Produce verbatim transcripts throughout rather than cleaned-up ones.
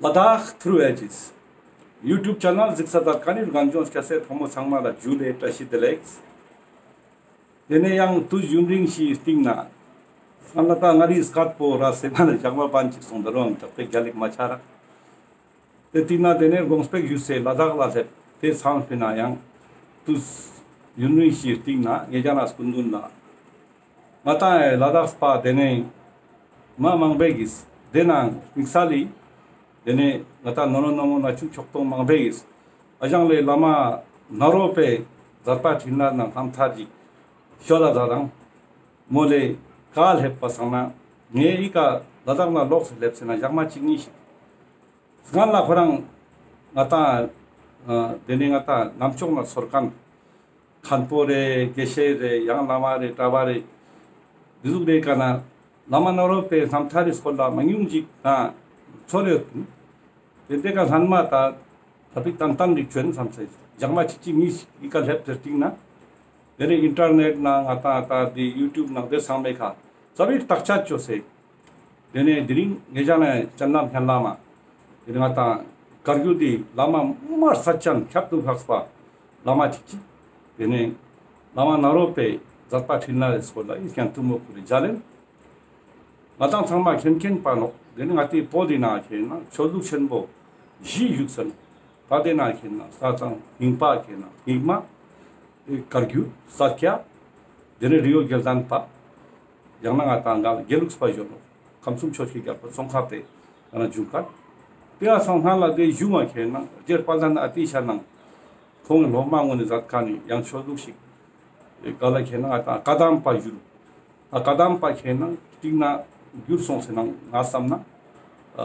ལ་དྭགས་ཐྲུ་ཨེ་ཇིས་ཡུ་ཊུབ་ཆེ་ནལ་གཟིགས་ས་དང་ཀ་ནི་རྒན་གཞོན་སྐྱ་སེར་ཕོ་མོ་ཚང་མ་ལ་ཇུ་ལེ་བཀྲ་ཤིས་བདེ་ལེགས། དེ་ནས་ཡང་དུས་ཡུན་རིང་ཞིག་སྟིང་ནེ་སང་ལ་ད་ང་རི་སྐད་པོ་ར་སེ་མ་ལ་ཞག་མ་བན་ཅིག་སོང་། ད་རུང་དྲག་པོ་རྒྱལ་ལེགས་མ་ཆ་ར། དེ་སྟིང་ནེ་དེ་ནས་དགོངས་པ་ཞུས་སེ་ལ་དྭགས་ལ་སླེབས། དེ་ཚང་ཕི་ན་ཡང་དུས་ཡུན་རིང་ཞིག་སྟིང་ནེ་ངེད་ཅག་ན་སྐུ་མདུན་ལ་ང་ཏང་ལ་དྭགས་པ་དེ་ནས་མ་མང་པོ་གིས་དེ་ནང་དམིགས་བསལ་ལི་དེ་ནས་ང་ཏང་ནོ་ནོ་ནོ་མོ་ན་ཆུང་ཆོག་ཏོང་མང་པོ་གིས་ཨ་ཞང་ལེ་བླ་མ་ནཱ་རོ་པའི་མཛད་པ་འཕྲིན་ལས་ནང་རྣམ་ཐར་ཅིག་ཤོད་ལ་ཛད་དང་མོལ་ལེ་ཀ་སླེབས་པ་སང་ན་ངའི་ཨི་ཀ་ལ་དྭགས་ན་ལོགས་སེ་སླེབས་སེ་ན་ཞག་མ་གཅིག་གཉིས་ཤིག་སྔན་ལ་ཁོ་རང་ང་ཏང་ཨ་དེ་ནས་ང་ཏང་ནམ་ཕྱོགས་ན་ཚོར་མཁན་མཁན་པོ་རེ་དགེ་བཤེས་རེ་ཡང་བླ་མ་རེ་གྲྭ་པ་རེ་འདི་ཟུག་རེ་ཀ་ན་བླ་མ་ནཱ་རོ་པའི་རྣམ་ཐར་རི་སྐོར་ལ་མང་ཉུང་ཅིག་ན་ཚོར་ཡོད། དེ་དེ་ཀ་སྔན་མ་ད་ད་པིག་ཏན་ཏན་རིག་བྱོན་བསམ་སེ་ཞག་མ་གཅིག་གཅིག་གཉིས་ཤིག་ཨི་ཀ་སླེབས་ཏེ་སྟིང་ནེ་དེ་ནས་ཨིན་ཊར་ནེཊ་ནང་ང་ཏང་ད་དེ་ཡུ་ཊུབ་ནང་དེ་ཚང་མའི་ཁ་ཙ་པིག་བརྟག་དཔྱད་བཅོས་སེ། དེ་ནས་དེ་རིང་ངེད་ཅག་ན་སྤྱན་ལམ་སྙན་ལམ་མ། དེ་ནས་ང་ཏང་བཀའ་བརྒྱུད་དི་བླ་མ་མ་རྩ་ཅན་ཁྱད་དུ་འཕགས་པ་བླ་མ་ཅིག་ཅིག་དེ་ནས་བླ་མ་ནཱ་རོ་པའི་མཛད་པ་འཕྲིན་ལས་སྐོར་ལ་ཨི་ཀ་ཐུང་མོ་ཁུ་རེ་མཇལ་ལེན། ང་ཏང་ཚང་མ་མཁྱེན་མཁྱེན་པ་ནོག་དེ་ནས་ང་ཏི་བོད་དི་ནང་ཁེ་ན་ཆོས་ལུགས་ཆེན་པོ་བཞི་བཞུགས་སེ་ནོག་ད་དེ་ནང་ཁེ་ན་ས་གཙང་རྙིང་པ་ཁེ་ན་རྙིང་མ། བཀའ་བརྒྱུད་ས་སྐྱ། དེ་ནས་རི་བོ་དགེ་ལྡན་པ། ཡང་ན་ང་ཏང་ག་ལ་དགེ་ལུགས་པ་ཞུ་ནོག་ཁམས་གསུམ་ཆོས་ཀྱི་རྒྱལ་པོ་ཙོང་ཁ་པའི་ཡང་ན་ཇུང་ཁ། དེ་ཡང་སང་སྔན་ལ་དེ་ཞུ་བ་ཁེ་ན་རྗེ་དཔལ་ལྡན་ཨ་ཏི་ཤ་ནང་ཁོང་གི་སློབ་མ་ངོ་ནས་མཛད་མཁན་ནི་ཡང་ཆོས་ལུགས་ཤིག་ག་ལ་ཁེ་ན་ང་ཏང་བཀའ་གདམས་པ་ཞུ། ཨ་བཀའ་གདམས་པ་ཁེ་ན་སྟིང་ནེ་བསྒྱུར་སོང་སེ་ན་ང་བསམ་ན་ཨ་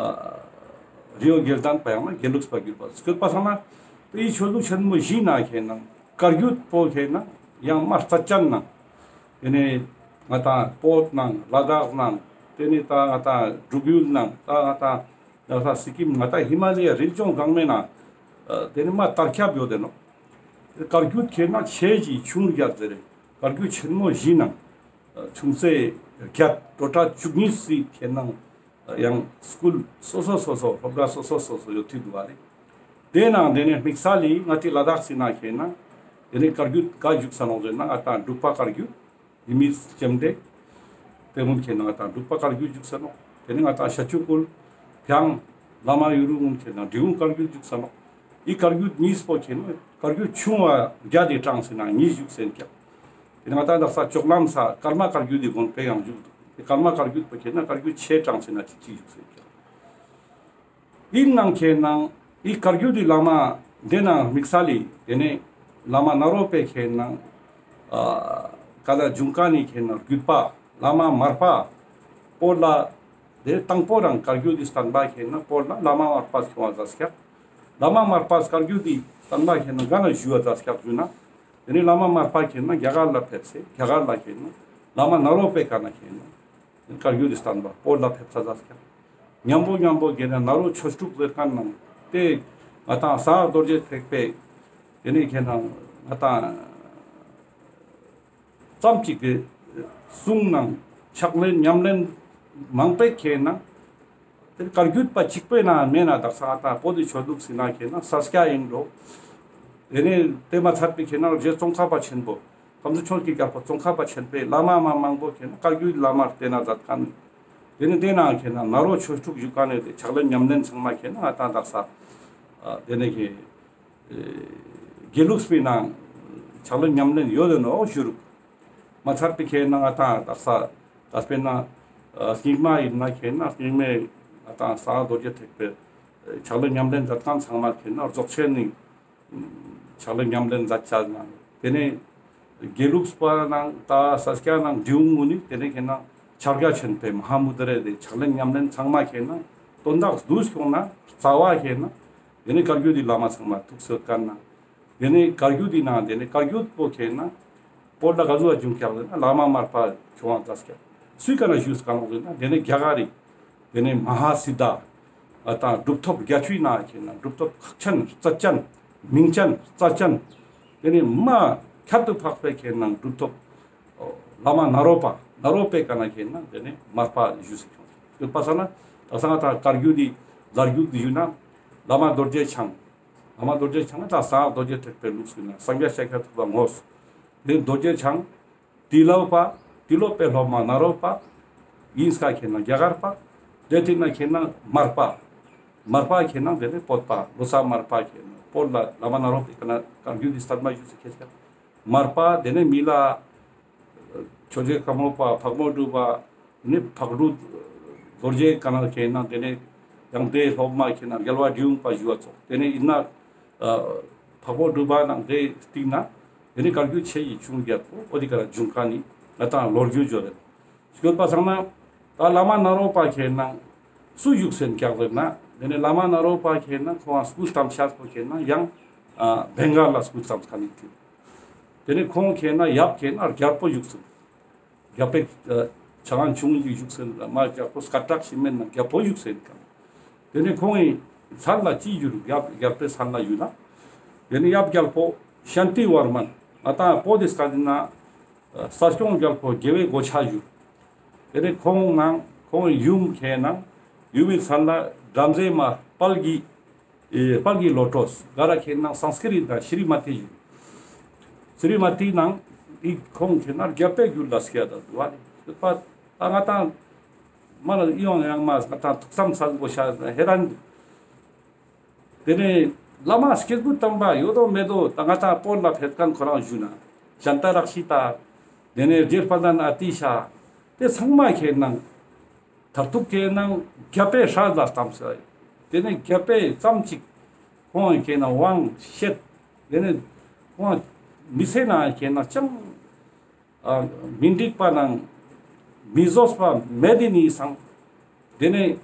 རི་བོ་དགེ་ལྡན་པ་ཡང་ན་དགེ་ལུགས་པ་བསྒྱུར་པ་སྐྱོད་པ་སང་ན་དེ་ཆོས་ལུགས་ཆེན་མོ་བཞི་ནང་ཁེ་ན་བཀའ་བརྒྱུད་པོ་ཁེ་ན་ཡང་མ་རྩ་ཅན་ནང་དེ་ནས་ང་ཏང་བོད་ནང་ལ་དྭགས་ནང་དེ་ནས་ད་ང་ཏང་འབྲུག་ཡུལ་ནང་ད་ང་ཏང་ཡང་ས་སི་ཀིམ་ང་ཏང་ཧི་མ་ལ་ཡའི་རི་ལྗོངས་གང་མེད་ན་ཨ་དེ་ནས་མ་དར་ཁྱབ་ཡོད་དེ་ནོག་བཀའ་བརྒྱུད་ཁེ་ན་ཆེ་ཞི་ཆུང་བརྒྱད་ཟེར་རེ་བཀའ་བརྒྱུད་ཆེན་མོ་བཞི་ནང་ཆུང་ཚེ་བརྒྱད་སྟོང་ཕྲག་བཅུ་གཉིས་སི་ཁེ་ན་ཡང་སྐུལ་སོ་སོ་སོ་སོ་སློབ་གྲྭ་སོ་སོ་སོ་སོ་ཡོད་ཐུག་འདུག་བ་རེད། དེ་ནང་དེ་ནས་དམིགས་བསལ་ལི་ང་ཏི་ལ་དྭགས་སི་ནང་ཁེ་ན་དེ་ནས་བཀའ་བརྒྱུད་ག་བཞུགས་ས་ནོག་ཟེར་ན་ང་ཏང་འབྲུག་པ་བཀའ་བརྒྱུད་ཡིད་མི་ཅན་དེ་དེ་སྔོན་ཁེ་ན་ང་ཏང་འབྲུག་པ་བཀའ་བརྒྱུད་བཞུགས་ས་ནོག་དེ་ནས་ང་ཏང་ཤ་ཆུ་ཀུལ་བྱང་བླ་མ་ཡུ་རུ་སྔོན་ཁེ་ན་འབྲི་གུང་བཀའ་བརྒྱུད་བཞུགས་ས་ནོག་ཨི་བཀའ་བརྒྱུད་གཉིས་པོ་ཁེ་ན་བཀའ་བརྒྱུད་ཆུང་བ་བརྒྱད་དེ་གྲངས་སེ་ན་གཉིས་བཞུགས་སེ་ཀྱག་དེ་ནས་ང་ཏང་དག་ས་ལྕོག་ལམ་ས་ཀརྨ་བཀའ་བརྒྱུད་དེ་དགོན་པའི་ཡང་བཞུགས་འདུག་དེ་ཀརྨ་བཀའ་བརྒྱུད་པོ་ཁེ་ན་བཀའ་བརྒྱུད་ཆེ་གྲངས་སེ་ན་གཅིག་གཅིག་བཞུགས་སེ་ཀྱག་ཨིན་ནང་ཁེ་ན་ཨི་བཀའ་བརྒྱུད་དི་བླ་མ་དེ་ནང་དམིགས་བསལ་ལི་དེ་ནས་བླ་མ་ནཱ་རོ་པའི་ཁེ་ན་ཨ་ག་ལ་ཇུང་ཀ་ནི་ཁེ་ན་བརྒྱུད་པ་བླ་མ་མར་པ་པོ་ལ་དེ་དང་པོ་རང་བཀའ་བརྒྱུད་དི་བསྟན་པ་ཁེ་ན་པོ་ལ་བླ་མ་མར་པ་ཁྱོང་བ་ཛད་ཀྱག་བླ་མ་མར་པ་བཀའ་བརྒྱུད་དི་བསྟན་པ་ཁེ་ན་ག་ན་ཞུ་བ་ཛད་ཀྱག་ཞུ་ན་དེ་ནས་བླ་མ་མར་པ་ཁེ་ན་རྒྱ་གར་ལ་ཕེབས་སེ་རྒྱ་གར་ལ་ཁེ་ན་བླ་མ་ནཱ་རོ་པའི་ཀ་ན་ཁེ་ན་བཀའ་བརྒྱུད་དི་བསྟན་པ་བོད་ལ་ཕེབས་ས་ཛད་ཀྱག་མཉམ་པོ་མཉམ་པོ་ཁེ་ན་ནཱ་རོ་ཆོས་དྲུག་ཟེར་མཁན་ནང་དེ་ང་ཏང་གསང་སྔགས་རྡོ་རྗེ་ཐེག་པའི་དེ་ནས་ཁེ་ན་ང་ཏང་ཙམ་ཅིག་གི་གསུང་ནང་ཕྱག་ལེན་ཉམས་ལེན་མང་པོ་ཁེ་ན་དེ་བཀའ་བརྒྱུད་པ་གཅིག་པོའི་ནང་མེད་ན་དག་ས་ང་ཏང་བོད་དི་ཆོས་ལུགས་སི་ནང་ཁེ་ན་ས་སྐྱ་ཨིན་འགྲོ། དེ་ནས་དེ་མ་ཚད་པའི་ཁེ་ན་རྗེ་ཙོང་ཁ་པ་ཆེན་པོ་ཁམས་གསུམ་ཆོས་ཀྱི་རྒྱལ་པོ་ཙོང་ཁ་པ་ཆེན་པོའི་བླ་མ་མ་མང་པོ་ཁེ་ན་བཀའ་བརྒྱུད་བླ་མ་བསྟེན་ན་ཛད་མཁན། དེ་ནས་དེ་ནང་ཁེ་ན་ནཱ་རོ་ཆོས་དྲུག་བཞུགས་མཁན་ནི་དེ་ཕྱག་ལེན་ཉམས་ལེན་ཚང་མ་ཁེ་ན་ང་ཏང་དག་ས་ཨ་དེ་ནས་ཁེ་ཨེ་དགེ་ལུགས་པའི་ནང་ཕྱག་ལེན་ཉམས་ལེན་ཡོད་དེ་ནོག་ཞུ་རུག་མ་ཚད་པའི་ཁེ་ན་ང་ཏང་དག་ས་ད་དཔེར་ན་ཨ་རྙིང་མ་ཨིན་ན་ཁེ་ན་རྙིང་མའི་ང་ཏང་གསང་སྔགས་རྡོ་རྗེ་ཐེག་པའི་ཕྱག་ལེན་ཉམས་ལེན་ཛད་མཁན་ཚང་མ་ཁེ་ན་རྫོགས་ཆེན་ནི་ཕྱག་ལེན་ཉམས་ལེན་ཛད་ཅ་ན། དེ་ནས་དགེ་ལུགས་པ་ནང་ད་ས་སྐྱ་ནང་འབྲི་གུང་ངུན་ནི་དེ་ནས་ཁེ་ན་ཕྱག་རྒྱ་ཆེན་པོའི་མ་ཧཱ་མུ་དྲ་དེ་ཕྱག་ལེན་ཉམས་ལེན་ཚང་མ་ཁེ་ན་དོན་དག་བསྡུས་སོང་ན་རྩ་བ་ཁེ་ན་དེ་ནས་བཀའ་བརྒྱུད་དི་བླ་མ་ཚང་མ་ཐུགས་སྲོལ་ཀ་ན། དེ་ནས་བཀའ་བརྒྱུད་དི་ནང་དེ་ནས་བཀའ་བརྒྱུད་པོ་ཁེ་ན་བོད་ལ་ག་ཟུག་བ་བྱུང་ཀྱག་ཟེར་ན་བླ་མ་མར་པ་ཁྱོང་བ་ཛད་ཀྱག་སུའི་ཀ་ན་ཞུས་ཀ་ནོག་ཟེར་ན་དེ་ནས་རྒྱ་གར་རི་དེ་ནས་མ་ཧཱ་སིདྡྷ་ཨ་དང་གྲུབ་ཐོབ་བརྒྱད་ཅུའི་ནང་ཁེ་ན་གྲུབ་ཐོབ་ཁག་ཅན་རྩ་ཅན་མིང་ཅན་རྩ་ཅན་དེ་ནས་མ་ཁྱད་དུ་འཕགས་པའི་ཁེ་ན་གྲུབ་ཐོབ་བླ་མ་ནཱ་རོ་པ་ནཱ་རོ་པའི་ཀ་ན་ཁེ་ན་དེ་ནས་མར་པ་ཞུས་སེ་ཁྱོང་ཡོད་པ་ས་ན་ད་སང་ད་བཀའ་བརྒྱུད་དི་ ལ་རྒྱུག་དུ་ཡོད་ན་བླ་མ་རྡོ་རྗེ་འཆང་། བླ་མ་རྡོ་རྗེ་འཆང་ན་ད་གསང་སྔགས་རྡོ་རྗེ་ཐེག་པའི་ལུགས་སུ་ན་སངས་རྒྱས་ཤཱཀྱ་ཐུབ་པ་དངོས། དེ་རྡོ་རྗེ་འཆང་། ཏི་ལོ་པ། ཏི་ལོ་པའི་སློབ་མ་ནཱ་རོ་པ། ཡིན་སྐ་ཁེ་ན་རྒྱ་གར་པ། དེ་ཏིག་ན་ཁེ་ན་མར་པ། མར་པ་ཁེ་ན་དེ་ནི་བོད་པ། ལོ་ཙཱ་མར་པ་ཁེ་ན་བོད་ལ་བླ་མ་ནཱ་རོ་པའི་ཀ་ན་བཀའ་བརྒྱུད་དེ་སྟན་པ་ཞུས་སེ་ཁེ་ཆ། མར་པ་དེ་ནི་མི་ལ། ཆོས་རྗེ་ཀརྨ་པ་འཕགས་མ་གྲུབ་པ། དེ་ནི་འཕགས་གྲུབ་རྡོ་རྗེ་ཀ་ན་ཁེ་ན་དེ་ནི་ཡང་དེའི་སློབ་མ་ཁེ་ན་རྒྱལ་བ་འབྲི་གུང་པ་ཞུ་བ་ཙོགས། དེ་ནི་ཡིན་ན་འཕགས་པ་འབྲུག་པ་ནང་དེ་སྟིང་ན་དེ་ནི་བཀའ་བརྒྱུད་ཆེ་ཡི་ཆུང་རྒྱལ་པོ་འོ་དེ་ཀ་ར་འབྱུང་ཁན་ནི་ང་ཏང་ལོ་རྒྱུས་ཡོད་རེད། ཡོད་པ་སང་ན་ད་བླ་མ་ནཱ་རོ་པ་ཁེ་ན་སུ་བཞུགས་སེན་ཀྱག་ཟེར་ན་དེ་ནི་བླ་མ་ནཱ་རོ་པ་ཁེ་ན་ཁོང་སྐུ་བལྟམས་ཤག་པོ་ཁེ་ན་ཡང་བེང་གལ་ལ་སྐུ་བལྟམས་ཁན་ནི་དེ་ནི་ཁོང་ཁེ་ན་ཡབ་ཁེ་ན་རྒྱལ་པོ་བཞུགས་སོང་། རྒྱལ་པོའི་ཆ་ག་ཆུང་ཞིག་བཞུགས་སེ་མ་རྒྱལ་པོ་སྐད་གྲགས་ཤིག་མེད་ན་རྒྱལ་པོ་བཞུགས་སེ་ཡིན་ཀྱང་། དེ་ནི་ཁོང་གི་མཚན་ལ་ཅི་ཞུ་རྒྱལ་རྒྱལ་པོའི་མཚན་ལ་ཞུ་ན། དེ་ནི་ཡབ་རྒྱལ་པོ་ཤཱནྟི་ཝར་མན་ང་ཏང་བོད་དི་སྐད་ན་ས་སྐྱོང་རྒྱལ་པོ་དགེ་བའི་གོ་ཆ་ཞུ། དེ་ནི་ཁོང་ནང་ཁོང་གི་ཡུམ་ཁེ་ན་ཡུམ་མི་མཚན་ལ་བྲམ་ཟེ་མ་དཔལ་གྱི་ཨེ་དཔལ་གྱི་བློ་གྲོས་ག་ར་ཁེ་ན་སཾ་སྐྲྀ་ཏ་ཤྲི་མ་ཏི་ཞུ། ཤྲི་མ་ཏི་ནང་ཨི་ཁོང་ཁེ་ན་རྒྱལ་པོའི་རྒྱུད་ལ་སྐྱེ་ད་དུ་བ་ལེ། ད་ང་ཏང་མ་ལ་ཨི་ཡོང་ཡང་མ་ང་ཏང་ཐུགས་བསམ་ཚང་པོ་ཤ་ཧེ་རན། དེ་ནས་བླ་མ་སྐྱེས་བུ་དམ་པ་ཡོད་དོ་མེད་དོ་ད་ང་ཏང་བོད་ལ་ཕེབས་ཁན་ཁོ་རང་ཞུ་ན་ཤཱནྟ་རཀྵི་ཏ། དེ་ནས་རྗེ་དཔལ་ལྡན་ཨ་ཏི་ཤ། དེ་ཚང་མ་ཁེ་ན་མཐར་ཐུག་ཁེ་ན་རྒྱལ་པོའི་སྲས་ལ་བལྟམས་སོ། དེ་ནས་རྒྱལ་པོའི་ཙམ་ཅིག་ཁོང་ཁེ་ན་དབང་བཤད། དེ་ནས་ཁོང་མི་ཚེ་ནང་ཁེ་ན་ཅང་ཨ་མི་འགྲིག་པ་ནང་མི་བཟོད་པ་མེད་དེ་ནི་སང་། དེ་ནས་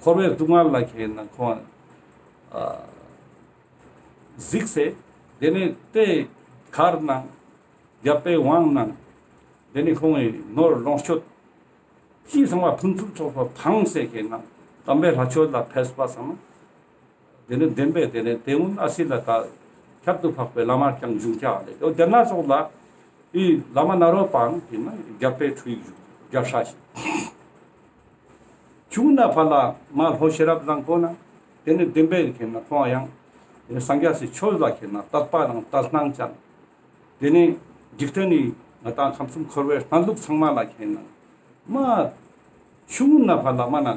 འཁོར་བའི་སྡུག་བསྔལ་ལ་ཁེ་ན་ཁོང་ཨ་གཟིགས་སེ། དེ་ནས་དེ་མཁར་ནང་རྒྱལ་པོའི་དབང་ནང་། དེ་ནས་ཁོང་གི་ནོར་ལོངས་སྤྱོད་ཅི་ཚང་མ་ཕུན་སུམ་ཚོགས་པ་འཕངས་སེ་ཁེ་ན་དམ་པའི་ལྷ་ཆོས་ལ་ཕེབས་པ་སང་ན། དེ་ནས་བདེན་པས་དེ་ནས་དེ་ཀུན་ཨ་སི་ལ་ད་ཁྱད་དུ་འཕགས་པའི་བླ་མ་རྐྱང་འབྱུང་ཀྱག་ལེ། དེ་ན་སོགས་ལ་ཨི་བླ་མ་ནཱ་རོ་པའང་དེ་ན་རྒྱལ་པོའི་ཁྲུས་རྒྱབ་ཤ་ཞིག་ཆུང་ན་ཕ་ལ་མ་ལྷོ་ཤེས་རབ་བཟང་པོ་ན་དེ་ནས་བདེན་པས་ཁེ་ན་ཁོང་ཡང་དེ་ནས་སངས་རྒྱས་སི་ཆོས་ལ་ཁེ་ན་དད་པ་དང་དད་སྣང་ཅན། དེ་ནས་འཇིག་རྟེན་ནི་ང་ཏང་ཁམས་གསུམ་འཁོར་བའི་གནས་ལུགས་ཚང་མ་ལ་ཁེ་ན་མ་ཆུང་ན་ཕ་ལ་མ་ན་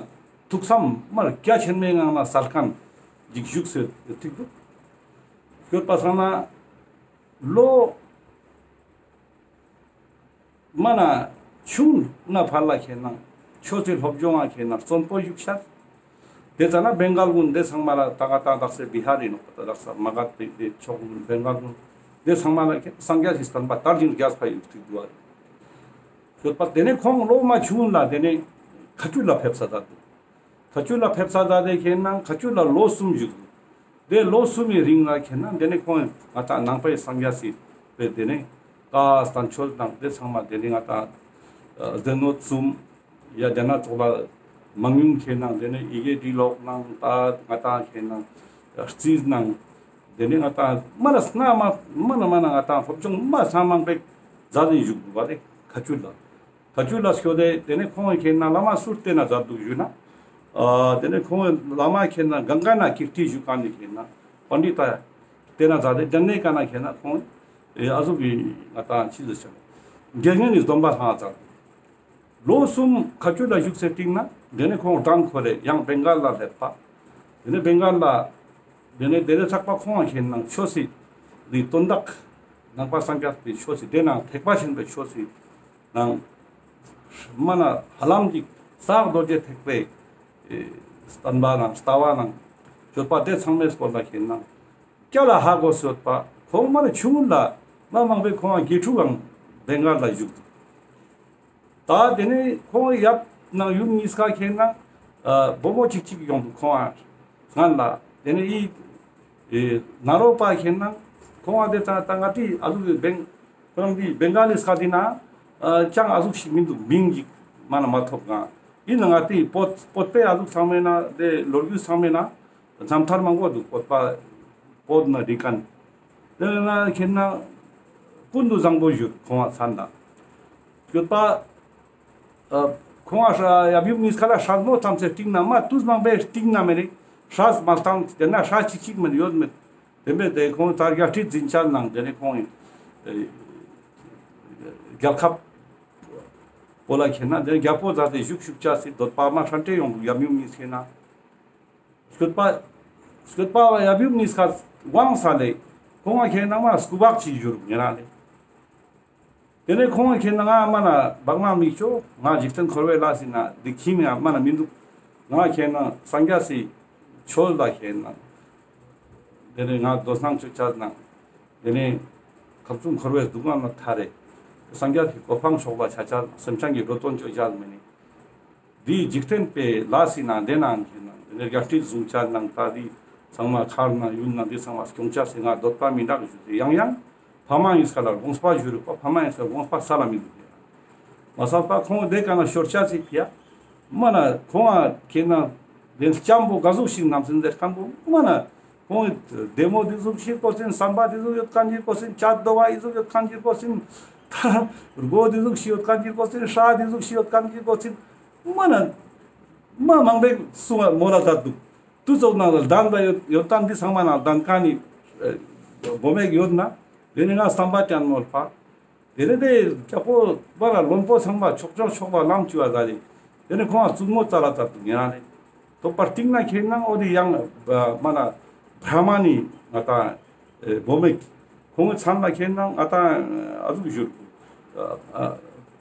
ཐུགས་བསམ་མ་རྒྱ་ཆེན་མོའི་ངང་ན་སལ་ཁན་ཅིག་བཞུགས་སེ་ཐིག་འདུག་ཡོད་པ་སང་ན་ལོ་མ་ན་ཆུང་ན་ཕ་ལ་ཁེ་ན་ཆོས་སི་སློབ་སྦྱོང་ང་ཁེ་ན་བརྩོན་པོ་བཞུགས་ཤག་དེ་ཙ་ན་བེང་གལ་ཀུན་དེ་ཚང་མ་ལ་ད་ག་ད་དག་སེ་བི་ཧར་ཡིན་ནོག་ད་དག་ས་མ་ག་དེ་དེ་ཕྱོགས་ཀུན་བེང་གལ་ཀུན་དེ་ཚང་མ་ལ་ཁེ་སངས་རྒྱས་སི་བསྟན་པ་དར་ཞིང་རྒྱས་པ་ཡོད་ཐིག་འདུག་བ་རེད། ཡོད་པ་དེ་ནས་ཁོང་ལོ་མ་ཆུང་ལ་དེ་ནས་མཁའ་སྤྱོད་ལ་ཕེབས་ས་ད་འདུག་མཁའ་སྤྱོད་ལ་ཕེབས་ས་ད་དེ་ཁེ་ན་མཁའ་སྤྱོད་ལ་ལོ་གསུམ་བཞུགས་འདུག་དེ་ལོ་གསུམ་མི་རིང་ལ་ཁེ་ན་དེ་ནས་ཁོང་ང་ཏང་ནང་པའི་སངས་རྒྱས་སི་དཔེ་དེ་ནས་བཀའ་བསྟན་བཅོས་དང་དེ་ཚང་མ་དེ་ནས་ང་ཏང་སྡེ་སྣོད་གསུམ་ཡ་དེ་ན་ཙོགས་ལ་མང་ཉུང་ཁེ་ན་དེ་ནས་ཡི་གེ་འབྲི་ཀློག་ནང་ད་ང་ཏང་ཁེ་ན་རྩིས་ནང་དེ་ནས་ང་ཏང་མ་ན་སྔ་མ་མ་ན་མ་ན་ང་ཏང་སློབ་སྦྱོང་མ་སྣ་མང་པོ་མཛད་དེ་བཞུགས་འདུག་པ་རེད་མཁའ་སྤྱོད་ལ། མཁའ་སྤྱོད་ལ་སྐྱོད་དེ་དེ་ནས་ཁོང་གི་ཁེ་ན་བླ་མ་སུ་བསྟེན་ན་མཛད་འདུག་ཞུ་ན། ཨ་དེ་ནས་ཁོང་གི་བླ་མ་ཁེ་ན་གངྒཱ་ན་ཀིརྟི་ཞུ་མཁན་ནི་ཁེ་ན་པཎྜི་ཏ་བསྟེན་ན་མཛད་དེ་དེ་ནས་ཀ་ན་ཁེ་ན་ཁོང་ཨེ་ཨ་ཟུག་གི་ང་ཏང་ཅི་ཟེར་ཆ་དགེ་བསྙེན་ནི་སྡོམ་པ་བླངས་མཛད། ལོ་གསུམ་མཁའ་སྤྱོད་ལ་བཞུགས་སེ་སྟིང་ན་དེ་ནས་ཁོང་བྲང་ཁོ་རེ་ཡང་བེང་གལ་ལ་སླེབས་པ། དེ་ནས་བེང་གལ་ལ་དེ་ནས་དེ་ནས་ཚགས་པ་ཁོང་ཁེ་ན་ཆོས་སི་དེ་དོན་དག་ནང་པ་སངས་རྒྱས་པའི་ཆོས་སི་དེ་ནང་ཐེག་པ་ཆེན་པོའི་ཆོས་སི་ནང་མ་ན་ཧ་ལམ་གྱི་གསང་སྔགས་རྡོ་རྗེ་ཐེག་པའི་ཨེ་བསྟན་པ་ནང་ལྟ་བ་ནང་སྤྱོད་པ་དེ་ཚང་མའི་སྐོར་ལ་ཁེ་ན་སྐྱ་ལ་ཧ་གོ་སོད་པ་ཁོང་མ་ན་ཆུང་ངུན་ལ་མ་མང་པོའི་ཁོང་དགེ་ཕྲུག་གང་བེང་གལ་ལ་བཞུགས་འདུག་ད་དེ་ནས་ཁོང་ཡབ་ནང་ཡུམ་གཉིས་ཀ་ཁེ་ན་ཨ་བུ་མོ་གཅིག་གཅིག་ཡོང་འདུག་ཁོང་ཨ་སྔན་ལ་དེ་ནས་ཨི་ཨེ་ནཱ་རོ་པ་ཁེ་ན་ཁོང་ཨ་དེ་ད་ད་ང་ཏི་ཨ་ཟུག་གི་བེང་ཁོ་རང་དེ་བེང་གལ་ལི་སྐད་དེ་ན་ཨ་ཅང་ཨ་ཟུག་ཞིག་མི་འདུག་མིང་ཞིག་མ་ན་མ་ཐོབ་གང་ཨིན་ན་ང་ཏི་བོད་བོད་པའི་ཨ་ཟུག་ཚང་མེད་ན་དེ་ལོ་རྒྱུས་ཚང་མེད་ན། རྣམ་ཐར་མང་པོ་འདུག་བོད་པ་བོད་ན་འདི་ཀན། དེ་ན་ཁེ་ན་ཀུན་ཏུ་བཟང་པོ་བཞུགས་ཁོང་ང་མཚན་ལ། སྐྱོད་པ་ཨ་ཁོང་ང་ཡབ་ཡུམ་གཉིས་ཀ་ལ་སྲས་མོ་ཐམས་ཅད་སྟིང་ན་མ་དུས་མང་པོའི་སྟིང་ན་མེད་རེད། སྲས་མ་བཏང་། དེ་ན་སྲས་ཅིག་ཅིག་མིན་ཡོད་མེད། དེ་མེད་དེ་ཁོང་ད་རྒྱལ་སྲིད་འཛིན་ཆ་ནང་དེ་ནས་ཁོང་ཨེ་རྒྱལ་ཁབ་པོ་ལ་ཁེན་ན་དེ་རྒྱལ་པོ་མཛད་དེ་བཞུགས་བཞུགས་ཆ་སི་འདོད་པ་མ་ཧྲན་ཏེ་ཡོང་འདུག། ཡབ་ཡུམ་གཉིས་ཁེན་ན། སྐྱོད་པ་སྐྱོད་པ་བ་ཡབ་ཡུམ་གཉིས་ཀ་དབང་ས་ལས་ཁོང་ང་ཁེན་ན་མ་སྐུ་འབག་ཅིག་བཞུར་ཉེ་རང་ལས། དེ་ནས་ཁོང་ཁེན་ན་ང་མ་ན་བག་མ་མི་ཆོ། ང་འཇིག་རྟེན་འཁོར་བའི་ལས་སི་ན་འདི་ཁྱིམ་ཡང་མ་ན་མི་འདུག། ང་ཁེན་ན་སངས་རྒྱས་སི་ཆོས་ལ་ཁེན་ན། དེ་ནས་ང་འདོད་སྣང་ཆོས་ཆ་ན། དེ་ནས་ཁམས་གསུམ་འཁོར་བའི་སྡུག་བསྔལ་ལ་ཐར་རེ། སངས་རྒྱས་ཀྱི་གོ་འཕང་མཆོག་ལ་ཆ་ཆ་སེམས་ཅན་གྱི་འགྲོ་དོན་ཆོས་ཆ་མེ་ནི། འདི་འཇིག་རྟེན་པའི་ལས་སི་ན་དེ་ནང་ཁེན་ན་དེ་ནས་རྒྱལ་སྲིད་བཟུང་ཆ་ནང་ད་འདི་ཚང་མ་མཁར་ན་ཡུལ་ན་འདི་ཚང་མ་སྐྱོང་ཆ་སི་ང་འདོད་པ་མི་འདྲ་ཞུ་སི་ཡང་ཡང་ཕ་མ་ཡིན་སྐ་ལ་དགོངས་པ་ཞུ་རུག་པ། ཕ་མ་ཡིན་སྐ་དགོངས་པ་ས་ལ་མི་འདུག། མ་ས་པ་ཁོང་དེ་ཀ་ན་ཤོར་ཆ་སི་ཕི་ཡ། མ་ན་ཁོང་ང་ཁེན་ན་དེ་ལྕམ་པོ་ག་ཟུག་ཞིག་ནམ་སེམས་དེ་ཁན་པོ་མ་ན། ཁོང་བདེ་མོ་དེ་ཟུག་ཤིག་གོ་སིན། བསམ་པ་དེ་ཟུག་ཡོད་ཁན་ཅིག་གོ་སིན། ཅད་དོ་བ་ཨི་ཟུག་ཡོད་ཁན་ཅིག་གོ་སིན། ད་སྒོ་དེ་ཟུག་ཤིག་ཡོད་ཁན་ཅིག་གོ་སིན། ཧྲ་དེ་ཟུག་ཤིག་ཡོད་ཁན་ཅིག་གོ་སིན། མ་ན་མ་མང་པོ་སུ་མ་མོ་ལ་ད་འདུག། དུ་ཙོག་ནང་ལ་ལྡན་པ་ཡོད་ཡོད་ཁན་འདི་ཚང་མ་ནང་ལྡན་ཁན་ནི་བོ་མེག་ཡོད་ན། དེ་ནི་ང་བསམ་པ་ཅན་མོ་ལ་ཕ། དེ་ནས་དེ་རྒྱལ་པོ་བ་ལ་བློན་པོ་ཚང་མ་ཕྱོགས་ཕྱོགས་ཕྱོགས་ལ་ལམ་བཅུ་བ་ད་རེ། དེ་ནས་ཁོང་ང་བཙུན་མོ་ཙ་ལ་ཙ་འདུག་ཉེ་རང་རེ། ཐོག་པར་སྟིང་ན་ཁེན་ན་འོ་དེ་ཡང་མ་ན་བྷྲ་མ་ནི་ང་ཏང་བོ་མེག་ཁོང་གི་མཚན་ལ་ཁེན་ན་ང་ཏང་ཨ་ཟུག་བཞུར་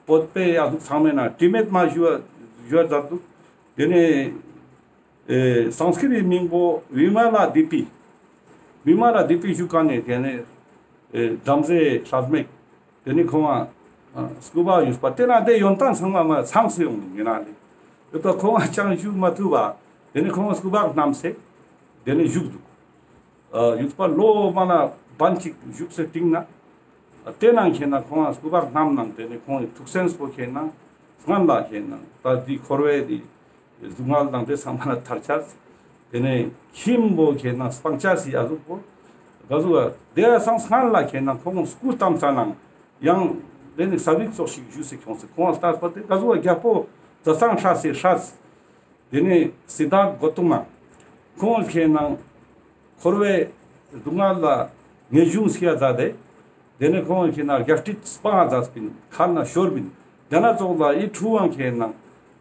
བོད་པའི་ཨ་ཟུག་ཚང་མེ་ན་དྲི་མེད་མ་ཞུ་བ་ཞུ་བ་མཛད་འདུག། དེ་ནས། ཨེ་སཾ་སྐྲྀཏ་ཀྱི་མིང་པོ་བི་མ་ལ་དི་པི། བི་མ་ལ་དི་པི་ཞུ་ཁན་ནི་དེ་ནས་ཨེ་བྲམ་ཟེ་སྲས་མོ་དེ་ནས་ཁོང་ང་སྐུ་འབག་ཡོད་པ་དེ་ན་དེ་ཡོན་ཏན་ཚང་མ་མ་ཚང་སེ་ཡོང་ནི་ཉེ་རང་ལས། དེ་ལྟ་ཁོང་ང་ཅང་ཞུ་མ་ཐུབ་པ་དེ་ནས་ཁོང་ང་སྐུ་འབག་བསྣམས་སེ་དེ་ནས་བཞུགས་འདུག། ཡུག་པ་ལོ་མ་ན་བན་ཅིག་བཞུགས་སེ་སྟིང་ན། དེ་ནང་ཁེན་ན་ཁོང་ང་སྐུ་འབག་བསྣམས་ནང་དེ་ནས་ཁོང་གི་ཐུགས་སེམས་པོ་ཁེན་ན་སྔན་ལ་ཁེན་ན་ད་འདི་འཁོར་བའི་འདི་སྡུག་བསྔལ་དང་དེ་ཚང་མ་ན་ཐར་ཆ། དེ་ནས་ཁྱིམ་པོ་ཁེན་ན་སྤང་ཆ་སི་ཨ་ཟུག་པོ་ག་ཟུག་པ་དེ་སང་སྔན་ལ་ཁེན་ན་ཁོང་སྐུ་བལྟམས་ས་ནང་ཡང་དེ་ནས་ས་བིག་ཙོགས་ཤིག་བཞུགས་སེ་ཁྱོངས་སེ་ཁོང་ལ་ལྟ་བ་དེ་ག་ཟུག་པ་རྒྱལ་པོ་ཛ་སང་ཧྲ་སེ་ཧྲ། དེ་ནས་སིདྡྷཱརྠ་གོ་ཏ་མ། ཁོང་ཁེན་ན་འཁོར་བའི་སྡུག་བསྔལ་ལ་ངེས་འབྱུང་སྐྱེ་ཡ་མཛད་དེ། དེ་ནས་ཁོང་ཁེན་ན་རྒྱལ་སྲིད་སྤང་ང་མཛད་པིན། མཁར་ན་ཤོར་བིན། དེ་ན་ཙོགས་ལ་ཨི་ཕྲུ་གུའང་ཁེན་ན་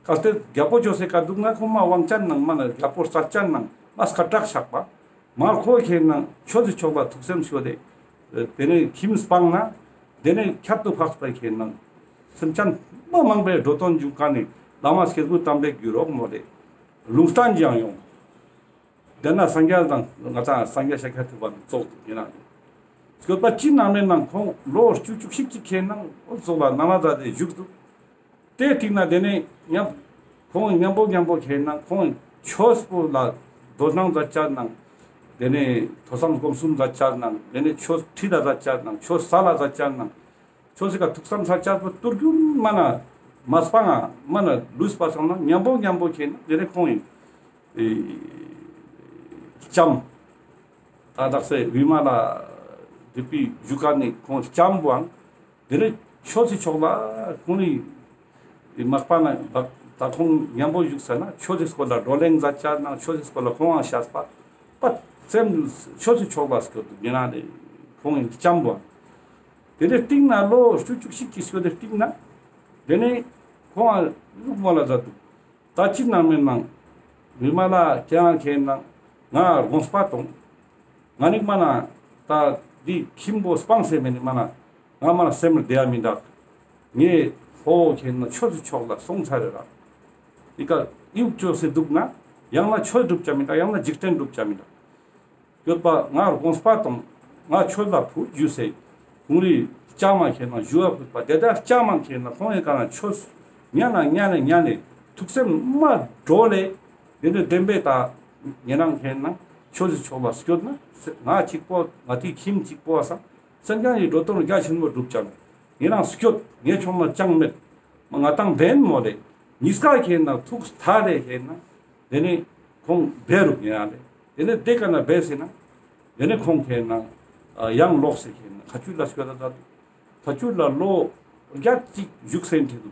གལ་ཏེ་རྒྱལ་པོ་ཅོས་སེ་ཀ་འདུག་ན་ཁོང་མ་དབང་ཅན་ནང་མ་ན་རྒྱལ་པོ་རྩལ་ཅན་ནང་མ་སྐད་གྲགས་ཆགས་པ། མར་ཁོ་ཁེན་ན་ཆོས་སི་ཕྱོགས་ལ་ཐུགས་སེམས་ཤོར་ཏེ། དེ་ནས་ཁྱིམ་སྤངས་ན། དེ་ནས་ཁྱད་དུ་འཕགས་པའི་ཁེན་ན་སེམས་ཅན་མ་མང་པོའི་འགྲོ་དོན་འཇུག་ཁན་ནི་བླ་མ་སྐྱེས་བུ་དམ་པའི་རྒྱུད་རོགས་མོ་ལེ། ལུང་བསྟན་ཅིག་ཡང་ཡོང་། དེ་ན་སངས་རྒྱས་དང་ང་ཏང་སངས་རྒྱས་ཤཱཀྱ་ཐུབ་པ་ཙོགས་འདུག་ཡིན་ན། སྐྱོད་པ་ཅི་ནང་མེད་ནང་ཁོང་ལོ་བཅུ་བཅུ་གཅིག་ཅིག་ཁེན་ན་འོ་ཙོགས་ལ་ན་མ་ཛ་དེ་བཞུགས་འདུག། དེ་ཐིག་ན་དེ་ནས་མཉམ་ཁོང་མཉམ་པོ་མཉམ་པོ་ཁེན་ན་ཁོང་ཆོས་པོ་ལ་དོ་སྣང་མཛད་ཅ་ནང་། དེ་ནས་ཐོས་བསམ་སྒོམ་གསུམ་མཛད་ཅ་ནང་། དེ་ནས་ཆོས་ཁྲིད་ད་མཛད་ཅ་ནང་། ཆོས་ས་ལ་མཛད་ཅ་ནང་། ཆོས་སི་ཀ་ཐུགས་བསམ་ས་ཆ་པོ་ཏུར་རྒྱུན་མ་ན་མ་སྤང་ང་མ་ན་ལུས་པ་སང་ན་མཉམ་པོ་མཉམ་པོ་ཁེན་ན་དེ་ནས་ཁོང་ཡིན། ལྕམ། ད་དག་སེ་བི་མ་ལ་དི་པི་བཞུགས་ཁན་ནི་ཁོང་ལྕམ་པོའང་དེ་ནས་ཆོས་སི་ཕྱོགས་ལ་ཁོང་ནི་མག་པ་ན་ད་ཁོང་མཉམ་པོ་བཞུགས་ས་ན་ཆོས་སི་སྐོར་ལ་བགྲོ་གླེང་མཛད་ཅ་ནང་ཆོས་སི་སྐོར་ལ་ཁོང་ཡང་བཤད་པ་པ་སེམས་ཆོས་སི་ཕྱོགས་ལ་སྐྱོད་འདུག་ཡིན་ན་ནི་ཁོང་ཡིན་ལྕམ་པོའང་། དེ་ནས་སྟིང་ན་ལོ་བཅུ་བཅུ་གཅིག་ཅིག་སྐྱོད་དེ་སྟིང་ན་དེ་ནས་ཁོང་ལུག་མོ་ལ་ད་འདུག། ད་ཅི་ནང་མེད་ནང་། བི་མ་ལ་ཁྱེད་རང་ཁེན་ན་ང་དགོངས་པ་ཏོང་། ང་ནི་མ་ན་ད་འདི་ཁྱིམ་པོ་སྤངས་སེ་མེད་ནི་མ་ན་ང་མ་ན་སེམས་བདེ་ཡ་མི་འདུག། ངས་ཧོ་ཁེན་ན་ཆོས་སི་ཕྱོགས་ལ་སོང་ཚར་རེད་ར། འདི་ཀ་ཡུག་ཅོས་སེ་འདུག་ན་ཡང་ན་ཆོས་སྒྲུབ་ཅ་མི་འདུག་ཡང་ན་འཇིག་རྟེན་སྒྲུབ་ཅ་མི་འདུག། ཡོད་པ་ང་དགོངས་པ་དང་ང་ཆོས་ལ་ཕུལ་རྒྱུ་སེ། ཁོང་རི་ལྕམ་མ་ཁེན་ན་ཞུ་བ་ཕུལ་པ་དེ་ལྟར་ལྕམ་མ་ཁེན་ན་ཁོང་ཡི་ཀ་ན་ཆོས་ཉན་ན་ཉན་ནས་ཉན་ནས་ཐུགས་སེམས་མ་འགྲོ་ལེ། དེ་ནས་བདེན་པའི་ད་ཉན་རང་ཁེན་ན་ཆོས་སི་ཕྱོགས་ལ་སྐྱོད་ན་ང་གཅིག་པོ་ང་དེ་ཁྱིམ་གཅིག་པོ་བ་སང་སེམས་ཅན་གྱི་འགྲོ་དོན་རྒྱ་ཆེན་མོ་སྒྲུབ་ཅ་མེད། ཉན་རང་སྐྱོད་ངས་ཆོག་ན་ཅང་མེད། ང་དང་བན་མོ་ལེ། ཉིས་ཀ་ཁེན་ན་ཐུགས་ཐ་རེ་ཁེན་ན། དེ་ནས་ཁོང་བེ་རུག་ཡ་ལེ། དེ་ནས་དེ་ཀ་ན་བེ་སེ་ན། དེ་ནས་ཁོང་ཁེན་ན་ཡང་ལོག་སེ་ཁེན་ན་ཁ་ཆུ་ལ་སྐྱོད་ད་ད། ཁ་ཆུ་ལ་ལོ་བརྒྱད་ཅིག་བཞུགས་སེ་འཁྲིད་འདུག།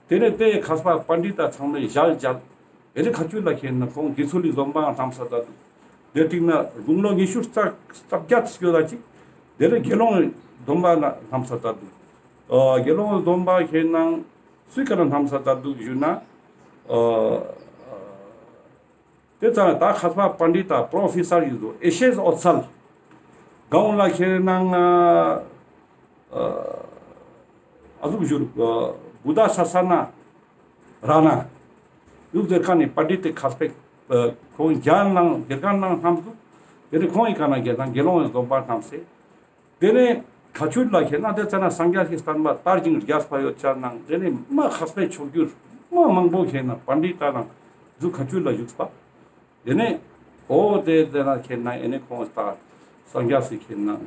དེ་ནས་དེ་མཁས་པ་པཎྜི་ཏ་ཚང་མས་ཞལ་མཇལ། དེ་ནས་ཁ་ཆུལ་ལ་ཁེན་ན་ཁོང་དགེ་ཚུལ་ལི་སྡོམ་པའང་ལྷམ་ས་ད་འདུག། དེ་ཏིང་ན་དགུང་ལོ་ཉི་ཤུ་རྩ་རྩ་བརྒྱད་སྐྱོད་ད་ཅིག། དེ་ནས་དགེ་སློང་སྡོམ་པ་ལྷམ་ས་ད་འདུག། ཨ་དགེ་སློང་སྡོམ་པ་ཁེན་ན་སུའི་ཀ་ན་ལྷམ་ས་ད་འདུག་ཞུ་ན། ཨ་དེ་ཙང་ད་མཁས་པ་པཎྜི་ཏ་པྲོ་ཕེ་སར་ཡིན་འདུག། ཨེ་ཤེས་འོད་གསལ། གང་ལ་ཁེན་ན་ཨ་ཨ་ཟུག་ཞུ་རུག། ཨ་བུདྡྷ་ཤཱ་ས་ན་ར་ན། ཡུག་ཟེར་ཁན་ནི་པཎྜི་ཏ་མཁས་པའི་ཨ་ཁོང་རྒྱལ་ནང་དགེ་རྒན་ནང་ལྷམ་འདུག། དེ་ནས་ཁོང་ངི་ཀ་ན་དགེ་དང་དགེ་སློང་ངི་སྡོམ་པ་ལྷམ་སེ། དེ་ནས་ཁ་ཆུལ་ལ་ཁེན་ན་དེ་ཙ་ན་སངས་རྒྱས་ཀྱི་བསྟན་པ་དར་ཞིང་རྒྱས་པ་ཡོད་ཆ་ནང་དེ་ནས་མ་མཁས་པའི་མཆོག་གྱུར་མ་མང་པོ་ཁེན་ན་པཎྜི་ཏ་ནང་ཟུག་ཁ་ཆུལ་ལ་བཞུགས་པ། དེ་ནས་འོ་དེ་དེ་ན་ཁེན་ན་ཨེ་ནས་ཁོང་ད་སངས་རྒྱས་སི་ཁེན་ན་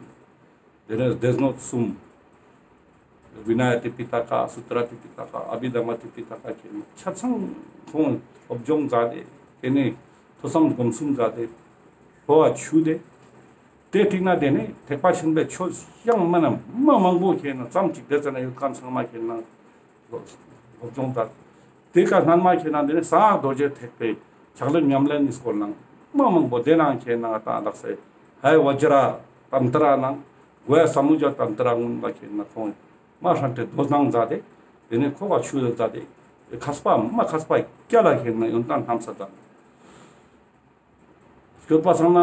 དེ་ནས་སྡེ་སྣོད་གསུམ། བི་ནཱ་ཡ་ཏི་པི་ཏ་ཀ། སུ་ཏྲ་ཏི་པི་ཏ་ཀ། ཨ་བྷི་དྷརྨ་ཏི་པི་ཏ་ཀ་ཁེན་ན་ཆ་ཚང་ཁོང་སློབ་སྦྱོང་མཛད་དེ། དེ་ནས་ཐོས་བསམ་སྒོམ་གསུམ་མཛད་དེ་ལྷོ་བ་ཆུ་དེ། དེ་ཏིང་ན་དེ་ནས་ཐེག་པ་ཆེན་པོའི་ཆོས་ཡང་མ་ན་མ་མང་པོ་ཁེན་ན་ཙམ་ཅིག་དེ་ཙ་ན་ཡོད་ཁན་ཚང་མ་ཁེན་ན་སློབ་སྦྱོང་མཛད། དེ་ཀ་སྔན་མ་ཁེན་ན་དེ་ནས་གསང་སྔགས་རྡོ་རྗེ་ཐེག་པའི་ཕྱག་ལེན་ཉམས་ལེན་ནི་སྐོར་ནང་མ་མང་པོ་དེ་ནང་ཁེན་ན་ང་ཏང་ལགས་སེ་ཧའི་བཛྲ་ཏན་ཏྲ་ནང་གོ་ཡ་ས་མུ་ཇ་ཏན་ཏྲ་སྔོན་ལ་ཁེན་ན་ཁོང་མ་ཧྲན་ཏེ་དོ་སྣང་མཛད་དེ། དེ་ནས་ཁོ་བ་ཆུ་ལ་མཛད་དེ་མཁས་པ་མ་མཁས་པ་སྐྱ་ལ་ཁེན་ན་ཡོན་ཏན་ལྷམ་ས་མཛད། སྐྱོད་པ་སང་ན་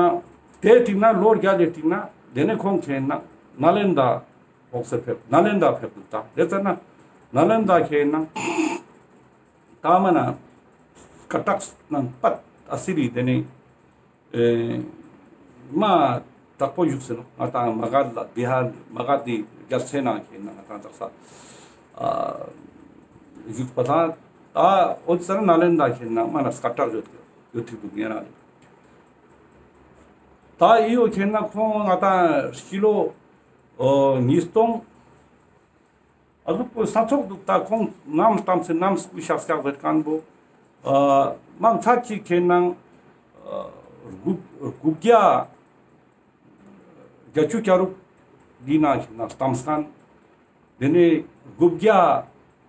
དེ་ཏིང་ན་ལོ་བརྒྱ་དེ་ཏིང་ན་དེ་ནས་ཁོང་ཁེན་ན་ནཱ་ལེནྡྲ་འོག་སེ་ཕེབས། ནཱ་ལེནྡྲ་ཕེབས་འདུག། ད་དེ་ཙ་ན་ནཱ་ལེནྡྲ་ཁེན་ན་ད་མ་ན་ཀ་ཊག་ནང་པད་ཨ་སི་རི་དེ་ནས་ཨེ་མ་དྲག་པོ་བཞུགས་སེ་ནོག། ང་ཏང་མ་ག་དྷ་ལ་བི་ཧར་མ་ག་དྷའི་རྒྱལ་སའི་ནང་ཁེན་ན་ང་ཏང་དག་ས་ཨ་བཞུགས་པ་དང་ད་འོ་ཙ་ན་ནཱ་ལེནྡྲ་ཁེན་ན་མ་ན་ཀ་ཊག་ཡོད་ཡོད་ཐིག་འདུག་ཉེ་རང་རེད། ད་ཨི་བོ་ཁེན་ན་ཁོང་ང་ཏང་ཕྱི་ལོ་ཨོ་ཉིས་སྟོང་ཨ་ཟུག་པོ་ས་ཚོགས་འདུག། ད་ཁོང་ནམ་ལྟམས་སེ་ནམ་སྐུ་གཤེགས་སྐྱག་ཟེར་ཁན་བོ་ཨ་མང་ཚ་ཅིག་ཁེན་ན་ཨ་དགུ་དགུ་བརྒྱ་བརྒྱད་ཅུ་གྱ་དྲུག་འདི་ན་ཁེན་ན་ལྟམས་ཁན། དེ་ནས་དགུ་བརྒྱ་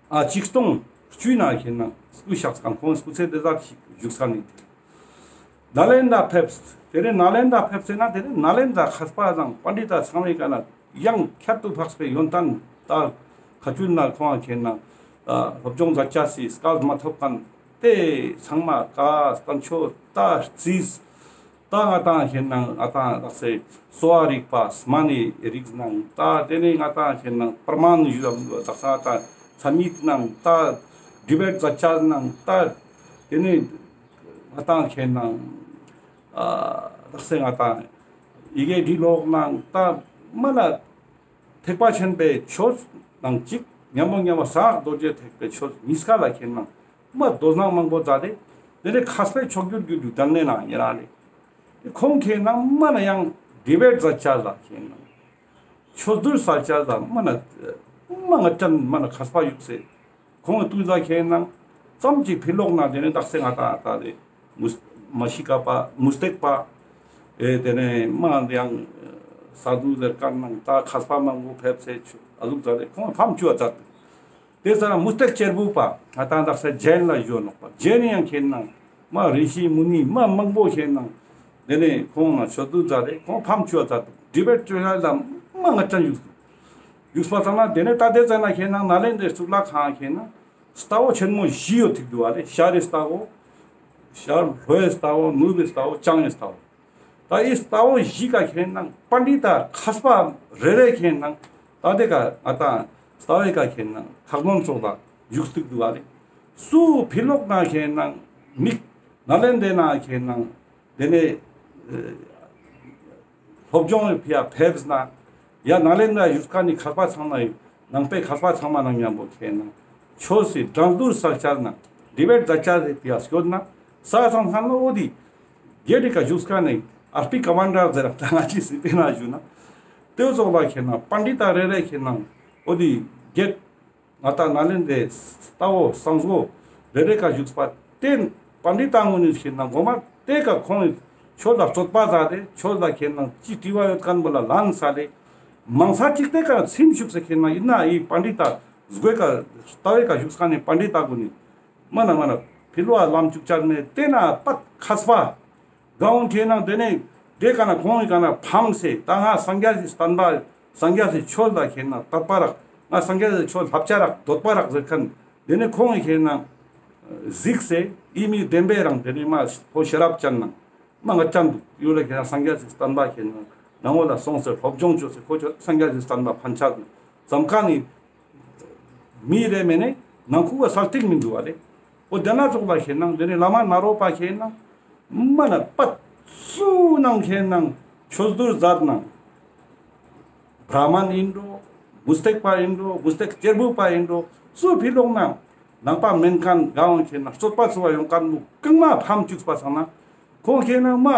ཨ་ཆིག་སྟོང་བཅུའི་ནང་ཁེན་ན་སྐུ་གཤེགས་ཁན། ཁོང་སྐུ་ཚེ་དེ་ཙམ་ཞིག་བཞུགས་ས་ནི་དེ། ནཱ་ལེནྡྲ་ཕེབས། དེ་ནས་ནཱ་ལེནྡྲ་ཕེབས་ཟེར་ན་དེ་ནས་ནཱ་ལེནྡྲ་མཁས་པ་དང་པཎྜི་ཏ་ཚང་མའི་ཀ་ན་ཡང་ཁྱད་དུ་འཕགས་པའི་ཡོན་ཏན་ད་ཁ་ཆུལ་ན་ཁོང་ཁེན་ན་ཨ་སློབ་སྦྱོང་མཛད་ཅེས་སི་སྐལ་མ་ཐོབ་ཁན་དེ་ཚང་མ་ཀ་བསྟན་བཅོས་ད་རྩིས། ད་ང་ཏང་ཁེན་ན་ང་ཏང་ལགས་སེ་གསོ་བ་རིག་པ་སྨན་ནི་རིགས་ནང་ད་དེ་ནས་ང་ཏང་ཁེན་ན་པྲ་མཱན་ཡུ་ལམ་དག་ས་ད་ཚ་མིད་ནང་ད་ཌི་བེཊ་མཛད་ཅེས་ནང་ད་དེ་ནས་ང་ཏང་ཁེན་ན་ཨ་དག་སེ་ང་ཏང་ཡི་གེ་འབྲི་ཀློག་ནང་ད་མ་ན་ཐེག་པ་ཆེན་པོའི་ཆོས་ནང་གཅིག་ཉམ་པོ་ཉམ་པོ་གསང་སྔགས་རྡོ་རྗེ་ཐེག་པའི་ཆོས་གཉིས་ཀ་ལ་ཁེན་ན་མ་དོ་སྣང་མང་པོ་མཛད་དེ། དེ་ནས་མཁས་པའི་མཆོག་གྱུར་གྱི་ལུགས་དང་ནས་ན་ཉེ་རང་རེད། ཁོང་ཁེན་ན་མ་ན་ཡང་ཌི་བེཊ་མཛད་ཅེས་ལ་ཁེན་ན་ཆོས་བསྡུར་མཛད་ཅེས་ལ་མ་ན་མ་ང་ཅན་མ་ན་མཁས་པ་བཞུགས་སེ། ཁོང་གི་དུས་ལ་ཁེན་ན་ཙམ་ཅིག་ཕི་ལོག་ན་དེ་ནས་དག་སེ་ང་ཏང་ད་དེ་མུ་མ་ཤི་ཀ་པ་མུ་སྟེགས་པ་ཨེ་དེ་ནས་མ་ཡང་ས་དུ་ཟེར་ཁན་ནང་ད་མཁས་པ་མང་པོ་ཕེབས་སེ་ཆུ་ཨ་ཟུག་མཛད་དེ་ཁོང་ཕམ་བཅུག་པ་མཛད། དེ་ཙ་ན་མུ་སྟེགས་གཅེར་བུ་པ་ང་ཏང་དག་ས་ཇེན་ལ་ཞུ་ནོག་པ། ཇེན་ཡང་ཁེན་ན་མ་རི་ཤི་མུ་ནི་མ་མང་པོ་ཁེན་ན་དེ་ནས་ཁོང་ན་ཆོས་བསྡུ་མཛད་དེ་ཁོང་ཕམ་བཅུག་པ་མཛད། ཌི་བེཊ་བཅོ་ཡ་ལ་མ་ང་ཅན་བཞུགས་བཞུགས་པ་ཙ་ན་དེ་ནས་ད་དེ་ཙ་ན་ཁེན་ན་ནཱ་ལེནྡྲའི་གཙུག་ལག་ཁང་ཁེན་ན་རྩ་བོ་ཆེན་མོ་བཞི་ཡོད་ཐིག་འདུག་པ་ལེ། ཤར་རི་རྩ་བོ། ཤར་ལྷོའི་རྩ་བོ། ནུབ་པའི་རྩ་བོ། བྱང་ཡི་རྩ་བོ། ད་ཨི་རྩ་བོ་བཞི་ཀ་ཁེན་ན་པཎྜི་ཏ་མཁས་པ་རེ་རེ་ཁེན་ན་ད་དེ་ཀ་ང་ཏང་རྩ་བའི་ཀ་ཁེན་ན་ཁག་ནོན་ཙོགས་ལ་བཞུགས་ཐིག་འདུག་པ་ལེ། སུ་ཕི་ལོག་ན་ཁེན་ན་མིག་ནཱ་ལེནྡྲའི་ནང་ཁེན་ན་དེ་ནས་ཨེ་སློབ་སྦྱོང་ཕི་ཡ་ཕེབས་ན་ཡ་ནཱ་ལེནྡྲ་བཞུགས་ཁན་ནི་མཁས་པ་ཚང་མ་ནང་པའི་མཁས་པ་ཚང་མ་ནང་མཉམ་པོ་ཁེན་ན་ཆོས་སི་འགྲན་བསྡུར་མཛད་ཅེས་ན་ཌི་བེཊ་མཛད་ཅེས་སི་ཕི་ཡ་སྐྱོད་ན་ས་ཚང་ཁན་ལ་འོ་དེ་གེ་ཊི་ཀ་བཞུགས་ཁན་ནི་ཨར་པི་ཀ་མན་ཌར་ཟེར་ར་ང་ཅི་སི་དེ་ན་ཞུ་ན་དེ་ཙོགས་ལ་ཁེན་ན་པཎྜི་ཏ་རེ་རེ་ཁེན་ན་འོ་དེ་གེ་ཊི་ང་ཏང་ནཱ་ལེནྡྲའི་རྩ་བོ་གསང་སྔགས་རེ་རེ་ཀ་བཞུགས་པ་དེ་པཎྜི་ཏ་ངོ་ནས་ཁེན་ན་གོ་མ་དེ་ཀ་ཁོང་ཆོས་ལ་རྩོད་པ་མཛད་དེ་ཆོས་ལ་ཁེན་ན་ཅི་དྲི་བ་ཡོད་ཁན་བོ་ལ་ལན་སལ་ཏེ་མང་ཚ་ཅིག་དེ་ཀ་ཚིམ་བཅུག་སེ་ཁེན་ན་ཡིན་ན་ཨི་པཎྜི་ཏ་སྒོའི་ཀ་རྩ་བའི་ཀ་བཞུགས་ཁན་ནི་པཎྜི་ཏ་གུན་ནི་མ་ན་མ་ན་ ཕི་ལོ་ལམ་ཅུག་ཅར་མེད་དེ་ན་པད་མཁས་པ། གང་ཁེ་ན་དེ་ནས་དེ་ཀ་ན་ཁོང་གི་ཀ་ན་ཕམ་སེ་ད་ང་སངས་རྒྱས་སི་བསྟན་པ་སངས་རྒྱས་སི་ཆོས་ལ་ཁེ་ན་དད་པ་རག། ང་སངས་རྒྱས་སི་ཆོས་ལ་བསླབ་བྱ་རག་འདོད་པ་རག་ཟེར་ཁན། དེ་ནས་ཁོང་གི་ཁེ་ན་གཟིགས་སེ་ཨི་མི་བདེན་པའི་རང་དེ་ནས་མ་ཁོ་ཤེས་རབ་ཅན་ནང་མ་ང་ཅན་འདུག་ཡོད་ལ་ཁེ་ན་སངས་རྒྱས་སི་བསྟན་པ་ཁེ་ན་ནང་ངོ་ལ་སོང་སེ་སློབ་སྦྱོང་བཅོས་སེ་ཁོ་ཆོ་སངས་རྒྱས་སི་བསྟན་པ་ཕན་ཆད་འདུག་ཙམ་ཀ་ནི། མི་རེ་མེ་ནེ་ནང་ཁུག་ག་སལ་ཐིག་མི་འདུག་བ་ལེ། འོ་དེ་ན་ཙོགས་ལ་ཁེ་ནང་དེ་ནི་བླ་མ་ནཱ་རོ་པ་ཁེ་ནང་མ་ན་པད་སུ་ནང་ཁེ་ནང་ཆོས་བསྡུར་མཛད་ནང་བྲ་མན་ཨིན་འགྲོ། མུ་སྟེགས་པ་ཨིན་འགྲོ། མུ་སྟེགས་གཅེར་བུ་པ་ཨིན་འགྲོ། སུ་ཕི་ལོག་ན་ནང་པ་མེན་ཁན་གང་ཁེ་ནང་རྩོད་པ་ཚུ་བ་ཡོང་ཁན་བོ་གང་མ་ཕམ་བཅུག་པ་སང་ན་ཁོང་ཁེ་ནང་མ་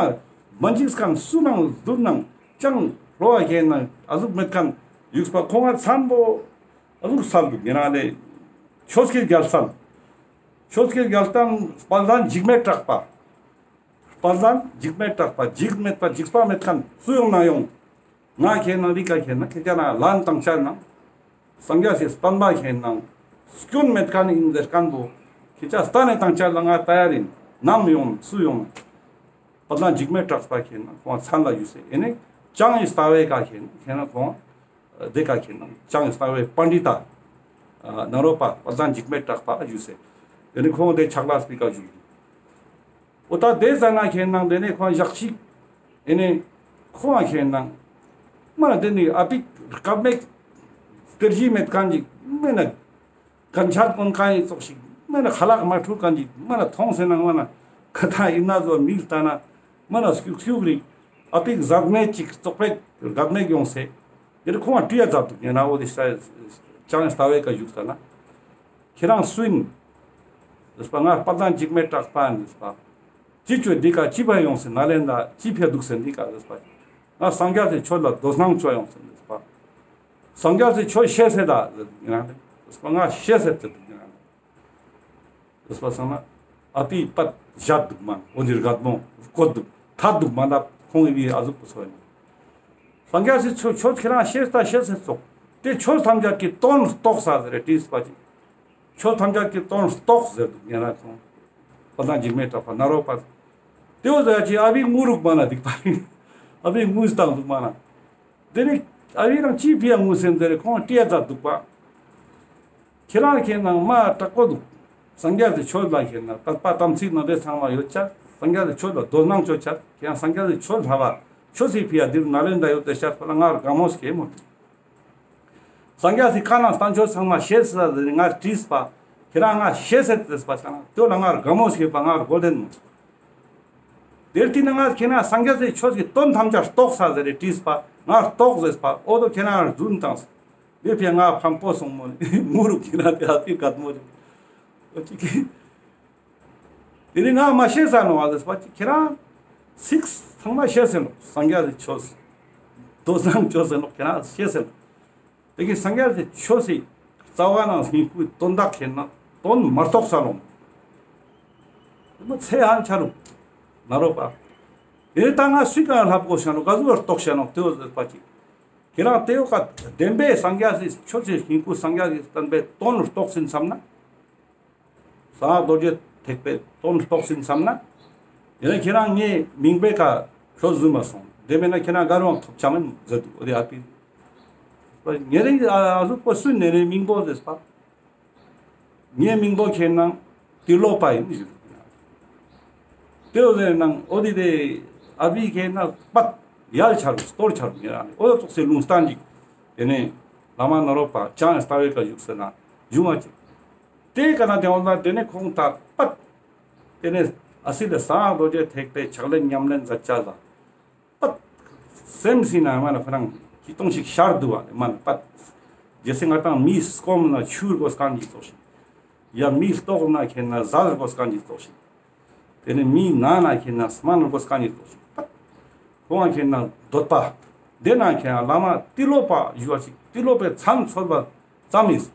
མ་འཇིགས་ཁན་སུ་ནང་བསྡུར་ནང་ཅང་ལོ་བ་ཁེ་ནང་ཨ་ཟུག་མེད་ཁན་ཡུགས་པ་ཁོང་ང་ཚན་པོ། ཨ་ཟུག་སལ་འདུག་ཉེ་རང་ལེ། ཆོས་ཀྱི་རྒྱལ་མཚན། ཆོས་ཀྱི་རྒྱལ་མཚན་དཔལ་ལྡན་འཇིགས་མེད་གྲགས་པ། དཔལ་ལྡན་འཇིགས་མེད་གྲགས་པ། འཇིགས་མེད་པ་འཇིགས་པ་མེད་ཁན་སུ་ཡོང་ན་ཡོང་། ང་ཁེ་ན་རི་ཀ་ཁེ་ན་ཁེ་ཅ་ན་ལན་དང་ཆ་ན། སངས་རྒྱས་སི་བསྟན་པ་ཁེ་ན་སྐྱོན་མེད་ཁན་ཨིན་ཟེར་ཁན་བོ། ཁེ་ཅ་སྟན་ནེ་དང་ཆ་ལ་ང་ཏ་ཡ་རིན་ནམ་ཡོང་སུ་ཡོང་། དཔལ་ལྡན་འཇིགས་མེད་གྲགས་པ་ཁེ་ན་ཁོང་ཚན་ལ་ཡུགས་སེ་ཨེ་ནེ་ཅང་ངི་ལྟ་བའི་ཀ་ཁེ་ན་ཁེ་ན་ཁོང་དེ་ཀ་ཁེ་ན་ཅང་ངི་ལྟ་བའི་པཎྜི་ཏ་ནཱ་རོ་པ་དཔལ་ལྡན་འཇིགས་མེད་གྲགས་པ་ཡུགས་སེ་ཨེ་ནེ་ཁོང་དེ་ཕྱག་ལས་པི་ཀ་ཞུགས་འདུག་འོ་ད་དེ་ཟ་ན་ཁེ་ན་དེ་ནེ་ཁོང་ཞག་ཅིག་ཨེ་ནེ་ཁོང་ཁེ་ན་མ་དེ་ནི་ཨ་པིག་སྐབས་མེད་སྟེར་གཞི་མེད་ཁན་ཅིག་མེད་ན། གན་ཆད་གོན་ཁན་ཡི་ཙོགས་ཤིག་མ་ན་ཁ་ལག་མ་འཁྲུ་ཁན་ཅིག་མ་ན་ཐོང་སེ་ན་མ་ན་ཁ་ཐང་ཨིན་ན་ཟོ་མིག་ལྟ་ན་མ་ན་སྐྱུག་སྐྱུག་རིག་ཨ་པིག་ཟད་མེད་ཅིག་ཙོག་པེ་གད་མེད་ཡོང་སེ། དེ་ནི་ཁོང་ང་དྲི་ཡ་མཛད་འདུག་ཉེ་ན་འོ་དེ་ས་ཅང་ལྟ་བའི་ཀ་ཞུགས་ལྟ་ན། ཁྱེ་རང་སུ་ཨིན། ཟེར་པ་ང་དཔལ་ལྡན་འཇིགས་མེད་གྲགས་པ་ཨིན་ཟེར་པ། ཅི་ཅོ་འདི་ཀ་ཅི་ཕ་ཡོང་སེ་ན་ལེན་ད་ཅི་ཕ་འདུག་སེ་འདི་ཀ་ཟེར་པ། ང་སངས་རྒྱས་སི་ཆོས་ལ་དོ་སྣང་ཅོ་ཡོང་སེ་ཟེར་པ། སངས་རྒྱས་སི་ཆོས་ཤེས་སེ་ད་ཟེར་འདུག་ཉེ་རང་ལེ། ཟེར་པ་ང་ཤེས་སེ་ཟེར་འདུག་ཉེ་རང་ལེ། ཟེར་པ་སང་ན་ཨ་པི་པད་བཞག་འདུག་མ་འོ་འདིར་གད་མོ་བཀོད་འདུག་ཐད་འདུག་མ་ད་ཁོང་ངི་བི་ཨ་ཟུག་པོ་ཚོ་ཡིན། སངས་རྒྱས་སི་ཆོས་ཆོས་ཁྱེ་རང་ཤེས་ད་ཤེས་སེ་ཙོགས་དེ་ཆོས་ཐམས་ཅད་ཀྱི་དོན་རྟོགས་ས་ཟེར་རེ་དྲིས་པ་ཅིག་ཆོས་ཐམས་ཅད་ཀྱི་དོན་རྟོགས་ཟེར་འདུག་ཉེ་རང་ཁོང་། དཔལ་ལྡན་འཇིགས་མེད་གྲགས་པ་ནཱ་རོ་པ། དེའོ་ཟེར་ཅིག་ཨ་བི་ངུ་རུག་མ་ན་འདུག་པ། ཨ་བི་ངུ་སྟངས་འདུག་མ་ན། དེ་ནི་ཨ་བི་རང་ཅི་ཕི་ཡ་ངུ་སེམས་ཟེར་རེ་ཁོང་ཏི་ཡ་ཛད་འདུག་པ། ཁྱེ་རང་ཁེ་ན་མ་དྲག་པོ་འདུག་སངས་རྒྱས་སི་ཆོས་ལ་ཁེ་ན་དད་པ་དམ་ཚིག་ནང་དེ་ཚང་མ་ཡོད་ཆ། སངས་རྒྱས་སི་ཆོས་ལ་དོ་སྣང་ཅོ་ཆ། ཁྱེ་རང་སངས་རྒྱས་སི་ཆོས་ལ་བ་ཆོས་སི་ཕི་ཡ་འདིར་ན་ལེན་ད་ཡོད་དེ་ཤར་པ་ལ་ང་ར་དགའ་མོ་སྐྱེ་མོ། སངས་རྒྱས་སི་བཀའ་ན་བསྟན་བཅོས་ཚང་མ་ཤེས་ས་ཟེར་ནི་ང་དྲིས་པ། ཁྱེ་རང་ང་ཤེས་སེ་ཟེར་པ་ས་ན་དེ་ལ་ང་དགའ་མོ་སྐྱེ་པ་ང་ར་གོ་ལེན་མོ། དེར་ཏི་ན་ང་ཁྱེ་རང་སངས་རྒྱས་སི་ཆོས་ཀྱི་དོན་ཐམས་ཅད་རྟོགས་ས་ཟེར་རེ་དྲིས་པ་ང་རྟོགས་ཟེར་པ་འོ་དོ་ཁྱེ་རང་རྫུན་བཏང་ས། དེ་ཕི་ང་ཕམ་པོ་སོང་མོ་ནི་ངུ་རུ་ཁྱེ་རང་དེ་ཧ་ཕི་གད་མོ་རེ། འོ་ཅི་ཁི། དེ་ནི་ང་མ་ཤེས་ས་ནོག་ཨ་ཟེར་པ་ཅིག་ཁྱེ་རང་ཚིག་ཚང་མ་ཤེས་སེ་ནོག་སངས་རྒྱས་སི་ཆོས་སི་དོ་སྣང་ཅོས་སེ་ནོག་ཁྱེ་རང་ཤེས་སེ་ནོག་དེ་གི་སངས་རྒྱས་སི་ཆོས་སི་རྩ་བ་ནང་སྙིང་པོའི་དོན་དག་ཁེ་ན་དོན་མ་རྟོགས་ས་ལོང་། དེ་མ་ཚེ་ཧང་ཆ་རུང་ནཱ་རོ་པ། དེ་ནི་ད་ང་སུའི་ཀ་ལྷབ་གོས་ཤ་ནོག་ག་ཟུག་རྟོགས་ཤ་ནོག་དེའོ་ཟེར་པ་ཅིག་ཁྱེ་རང་དེའོ་ཀ་བདེན་པའི་སངས་རྒྱས་སི་ཆོས་སི་སྙིང་པོ་སངས་རྒྱས་སི་བསྟན་པའི་དོན་རྟོགས་ཟིན་བསམ་ན། གསང་སྔགས་རྡོ་རྗེ་ཐེག་པའི་དོན་རྟོགས་ཟིན་བསམ་ན། ཡང་ན་ཁྱེ་རང་ངའི་མིང་པོའི་ཀ་ཆོས་ཟུན་མ་སོང་། དེ་མེད་ན་ཁྱེ་རང་ག་རུའང་ཐོབ་ཆ་མིན་ཟེར་འདུག་འོ་དེ་ཨ་པི། ཉེ་རིང་ཨ་ཟུག་པོ་སུ་ནེ་ནེ་མིང་པོ་ཟེར་པ། ངའི་མིང་པོ་ཁེ་ན་ཏི་ལོ་པ་ཡིན་ཞུ། དེའོ་ཟེར་ནང་འོ་དེ་དེ་ཨ་བི་ཁེ་ན་པད་ཡལ་ཆ་རུ་སྟོར་ཆ་རུ་ཉེ་རང་ནི་འོ་ཙོགས་སེ་ལུང་སྟན་ཅིག་དེ་ནས་བླ་མ་ནཱ་རོ་པ་ཅང་ལྟ་བའི་ཀ་བཞུགས་ཟེར་ན་བཞུགས་མ་ཅིག་དེ་ཀ་ན་དེ་འོ་ན་དེ་ནས་ཁོང་ད་པད། དེ་ནས་ཨ་སི་ལ་གསང་སྔགས་རྡོ་རྗེ་ཐེག་པའི་ཕྱག་ལེན་ཉམས་ལེན་མཛད་བྱ་ལ། པད། སེམས་སི་ན་མ་ན་ཁོ་རང་ཅི་གཏོང་ཞིག་ཤར་འདུག་བ་མ་ན་པད། རྗེས་སེ་ང་དང་མི་སྐོམ་ན་ཆུར་གོ་སྐང་གི་ཙོགས་ཤིག་ཡ་མི་ལྟོགས་ན་ཁེ་ན་ཟལ་གོ་སྐང་གི་ཙོགས་ཤིག་དེ་ནས་མི་ན་ན་ཁེ་ན་སྨན་གོ་སྐང་གི་ཙོགས་ཤིག་པད། ཁོང་ཁེ་ན་འདོད་པ། དེ་ན་ཁེ་ན་བླ་མ་ཏི་ལོ་པ་ཞུ་བ་ཞིག་ཏི་ལོ་པའི་མཚན་ཚོད་པ་ཙམ་ཡིན།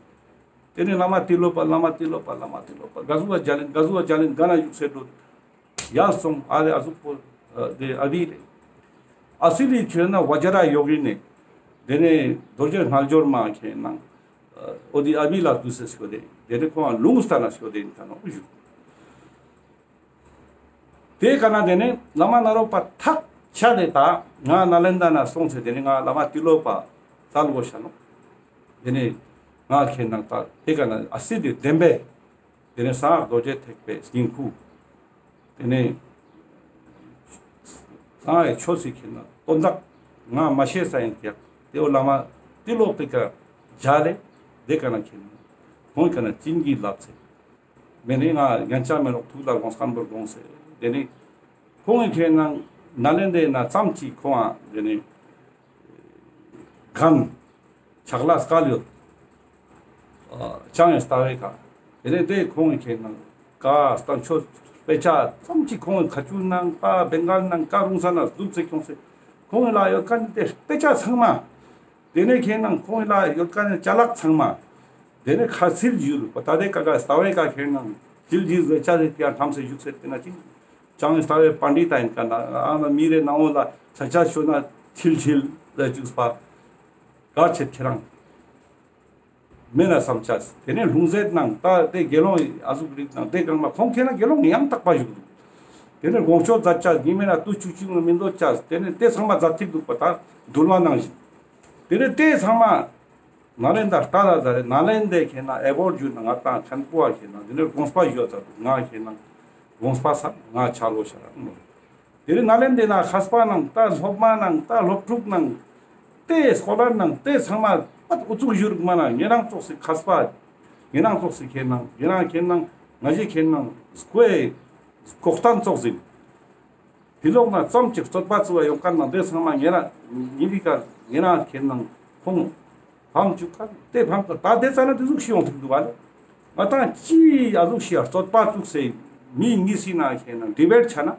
དེ་ནས་བླ་མ་ཏི་ལོ་པ་བླ་མ་ཏི་ལོ་པ་བླ་མ་ཏི་ལོ་པ་ག་ཟུག་བ་ཇ་ལེན་ག་ཟུག་བ་ཇ་ལེན་ག་ན་བཞུགས་སེ་འགྲོ། ཡར་སོང་ཨ་ལེ་ཨ་ཟུག་པོ་དེ་ཨ་བི་ལེ། ཨ་སི་ལི་ཁྱོད་ན་བ་ཇ་ར་ཡོག་ཡིན་ནས། དེ་ནས་རྡོ་རྗེ་རྣལ་འབྱོར་མ་ཁེ་ན། འོ་དེ་ཨ་བི་ལ་དུས་སེ་སྐྱོད་དེ་དེ་ནས་ཁོང་ལུང་སྟན་ན་སྐྱོད་དེ་ཡིན་ཁ་ནོ་ཞུ། དེ་ཀ་ན་དེ་ནེ་བླ་མ་ནཱ་རོ་པ་ཐག་ཆད་དེ་ད་ང་ནཱ་ལེནྡྲ་ན་སོང་སྟེ་དེ་ནེ་ང་བླ་མ་ཏི་ལོ་པ་བཙལ་དགོས་ཤ་ནོག། དེ་ནེ་ང་ཁེ་ནང་ད་དེ་ཀ་ན་ཨ་སི་དེ་བདེན་པས། དེ་ནེ་གསང་སྔགས་རྡོ་རྗེ་ཐེག་པའི་སྙིང་ཁུ། དེ་ནེ་གསང་སྔགས་ཆོས་སི་ཁེ་ནང་དོན་དག་ང་མ་ཤེས་ས་ཡིན་ཀྱག། དེ་བོ་བླ་མ་ཏི་ལོ་པའི་ཀ་མཇལ་ལེ། དེ་ཀ་ན་ཁེ་ནང་ཁོང་ཀ་ན་བྱིན་གྱིས་བརླབས་སེ། མེ་ནེ་ང་ཉན་ཆ་མེ་ནོག། ཐུགས་ལ་དགོངས་སྐམ་པོར་དགོངས་སེ། དེ་ནེ་ཁོང་གི་ཁེ་ནང་ནཱ་ལེནྡྲའི་ནང་ཙམ་ཅིག་ཁོང་ཨ་དེ་ནེ་གན་ཕྱག་ལས་སྐལ་ཡོད། ཨ་ཅང་ཡང་ལྟ་བའི་ཀ། དེ་ནེ་དེ་ཁོང་གི་ཁེ་ནང་ཀ་སྟན་ཆོས་དཔེ་ཆ་ཙམ་ཅིག་ཁོང་གི་ཁ་ཆུ་ནང་པ་བེང་གལ་ནང་ཀ་རུང་ས་ན་བསྡུས་སེ་ཁྱོངས་སེ། ཁོང་གི་ལ་ཡོད་ཁན་དེ་དཔེ་ཆ་ཚང་མ། དེ་ནེ་ཁེ་ནང་ཁོང་གི་ལ་ཡོད་ཁན་ཅ་ལག་ཚང་མ། དེ་ནེ་ཁ་ཚིལ་བཞུར་པ་ད་དེ་ཀ་ཀ་ལྟ་བའི་ཀ་ཁེ་ནང་ཚིལ་བཞུར་བའི་ཆ་དེ་ཀ་ཐམས་སེ་བཞུགས་སེ་དེ་ན་ཅིག། ཅང་ལྟ་བའི་པཎྜི་ཏ་ཡིན་ཀ་ན་ཨ་མ་མི་རེ་ནང་འོ་ལ་ཆ་ཆ་ཤོད་ན་ཚིལ་ཚིལ་ལ་བཞུགས་པ། གལ་ཆེ་ཁྱེ་རང་། མེད་ན་བསམ་ཆ། དེ་ནེ་ལྷུང་བཟེད་ནང་ད་དེ་དགེ་སློང་ཨ་ཟུག་རིགས་ནང་དེ་གང་མ་ཁོང་ཁེ་ན་དགེ་སློང་ཡང་དག་པ་བཞུགས་འདུག། དེ་ནེ་དགོངས་ཆོས་མཛད་ཆ་ཉི་མེད་ན་དུས་བཅུ་གཅིག་ནང་མི་འདོད་ཆ། དེ་ནེ་དེ་ཚང་མ་མཛད་ཐིག་འདུག་པ་ད་འདུལ་བ་ནང་བཞིན། དེ་ནེ་དེ་ཚང་མ་ནཱ་ལེནྡྲ་ལྟ་ད་ཟ་རེ་ནཱ་ལེནྡྲའི་ཁེ་ན་ཨེ་བོར་རྒྱུ་ན་ང་དང་མཁན་པོ་བ་ཁེ་ན་དེ་ནེ་དགོངས་པ་ཞུ་བ་ཚར་འདུག། ང་ཁེ་ན་དགོངས་པ་ས་ང་ཆ་ལོ་ཤ་རང་མོ། དེ་རིང་ནཱ་ལེནྡྲའི་ནང་མཁས་པ་ནང་ད་སློབ་མ་ནང་ད་སློབ་ཕྲུག་ནང་དེ་སྐོ་ལར་ནང་དེ་ཚང་མ་པད་ཨུ་ཚུགས་བཞུར་མ་ན་ཉེ་རང་ཙོགས་སི་མཁས་པ། ཉེ་རང་ཙོགས་སི་ཁེ་ནང་ཉེ་རང་ཁེ་ནང་ང་ཞི་ཁེ་ནང་སྐོའི་ལྐོག་སྟན་ཙོགས་ཟིན། དེ་ལོག་ན་ཙམ་ཅིག་རྩོད་པ་ཚུགས་པ་ཡོང་ཁན་ནང་དེ་ཚང་མ་ཉེ་རང་ཉེ་རི་ཀ་ཉེ་རང་ཁེ་ནང་ཁོང་ཕམ་བཅུག་ཁན་དེ་ཕམ་ཁན་ད་དེ་ཙ་ན་དེ་ཟུག་ཤི་ཡོང་ཐུག་འདུག་བ་ལེ། ང་དང་ཅི་ཨ་ཟུག་ཤི་ཡ་རྩོད་པ་བཙུགས་སེ་མི་གཉིས་སི་ནང་ཁེ་ནང་ཌི་བེཊ་ཆ་ན།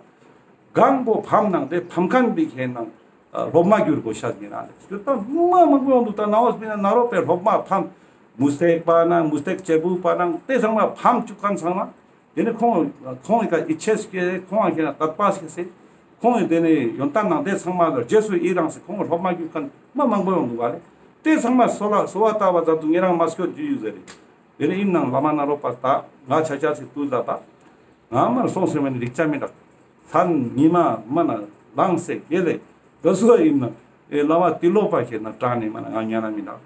གང་པོ་ཕམ་ནང་དེ་ཕམ་ཁན་པའི་ཁེ་ནང་སློབ་མ་གྱུར་དགོས་ཤ་ཉེ་རང་ལེ། སྐྱོད་པ་མ་མང་པོ་ཡོང་འདུག། ད་ནང་བོ་སྤིན་ན་ནཱ་རོ་པའི་སློབ་མ་ཕམ་མུ་སྟེགས་པ་ནང་མུ་སྟེགས་བྱེད་པོ་པ་ནང་དེ་ཚང་མ་ཕམ་བཅུག་ཁན་ཚང་མ། དེ་ནེ་ཁོང་ཁོང་གི་ཀ་ཡིད་ཆེས་སྐྱེས་ཁོང་ཁེ་ན་དད་པ་སྐྱེས་སེ། ཁོང་གི་དེ་ནེ་ཡོན་ཏན་ནང་དེ་ཚང་མ་ལ་རྗེས་སུ་ཡི་རང་སེ་ཁོང་སློབ་མ་གྱུར་ཁན་མ་མང་པོ་ཡོང་འདུག་བ་ལེ། དེ་ཚང་མ་གསོལ་བ་གསོལ་བ་བཏབ་པ་ཙམ་དུ་ཉེ་རང་མ་སྐྱོད་རྒྱུ་ཡོད་ཟེར་རེད། དེ་ནེ་ཡིན་ནང་བླ་མ་ནཱ་རོ་པ་ད་ང་ཆ་ཆ་སི་དུས་ལ་ད་ང་མར་སོང་སེ་མེད་ནི་རིག་ཆ་མི་འདུག། མཚན་ཉི་མ་མ་ན་ལངས་སེ་དགེ་ལེ་ག་སུ་ཡིན་ན་ཨེ་བླ་མ་ཏི་ལོ་པ་ཁེ་ན་དྲང་ནེ་མ་ན་ང་ཉན་ན་མི་འདུག།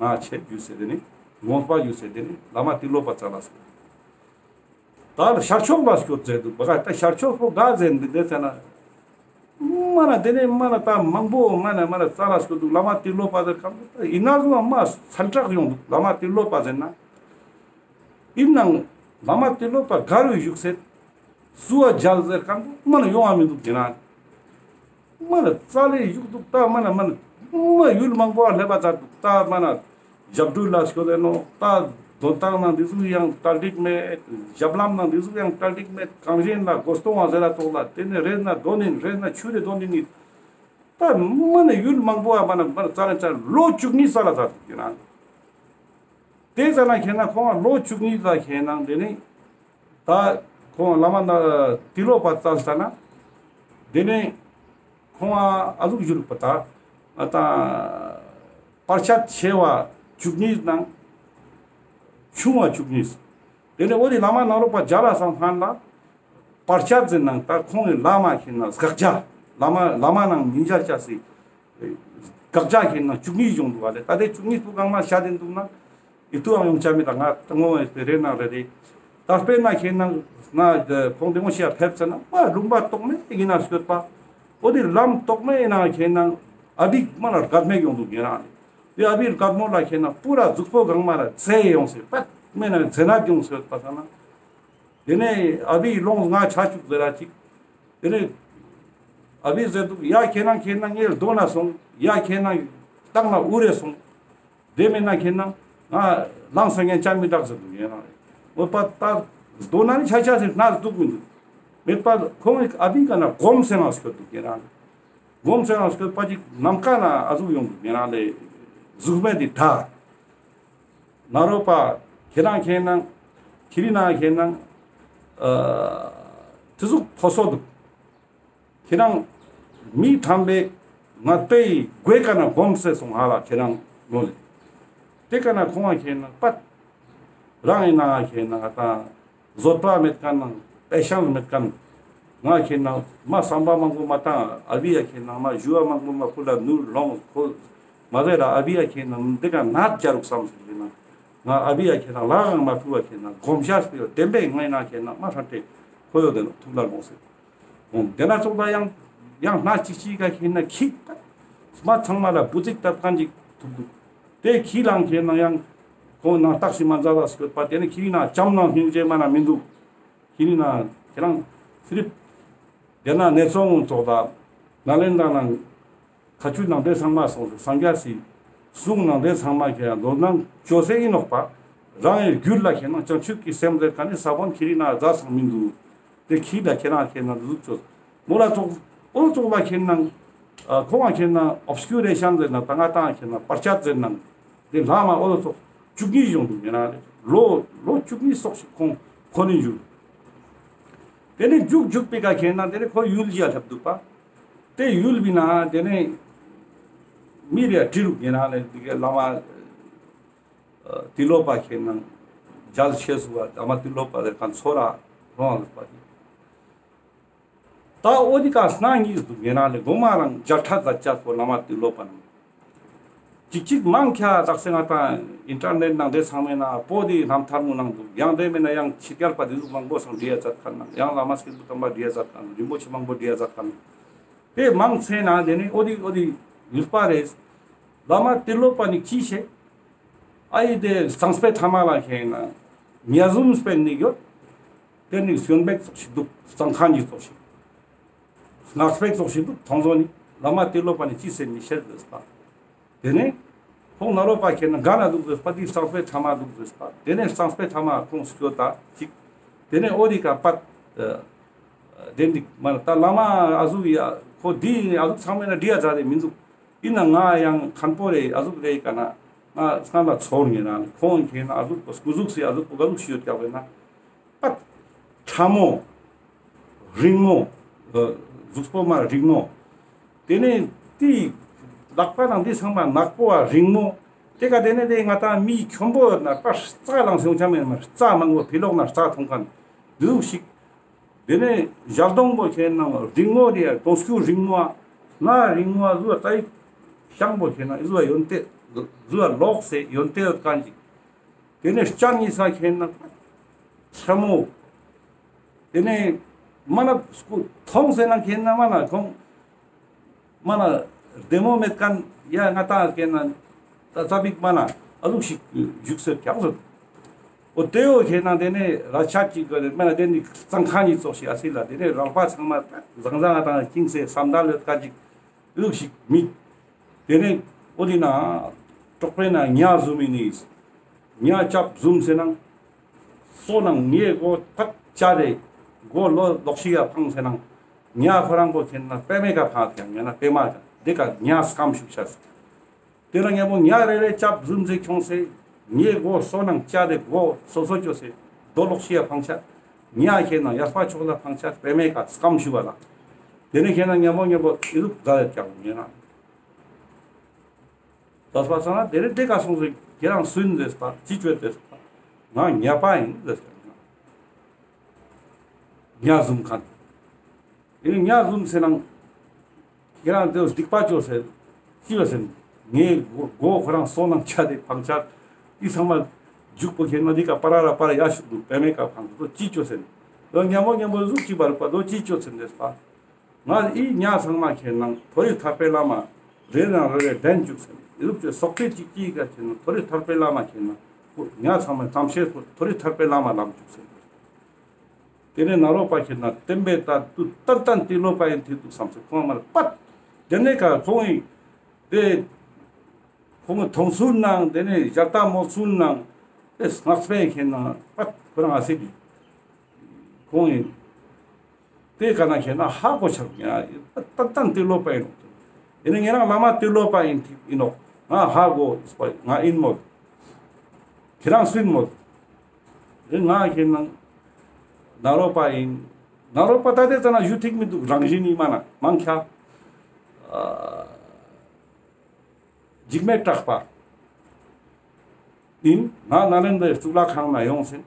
ང་ཆེ་རྒྱུ་སེ་དེ་ནེ་དགོངས་པ་རྒྱུ་སེ་དེ་ནེ་བླ་མ་ཏི་ལོ་པ་ཙལ་ལ་སོང་། ད་ལ་ཤར་ཕྱོགས་ལ་སྐྱོད་ཟེར་འདུག་པ་ག་ད་ཤར་ཕྱོགས་པོ་ག་ཟེར་འདུག་དེ་ཟེར་ན། མ་ན་དེ་ནེ་མ་ན་ད་མང་པོ་མ་ན་མ་ན་ཙལ་ལ་སྐྱོད་འདུག། བླ་མ་ཏི་ལོ་པ་ཟེར་ཁན་པོ་ད་ཡིན་ན་ཟུང་མ་ཚན་ཁྲག་ཡོང་འདུག། བླ་མ་ཏི་ལོ་པ་ཟེར་ན། ཡིན་ནང་བླ་མ་ཏི་ལོ་པ་ག་རུ་བཞུགས་སེ་སུ་བ་མཇལ་ཟེར་ཁན་པོ་མ་ན་ཡོང་བ་མི་འདུག་ཟེར་ན། མ་ན་ཙལ་ལེ་བཞུགས་འདུག། ད་མ་ན་མ་ན་མ་ཡུལ་མང་པོ་བ་སླེབས་པ་ཙལ་འདུག། ད་མ་ན་ཞབས་དྲུང་ལ་སྐྱོད་དེ་ནོ། ད་དོན་ཐང་ནང་འདི་ཟུག་ཡང་གྲ་སྒྲིག་མེད། ཞབས་ལྷམ་ནང་འདི་ཟུག་ཡང་གྲ་སྒྲིག་མེད། གངས་ཅན་ལ་མགོ་སྟོང་བ་ཟེར་ར་ཐོག་ལ་དེ་ནེ་རེས་ན་དོན་ནི་རེས་ན་ཆུ་རེ་དོན་ནི་ནི། ད་མ་ན་ཡུལ་མང་པོ་བ་མ་ན་མ་ན་ཙལ་ལེ་ཙལ་ལོ་བཅུ་གཉིས་ཙལ་ལ་ཙལ་འདུག་ཟེར་ན། དེ་ཙ་ན་ཁེ་ན་ཁོང་ལོ་བཅུ་གཉིས་ཙལ་ཁེ་ན་དེ་ནེ། ད་ཁོང་བླ་མ་ན་ཏི་ལོ་པ་ཙལ་ཙ་ན། དེ་ནེ་ཁོང་ཨ་ཟུག་བཞུགས་པ་ད་ང་དང་བར་ཆད་ཆེ་བ་བཅུ་གཉིས་ནང་ཆུང་བ་བཅུ་གཉིས། དེ་ནེ་འོ་དེ་བླ་མ་ནཱ་རོ་པ་མཇལ་ལ་སོང་ཁན་ལ་བར་ཆད་ཟེར་ནང་ད་ཁོང་གི་བླ་མ་ཁེ་ན་དགག་བྱ་བླ་མ་བླ་མ་ནང་མི་མཇལ་ཆ་སི་དགག་བྱ་ཁེ་ན་བཅུ་གཉིས་བྱུང་འདུག་བ་ལེ། ད་དེ་བཅུ་གཉིས་པོ་གང་མ་བཤད་དེ་འདུག་ན། ཡིད་དུ་ཡང་ཡོང་ཆ་མི་དང་ང་ཏང་ངོ་བོ་རེ་ནང་རེ་རེ། ད་དཔེར་ན་ཁེ་ན་ང་ཁོང་དེ་མོ་ཞིག་ཕེབས་ཟེར་ན་མ་ལུང་པ་རྟོག་མེད་ཡིན་ན་སྐྱོད་པ། འོ་དེ་ལམ་རྟོག་མེད་ཡིན་ན་ཁེ་ན་ཨ་བི་མ་ན་རྒད་མེད་ཡོང་འདུག་ཡིན་ན། དེ་ཨ་བི་རྒད་མོ་ལ་ཁེ་ན་པུ་ར་གཟུགས་པོ་གང་མ་ར་ཚེ་ཡོང་སེ་པད་མེད་ན་ཚེ་ན་ཡོང་སེ་ཡོད་པ་ས་ན། དེ་ནས་ཨ་བི་ལོངས་ང་ཆ་བཅུག་ཟེར་ར་ཅིག། དེ་ནས་ཨ་བི་ཟེར་འདུག་ཡ་ཁེ་ན་ཁེ་ན་ངའི་གདོང་ན་སོང་། ཡ་ཁེ་ན་ཏང་ན་འུ་རེ་སོང་། དེ་མེད་ན་ཁེ་ན་ང་ལངས་ས་ངན་ཅང་མི་དྲག་ཟེར་འདུག་ཡིན་ན་རེ། འོ་པ་ད་གདོང་ན་ནི་ཆ་ཆ་ཟེར་ན་འདུག་མི་འདུག། མེད་པ་ཁོང་གི་ཨ་བི་ག་ན་སྒོམ་སེ་ང་སྐྱོད་འདུག་ཡིན་ན་རེ། སྒོམ་སེ་ང་སྐྱོད་པ་ཅིག་ནམ་མཁའ་ན་ཨ་ཟུག་ཡོང་འདུག་ཡིན་ན་རེ། གཟུགས་མེད་དེ་ད། ནཱ་རོ་པ་ཁྱེད་རང་ཁེ་ན་ཁྱེད་རི་ན་ཁེ་ན་ཨ་དེ་ཟུག་ཕོ་སོ་འདུག། ཁྱེད་རང་མི་ཐམས་པའི་ངན་པའི་གོས་ཀ་ན་སྒོམ་སེ་སོང་ཧ་ལ་ཁྱེད་རང་ངོ་ལེ། དེ་ཀ་ན་ཁོང་ང་ཁེ་ན་པད་རང་ཡིན་ན་ཁེ་ན་ད་བཟོད་པ་མེད་མཁན་ནང་པེ་ཤང་མེད་མཁན། ང་ཁེ་ན་མ་བསམ་པ་མང་པོ་མ་བཏང་། ཨ་བི་ཡ་ཁེ་ན་མ་ཞུ་བ་མང་པོ་མ་ཕུལ་ལ་ནུར་ལོང་ཁོ་མ་ཟེར་ར། ཨ་བི་ཡ་ཁེ་ན་འདི་ཀ་ནད་རྒྱ་རུག་བསམ་ཟེར་ཁེ་ན་ང་ཨ་བི་ཡ་ཁེ་ན་ལའང་མ་ཕུལ་བ་ཁེ་ན་སྒོམ་ཤ་སྤེལ་བ་བདེན་པའི་ངའི་ན་ཁེ་ན་མ་ཧྲ་ཏེ་ཁོ་ཡོད་དེ་ནོ་ཐུགས་ལ་ལོང་ཟེར། འོང་དེ་ན་ཙོགས་ལ་ཡང་ཡང་སྣ་གཅིག་གཅིག་ག་ཁེ་ན་ཁྱི་མ་ཚང་མ་ལ་བུ་ཙིག་བཏབ་མཁན་ཅིག་ཐུག་འདུག་དེ་ཁྱི་ལང་ཁེ་ན་ཡང་ཁོང་ནང་རྟགས་ཤིག་མ་མཛད་ལ་སྐྱོད་པ་དེ་ནི་ཁྱི་རི་ན་ལྕམ་ནང་སྙིང་རྗེ་མ་ན་མི་འདུག་ཁྱི་རི་ན་ཁྱེད་རང་སི་རིབ་དེ་ན་ནེ་ཙོང་ཙོགས་ལ་ནཱ་ལེནྡྲ་ནང་ཁ་ཆུ་ནང་དེ་ཚང་མ་སོང་སེ་སངས་རྒྱས་སི་གསུང་ནང་དེ་ཚང་མ་ཁྱེད་རང་མདོར་ན་ཅོ་སེ་ཨིན་ནོག་པ། རང་ངི་རྒྱུད་ལ་ཁྱེད་རང་བྱང་ཆུབ་ཀྱི་སེམས་ཟེར་མཁན་ནི་ས་བོན་ཁྱི་རི་ན་རྫ་ཚང་མི་འདུག་དེ་ཁྱི་ལ་ཁྱེད་རང་ཁྱེད་རང་འདུག་ཅོ་མོ་ལ་ཙོགས་ཨོ་ཙོགས་ལ་ཁྱེད་རང་ཁོང་ང་ཁྱེད་རང་ཨོབ་སི་ཀུ་རེ་ཤན་ཟེར་ན་ད་ང་ཏང་ཁྱེད་རང་པར་ཆད་ཟེར་ན་དེ་ལྷ་མ་ཨོ་ཙོགས་བཅུ་གཉིས་བྱུང་འདུག་ཡིན་ན་ལོ་ལོ་བཅུ་གཉིས་སོགས་ཤིག་ཁོང་ཁོ་ནི་བཞུགས། དེ་ནས་རྒྱུག་རྒྱུག་པའི་ཀ་ཁྱེད་རང་དེ་ནས་ཁོ་ཡུལ་ཞིག་ལ་སླེབས་འདུག་པ། དེ་ཡུལ་བི་ན་དེ་ནས་མི་རེ་དྲི་རུག་ཡིན་ན་ལས་འདི་གའི་བླ་མ་ཨ་ཏི་ལོ་པ་ཁྱེད་རང་མཇལ་ཆེ་སུ་བ་བླ་མ་ཏི་ལོ་པ་ལས་གང་ཚོ་ར་རོང་ལ་པ་དེ། ད་འོ་དེ་ཀ་སྣང་གཉིས་འདུག་ཡིན་ན་ལས་གོ་མ་རང་མཇལ་ཁྲ་མཛད་ཅག་པོ་བླ་མ་ཏི་ལོ་པ་ནང་། ཅིག་ཅིག་མང་ཁྱ་དག་སེ་ང་ཏང་ཨིན་ཊར་ནེཊ་ནང་དེ་ཚང་མེད་ན་པོ་དེ་རྣམ་ཐར་མོ་ནང་འདུག་ཡང་དེ་མེད་ན་ཡང་ཕྱི་རྒྱལ་པ་དེ་ཟུག་མང་པོ་སང་བྲིས་ཡ་མཛད་མཁན་ནང་ཡང་བླ་མ་སྐྱེས་བུ་དམ་པ་བྲིས་ཡ་མཛད་མཁན་རིན་པོ་ཆེ་མང་པོ་བྲིས་ཡ་མཛད་མཁན་དེ་མང་ཚེ་ན་དེ་ནི་འོ་དེ་འོ་དེ་ཡུལ་པ་རེད། བླ་མ་ཏི་ལོ་པ་ནི་ཅི་ཤེས། ཨ་ཡི་དེ་གཙང་པའི་ཐ་མ་ལ་ཁེན་ན་ཉ་ཟུམ་སྤེན་ནི་ཡོད། དེ་ནི་གཞོན་པའི་ཙོགས་ཤིག་འདུག་གཙང་ཁང་གི་ཙོགས་ཤིག་སྔགས་པའི་ཙོགས་ཤིག་འདུག་མཐོང་ཚོ་ནི་བླ་མ་ཏི་ལོ་པ་ནི་ཅི་ཟེར་མི་ཤེས་ཟེར་པ། དེ་ནས་ཁོང་ནཱ་རོ་པ་ཁེན་ན་ག་ན་འདུག་ཟེར་པ་དེ་གཙང་པའི་ཐ་མ་འདུག་ཟེར་པ། དེ་ནས་གཙང་པའི་ཐ་མ་ཁོང་སྐྱོད་ད་ཅིག་དེ་ནས་འོ་དེ་ཀ་པད་དེ་འདི་མ་ད་བླ་མ་ཨ་ཟུག་ཡ་ཁོ་འདི་ཨ་ཟུག་ཚང་མེད་ན་འདྲི་ཡ་ཛ་དེ་མི་འདུག་ཡིན་ན་ང་ཡང་མཁན་པོ་རེ་ཨ་ཟུག་རེ་ཀ་ན་ང་སྔ་ལ་ཚོར་ངེ་ན་ཁོང་ཁེན་ན་ཨ་ཟུག་པོ་སྐུ་གཟུགས་སི་ཨ་ཟུག་པོ་ག་ཟུག་ཤི་ཡོད་ཀྱག་བས་ན་པད་ཕྲ་མོ་རིང་མོ་གཟུགས་པོ་མ་རིང་མོ་དེ་ནས་དེ་ལག་པ་ནང་དེ་ཚང་མ་ནག་པོ་བ་རིང་མོ་དེ་ཀ་དེ་ནས་དེ་ང་ཏང་མི་ཁྱོན་པོ་ན་པ་རྩ་ལང་སེང་ཆ་མེད་མ་རྩ་མང་པོ་ཕི་ལོག་ན་རྩ་ཐོང་མཁན་འདུག་ཞིག་དེ་ནས་ཞལ་གདོང་པོ་ཁེན་ན་རིང་མོ་རེ་གདོང་སྐུ་རིང་མོ་ཨ་སྣ་རིང་མོ་ཨ་ཟུ་བ་ཙ་ཡིག་ཤང་པོ་ཁེན་ན་ཟུ་བ་ཡོན་ཏན་ཟུ་བ་ལོག་སེ་ཡོན་ཏན་ཡོད་མཁན་ཅིག་དེ་ནས་སྤྱན་གཉིས་ས་ཁེན་ན་ཚ་མོ། དེ་ནས་མ་ན་སྐུ་མཐོང་སེ་ན་ཁེན་ན་མ་ན་ཁོང་མ་ན་བདེ་མོ་མེད་མཁན་ཡ་ང་ཏང་ཁེན་ན་ད་ཙ་པིག་མ་ན་ཨ་ཟུག་ཞིག་བཞུགས་སེ་ཀྱག་ཟེར། འོ་དེ་འོ་ཁེན་ན་དེ་ནས་ར་ཆ་ཅིག་གི་མ་ན་དེ་ནས་གཙང་ཁང་གཉིས་ཙོགས་ཤིག་ཨ་སི་ལ་དེ་ནས་རང་པ་ཚང་མ་བཟང་བཟང་ང་ཏང་ཅིང་སེ་བསམ་དར་ལོད་ཀ་ཅིག་ལུག་ཞིག་མི། དེ་ནས་འོ་དེ་ན་གྲོགས་པོའི་ན་ཉ་ཟུམ་མི་ནི་ཉ་ཅབ་ཟུམ་སེ་ན་སོ་ནང་ཉེ་སྒོ་ཐག་བཅད་དེ་སྒོ་ལོ་ལོག་ཤི་ཡ་ཕང་སེ་ན་ཉ་ཁོ་རང་པོ་ཁེན་ན་པད་མའི་ཀ་ཕང་ཡང་ཡང་ན་པད་མ་ཀ་དེ་ཀ་ཉ་སྐམ་ཤུགས་ཤ་སེ། དེ་ལ་ཉ་མོ་ཉ་རེ་རེ་ཅབ་ཟུམ་སེ་ཁྱོང་སེ་ཉེ་སྒོ་སོ་ནང་བཅད་དེ་སྒོ་སོ་སོ་ཅོ་སེ་རྡོ་ལོག་ཤི་ཡ་ཕང་ཆ་ཉ་ཁེན་ན་ཡར་པ་ཕྱོགས་ལ་ཕང་ཆ་པད་མའི་ཀ་སྐམ་ཤུགས་པ་ལ། དེ་ནས་ཁེན་ན་ཉ་མོ་ཉ་མོ་ཨི་ཟུག་ཛ་ཡ་ཀྱག་ཉེ་ན། ཙ་སྤ་ཚང་ན་དེ་རེ་དེ་ཀ་སོང་ཟེར་ཁྱེད་རང་སུ་ཡིན་ཟེར་པ་ཅི་བཅོས་ཟེར་པ་ང་ཉ་པ་ཡིན་ཟེར་ཟེར་ན། ཉ་ཟུམ་མཁན། དེ་ནི་ཉ་ཟུམ་སེ་ན་ཁྱེད་རང་དེ་སྡིག་པ་བཅོས་ཟེར་ཅི་བ་ཟེར་ངའི་མགོ་མགོ་ཁོ་རང་སོ་ནང་ཆ་དེ་ཕང་ཆ་དེ་ཚང་མ་རྒྱུག་པོ་ཁྱེད་ན་འདི་ཀ་པ་ར་ར་པ་ར་ཡ་ཤུག་འདུག་པད་མའི་ཀ་ཕང་འདུག་ཅི་བཅོས་ཟེར་ན། དོ་ཉ་མོ་ཉ་མོ་ཟུག་ཅི་བར་པ་དོ་ཅི་བཅོས་ཟེར་ན་ཟེར་པ། ང་ཨི་ཉ་ཚང་མ་ཁྱེད་ནང་མཐོ་རིས་ཐར་པའི་བླ་མ་རེ་རང་རེ་རེ་འདྲེན་བཅུག་ཟེར་ནས་ཨི་རུབ་ཀྱི་སོག་ཁྲི་གཅིག་གཅིག་ག་ཁྱེད་ནང་མཐོ་རིས་ཐར་པའི་བླ་མ་ཁྱེད་ནང་ཉ་ཚང་མ་ཙམ་ཤེས་མཐོ་རིས་ཐར་པའི་བླ་མ་ལམ་བཅུག་ཟེར་ནས། དེ་ནས་ནཱ་རོ་པ་ཁྱེད་ནང་བསྟན་པའི་ལྟར་དུ་ཏན་ཏན་ཏི་ལོ་པ་ཡིན་ཐིག་འདུག་བསམ་ཟེར་ཁོང་མར་པད། དེ་ནས་ཀ་ཁོང་ཡིན་དེ། ཁོང་གི་མཐོང་ཚུལ་ནང་དེ་ནས་ཞལ་ལྟ་མོ་ཚུལ་ནང་དེ་སྔགས་པའི་ཁྱེད་ནང་པད་ཁོ་རང་ཨ་སི་གི་ཁོང་ཡིན། དེ་ག་ན་ཁྱེད་ན་ཧ་གོ་ཆགས་ཡ་ཏན་ཏན་ཏི་ལོ་པ་ཡིན་ནོག་ཡིན་ན་ངེད་རང་བླ་མ་ཏི་ལོ་པ་ཡིན་ཐིག་ཡིན་ནོག་ང་ཧ་གོ་ང་ཡིན་མོད། ཁྱེད་རང་སུ་ཡིན་མོད། དེ་ང་ཁྱེད་ནང་ནཱ་རོ་པ་ཡིན། ནཱ་རོ་པ་ད་དེ་ཙ་ན་ཞུ་ཐིག་མི་འདུག་རང་བཞིན་ཡིན་མ་ན་མང་ཁྱ། འཇིགས་མེད་གྲགས་པ་ཡིན། ང་ནཱ་ལེནྡྲའི་གཙུག་ལག་ཁང་ན་ཡོང་ཟིན།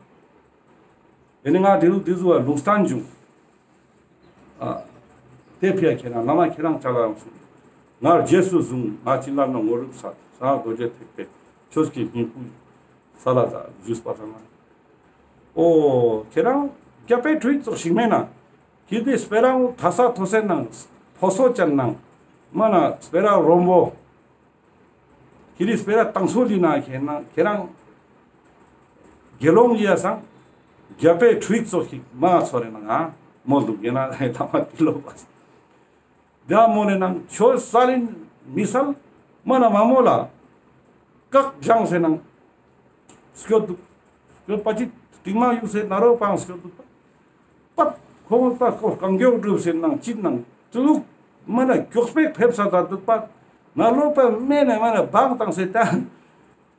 དེ་ནི་ང་དེ་རུ་དེ་ཟུ་བ་ལུང་བསྟན་བྱུང་། ཨ་དེ་ཕི་ཡ་ཁྱེད་རང་བླ་མ་ཁྱེད་རང་ཅག་ལ་ཡོང་སོང་། ངར་རྗེས་སུ་བཟུང་། ང་བྱིན་རླབས་ནང་ངོ་རུབ་ས། གསང་སྔགས་རྡོ་རྗེ་ཐེག་པའི་ཆོས་ཀྱི་སྙིང་པོ་ས་ལ་ཟ་ཞུས་པ་ཙམ་ན། ཨོ་ཁྱེད་རང་རྒྱ་པའི་ཁྲུས་ཙོགས་ཤིག་མེད་ན། ཁྱེད་དེ་སྤེ་ར་ཐ་ས་ཐོ་སེ་ནང་ཕོ་སོ་ཅན་ནང་མ་ན་སྤེ་ར་རོམ་བོ། ཁྱེད་དེ་སྤེ་ར་དང་སོ་ལི་ན་ཁྱེད་ན་ཁྱེད་རང་དགེ་སློང་ལི་ཡ་སང་རྒྱ་པའི་ཁྲུས་ཙོགས་ཤིག་མ་ཚོར་རེ་ན་ང་མོལ་འདུག་ཡིན་ན་ལ་མ་ཏི་ལོ་པ། དེ་མོ་ནེ་ནང་ཆོས་སལ་ཡིན་མི་སལ་མ་ན་མ་མོ་ལ་བཀག་བཞེངས་སེ་ནང་སྐྱོད་འདུག། སྐྱོད་པ་ཅིག་སྟིང་མ་ཡུག་སེ་ན་རོ་པང་སྐྱོད་འདུག་པ། པ་ཁོང་པ་ཁོ་གང་མགྱོགས་སྒྲུབ་སེ་ནང་ཅིག་ནང་ཏུ་ལུག་མ་ན་མགྱོགས་པའི་ཕེབས་ས་ད་འདུག་པ། ན་ལོ་པ་མེ་ན་མ་ན་བང་བཏང་སེ་ད།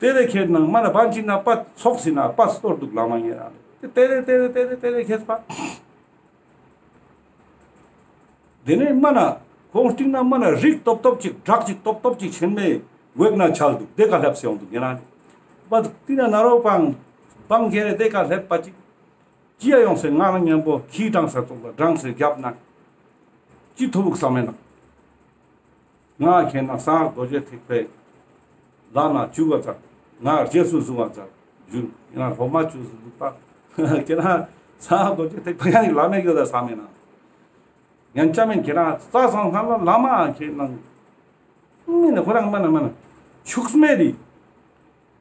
དེ་རེ་ཁྱེད་ནང་མ་ན་བང་ཅིག་ན་པ་ཚོགས་སེ་ན་པ་སྟོར་འདུག་ལ་མ་ཉེ་ར། དེ་རེ་དེ་རེ་དེ་རེ་དེ་རེ་ཁྱེད་པ། དེ་ནས་མ་ན་ཁོང་སྟིང་ན་མ་ན་རིགས་སྟོབས་སྟོབས་ཅིག་བྲག་ཅིག་སྟོབས་སྟོབས་ཅིག་ཆེན་མོའི་འོད་ན་ཆལ་འདུག། དེ་ཀ་ལྷབ་སེ་ཡོང་འདུག་ཡིན་ན། པ་དེ་ན་ན་རོ་པང་པང་ཁྱེར་རེ་དེ་ཀ་ལྷབ་པ་ཅིག་ཅི་ཡ་ཡོང་སེ་ང་རང་མཉམ་པོ་ཁྱི་དྲངས་ས་ཙོགས་ལ་དྲངས་སེ་རྒྱབ་ན་ཅི་ཐོབ་བུག་བསམ་མེད་ན། ང་ཁྱེད་ན་གསང་སྔགས་རྡོ་རྗེ་ཐེག་པའི་ལམ་ན་བཅུག་ག་ཙ། ང་རྗེས་སུ་བཟུང་བ་ཙ་ཞུ། ང་སློབ་མ་བཅུག་སུ་འདུག་པ། ཁྱེད་ན་གསང་སྔགས་རྡོ་རྗེ་ཐེག་པ་ཡང་ལམ་མེ་གི་ད་བསམ་མེད་ན། ཡང་ཅ་མེན་ཁྱེད་རང་རྩ་སང་ཁ་ལ་བླ་མ་ཁྱེད་ནང་མི་ནི་ཁོ་རང་མ་ན་མ་ན་ཕྱུགས་མེད་དི་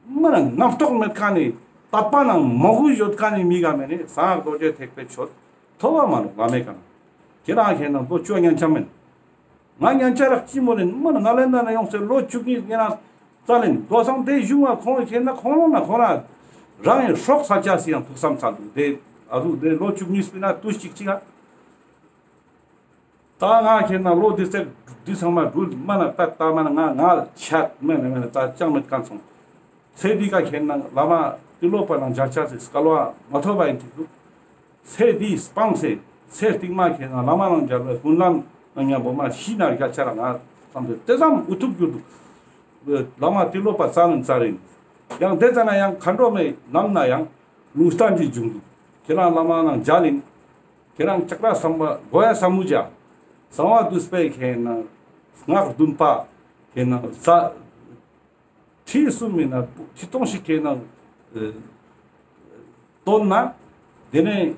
མ་ན་རྣམ་རྟོག་མེད་ཁ་ནི་དད་པ་ནང་མོས་གུས་ཡོད་ཁ་ནི་མི་ག་མེ་ནི་གསང་སྔགས་རྡོ་རྗེ་ཐེག་པའི་ཆོས་ཐོབ་བ་མ་ནོག་བླ་མེ་ཀ་ན། ཁྱེད་རང་ཁྱེད་ནང་ལོ་བཅུ་ཡང་ཅ་མེན། ང་ཡང་ཅ་རག་ཅི་མོ་ནི་མ་ན་ནཱ་ལེནྡྲ་ན་ཡོང་སེ་ལོ་བཅུ་གཉིས་ཉེ་རང་རྩ་ལེན་དོ་སང་དེ་གཞུང་བ་ཁོང་ཁྱེད་ན་ཁོང་ལོ་ན་ཁོ་རང་རང་ཡང་སྲོག་ས་ཆ་སི་ཡང་ཐུགས་བསམ་ཚར་འདུག། དེ་ཨ་རུ་དེ་ལོ་བཅུ་གཉིས་པི་ན་དུས་གཅིག་གཅིག་ཨ། ད་ང་ཁྱེད་ན་ལོ་འདི་ཚེ་འདི་ཚང་མ་འགྲུལ་མ་ན་ད་ད་མ་ན་ང་ང་ཆད་མེད་ན་མེད་ན་ད་ཅང་མེད་ཀ་སོང་། ཚེ་འདི་ཀ་ཁྱེད་ན་བླ་མ་ཏི་ལོ་པ་ནང་མཇལ་ཆ་སི་སྐལ་བ་མ་ཐོབ་པ་ཡིན་ཐིག་འདུག། ཚེ་འདི་སྤངས་སེ་ཚེ་རྟིང་མ་ཁྱེད་ན་བླ་མ་ནང་མཇལ་བའི་ཀུན་ལམ་ནང་མཉམ་པོ་མ་ཤི་ན་རྒྱ་ཆ་ར་ང་བསམ་སྟེ་དེ་ཙམ་འུ་ཐུག་གྱུར་འདུག། བླ་མ་ཏི་ལོ་པ་རྩ་ནས་རྩ་རིན། ཡང་དེ་ཙ་ན་ཡང་མཁའ་འགྲོ་མའི་ལམ་ན་ཡང་ལུང་བསྟན་གྱི་འབྱུང་འདུག། ཁྱེད་རང་བླ་མ་ནང་མཇལ་ཡིན། ཁྱེད་རང་ཅཀྲ་སམ་བྷ་གོ་ཡ་ས་མུ་ཇ། གསང་བ་འདུས་པའི་ཁྱེད་ན་སྔགས་བདུན་པ་ཁྱེད་ན་ས་ཁྲི་གསུམ་མིན་ན་ཁྲི་སྟོང་ཞིག་ཁྱེད་ན་བཏོན་ན། དེ་ནས་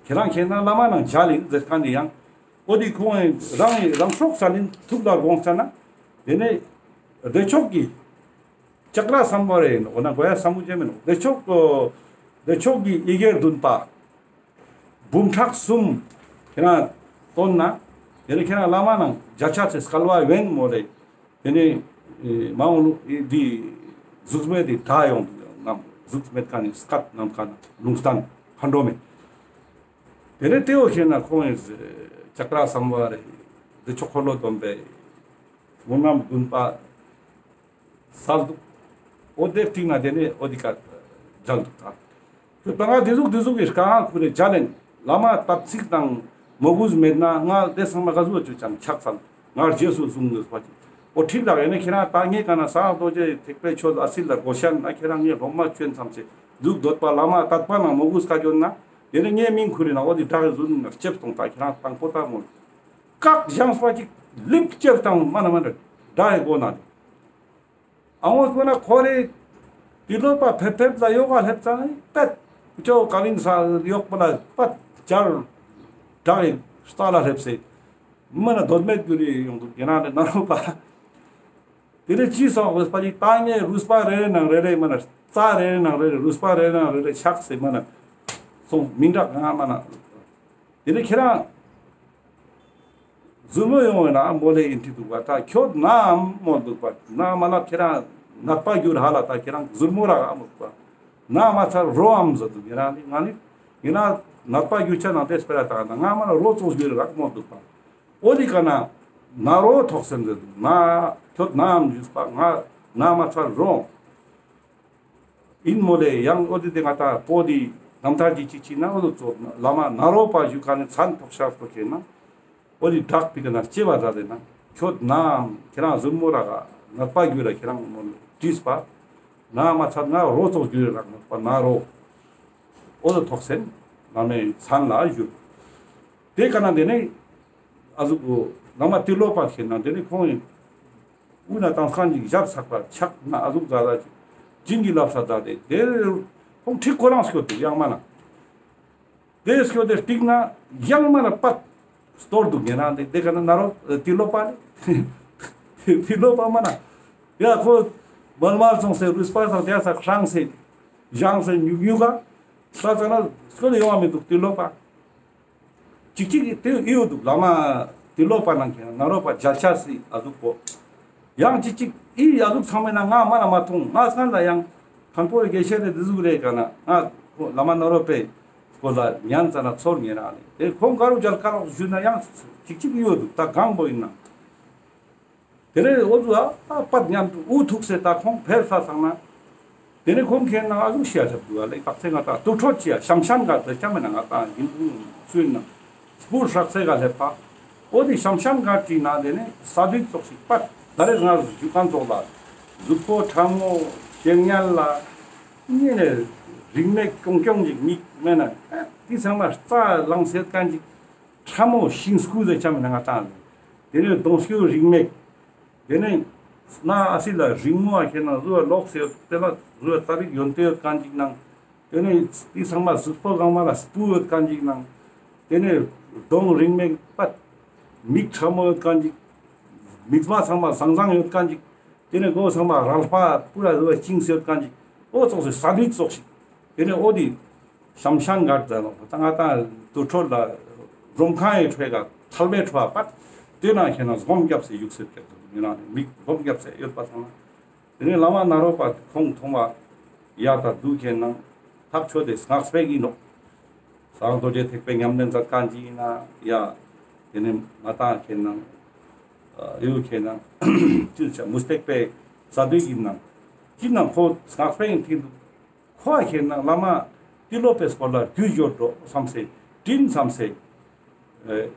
ཁྱེད་རང་ཁྱེད་ན་བླ་མ་ནང་མཇལ་ཡིན་ཟེར་ཁན་ནི་ཡང་འོ་དེ་ཁོང་རང་རང་སྲོག་ས་ལིན་ཐུགས་ལ་དགོངས་ས་ན་དེ་ནས་བདེ་མཆོག་གི་ཅཀྲ་སམ་བྷ་རེ་ཡིན་ནོག། འོ་ན་གོ་ཡ་ས་མུ་ཇ་མིན་ནོག། བདེ་མཆོག་གི་བདེ་མཆོག་གི་ཡི་གེ་བདུན་པ་འབུམ་ཕྲག་གསུམ་ཁྱེད་རང་བཏོན་ན། དེ་ནས་ཁྱེད་རང་བླ་མ་ནང་མཇལ་ཆ་ཚེ་སྐལ་བ་ཡོན་མོ་རེ། དེ་ནས་མ་འོངས་ལུགས་འདི་གཟུགས་མེད་དེ་དྲག་ཡོང་དུ་ནམ་གཟུགས་མེད་ཁ་ནས་སྐད་ནམ་ཁ་ན་ལུང་བསྟན་མཁའ་འགྲོ་མེད། དེ་ནས་དེའོ་ཁྱེད་ན་ཁོང་ཡིན་ཅཀྲ་སམ་བྷ་རེ་བདེ་མཆོག་འཁོར་ལོ་སྡོམ་པའི་སྨོན་ལམ་བདུན་པ་སལ་འདུག། འོ་དེ་སྟིང་ན་དེ་ནས་འོ་དེ་ཀ་མཇལ་འདུག་ད། ཁྱོད་པ་ང་དེ་ཟུག་དེ་ཟུག་གི་དཀའ་ངལ་ཁུར་རེ་མཇལ་ལེན། བླ་མ་དམ་ཚིག་དང་མོས་གུས་མེད་ན་ང་དེ་ཚང་མ་ག་ཟུག་ཅོ་ཅང་ཆགས་ཚར། ང་རྗེས་སུ་བཟུང་ནས་པ་ཅིག། འོ་ཁྲིད་ལགས་ཡིན་ན་ཁྱེད་རང་ད་ངས་ག་ན་གསང་སྔགས་རྡོ་རྗེ་ཐེག་པའི་ཆོས་ཨ་སིལ་ལ་གོ་ཤན་ན་ཁྱེད་རང་ངས་སློབ་མ་བཅོན་ཚམ་ཚེ་ཟུག་འདོད་པ་བླ་མ་དད་པ་ནང་མོས་གུས་ཀ་ཅོ་ན་དེ་ནས་ངས་མིང་ཁུར་རེ་ན་འོ་དེ་དགྲ་གི་བཟུང་ནས་ལྕེབ་གཏོང་ད་ཁྱེད་རང་དང་པོ་ད་མོ་བཀག་བཞེངས་པ་ཅིག་ལིབ་ལྕེབ་བཏང་མ་ན་མ་ན་དགྲ་ཡི་སྒོ་ན། ཨ་འོ་ཁོ་ན་ཁོ་རེ་ཏི་ལོ་པ་ཕེབས་ཕེབས་ལ་ཡོག་ག་ལྷེབ་ཙང་ནི་པད་ཅོ་ཀ་ལིང་ས་ཡོག་པ་ལ་པད་ཅར་དགྲ་ཡི་རྩ་ལ་ལྷེབ་སེ་མ་ན་དོན་མེད་གྱུར་རེ་ཡོང་འདུག་ཡིན་ན་ནི་ན་རོ་པ། དེ་ནས་ཅི་སོང་བས་པ་ཅིག་ད་ངས་རུས་པ་རེ་རེ་ནང་རེ་རེ་མ་ན་རྩ་རེ་རེ་ནང་རེ་རེ་རུས་པ་རེ་རེ་ནང་རེ་རེ་ཆགས་སེ་མ་ན་སོང་མིང་གྲགས་ང་མ་ན། དེ་ནས་ཁྱེད་རང་ཟུར་མོ་ཡོང་བས་ན་མོ་ལེ་ཡིན་ཏི་འདུག་པ། ད་ཁྱོད་ནའམ་མོ་འདུག་པ། ན་མ་ལ་ཁྱེད་རང་ནད་པ་གྱུར་ཧ་ལ་ད་ཁྱེད་རང་ཟུར་མོ་ར་ག་མོ་འདུག་པ། ན་མ་ཚར་རོའམ་ཟེར་འདུག། ཡིན་ན་ནི་ང་ནི་ཡིན་ན་ནད་པ་གྱུར་ཆ་ནང་དེ་སྤེ་ར་ད་ང་མ་ལ་རོ་ཙོགས་གྱུར་རག་མོ་འདུག་པ། འོ་དེ་ཀ་ན་ན་རོ་ཐོག་སེམས་ཟེར་འདུག། ན་ཁྱོད་ནའམ་ཞུས་པ་ང་ན་མ་ཚར་རོ། ཡིན་མོ་ལེ་ཡང་འོ་དེ་དེ་ང་ད་པོ་དེ་རྣམ་ཐར་གྱི་ཅིག་ཅིག་ན་འོ་དེ་ཙོགས་བླ་མ་ན་རོ་པ་ཞུ་ཁ་ནས་མཚན་ཐོགས་ཤར་ཐོགས་ཁེ་ན་འོ་དེ་བདག་པི་ཀ་ན་སྐྱེ་བ་ད་དེ་ན་ཁྱོད་ནའམ་ཁྱེད་རང་ཟུར་མོ་ར་ག་ནད་པ་གྱུར་ར་ཁྱེད་རང་མོ་དྲིས་པ་ན་མ་ཚར་ན་རོ་ཙོགས་གྱུར་ར་ནད་པ་ན་རོ་འོ་དེ་ཐོག་སེམས་བླ་མའི་མཚན་ལ་ཞུ། དེ་ཀ་ན་དེ་ནས་ཨ་ཟུག་གོ་བླ་མ་ཏི་ལོ་པ་ཁེ་ན་དེ་ནས་ཁོང་ཡིན། དབུས་ན་དང་སང་གི་ཞབས་ཚགས་པ་ཕྱག་ན་ཨ་ཟུག་ཛ་ཛ་ཅིག་བྱིན་གྱིས་བརླབས་ས་ཛ་དེ་དེ་ཁོང་ཁྲིག་ཁོ་རང་སྐྱོད་དུ་ཡང་མ་ན། དེ་སྐྱོད་དེ་སྟིང་ན་ཡང་མ་ན་པད་སྟོར་འདུག་ཉེ་རང་དེ་དེ་ཀ་ན་ན་རོ་ཏི་ལོ་པ་ནི་ཏི་ལོ་པ་མ་ན་ཡ་ཁོ་མལ་མལ་སོང་སེ་རུས་པ་སང་དེ་ས་ཁྲང་སེ་བཞང་སེ་ཉུག་ཉུག་ག་ས་ཙ་ན་སྐྱོད་ཡོང་བ་མི་འདུག་ཏི་ལོ་པ། ཅིག་ཅིག་དེ་ཡོད་འདུག་བླ་མ་ཏི་ལོ་པ་ནང་གི་ན་རོ་པ་མཇལ་ཆ་སི་ཨ་ཟུག་པོ། ཡང་ཅིག་ཅིག་ཨི་ཨ་ཟུག་ཚང་མའི་ནང་ང་མ་ན་མ་མཐོང་། ང་སྔན་ལ་ཡང་མཁན་པོ་རེ་དགེ་བཤེས་རེ་འདི་ཟུག་རེ་ག་ན་ང་ཁོ་བླ་མ་ན་རོ་པའི་སྐོར་ལ་ཉན་ཙ་ན་ཚོར་ཉེ་རང་ནི་དེ་ཁོང་ག་རུ་མཇལ་ཀ་རོག་ཞུས་ན་ཡང་ཅིག་ཅིག་ཡོད་འདུག་ད་གང་པོ་ཡིན་ན། དེ་ནས་འོ་ཟུག་ཨ་པད་མཉམ་དུ་འུ་ཐུག་སེ་ད་ཁོང་ཕེབས་ས་ཚང་ན། དེ་ནས་ཁོང་ཁེ་ན་ཨ་ཟུག་ཤེས་ཐབས་འདུག་ཨ་ལེ་དག་ཚེ་ང་ད་དུར་ཁྲོད་ཅི་ཡ་ཤམ་ཤམ་ག་དེ་ཆ་མེད་ན་ང་ད་ཡིན་ཚུལ་ན་སྤུར་ཧྲག་ཚེ་ག་སླེབས་པ། འོ་དེ་ཤམ་ཤམ་ག་བྲིས་ན་དེ་ནས་ས་དུག་ཙོགས་ཤིག་པད་ད་རེས་ང་ཞུ་མཁན་ཙོགས་ལ་གཟུགས་པོ་ཁྲ་མོ་ཞེ་ཉལ་ལ་ཉེ་ནས་རིང་མེད་ཀྱོང་ཀྱོང་ཅིག་མིག་མེད་ན་དེ་ཚང་མ་རྩ་ལངས་སེ་ཡོད་མཁན་ཅིག་ཁྲ་མོ་ཤིང་སྐུ་ཟེར་ཆ་མེད་ན་ང་ད་དེ་ནས་གདོང་སྐྱོ་རིང་མེད། དེ་ནས་སྣ་ཨ་སི་ལ་རིང་མོ་ཨ་ཁེ་ན་ཟུ་བ་ལོག་སེ་ཡོད་དེ་ལ་ཟུ་བ་ཏ་རིག་ཡོན་ཏེ་ཡོད་མཁན་ཅིག་ནང་། དེ་ནས་དེ་ཚང་མ་གཟུགས་པོ་གང་མ་ལ་སྤུ་ཡོད་མཁན་ཅིག་ནང་། དེ་ནས་གདོང་རིང་མེད་པ། མིག་ཁྲ་མོ་ཡོད་མཁན་ཅིག་མིག་མ་ཚང་མ་ཟང་ཟང་ཡོད་མཁན་ཅིག་དེ་ནས་མགོ་ཚང་མ་རལ་པ་སྤུ་ར་ཟུ་བ་བཅིངས་སེ་ཡོད་མཁན་ཅིག་འོ་ཙོགས་སེ་ས་དུག་ཙོགས་ཤིག་དེ་ནས་འོ་དེ། ཤམ་ཤམ་ག་ད་ལོ་ད་ང་ད་དུར་ཁྲོད་ལ་རུམ་ཁང་ཡི་ཁྲོད་ཀ་ཐལ་བའི་ཁྲོད་པ་དེ་ན་ཁེ་ན་སྒོམ་རྒྱབ་སེ་བཞུགས་སེ་ཀྱག་ཟེར་མི་རང་མིག་སྒོམ་རྒྱབ་སེ་ཡོད་པ་སང་ན། དེ་ནས་བླ་མ་ནཱ་རོ་པ་ཁོང་མཐོང་བ་ཡ་ད་དུ་ཁེ་ན་ཐག་ཆོད་དེ་སྔགས་པའི་ཡིན་ནོག་གསང་རྡོ་རྗེ་ཐེག་པའི་ཉམས་ལེན་མཛད་མཁན་ཅིག་ཡིན་ན་ཡ། དེ་ནས་ང་ད་ཁེ་ན་ཡུ་ཁེ་ན་ཅི་ཆ་མུ་སྟེགས་པའི་ས་དུག་ཡིན་ན་ཅི་ན་ཁོ་སྔགས་པའི་ཡིན་ཐིག་འདུག་ཁོ་ཨ་ཁེ་ན་བླ་མ་ཏི་ལོ་པའི་སྐོར་ལ་རྒྱུས་སྦྱོར་འགྲོ་བསམ་སེ་དྲིན་བསམ་སེ། ཨེ།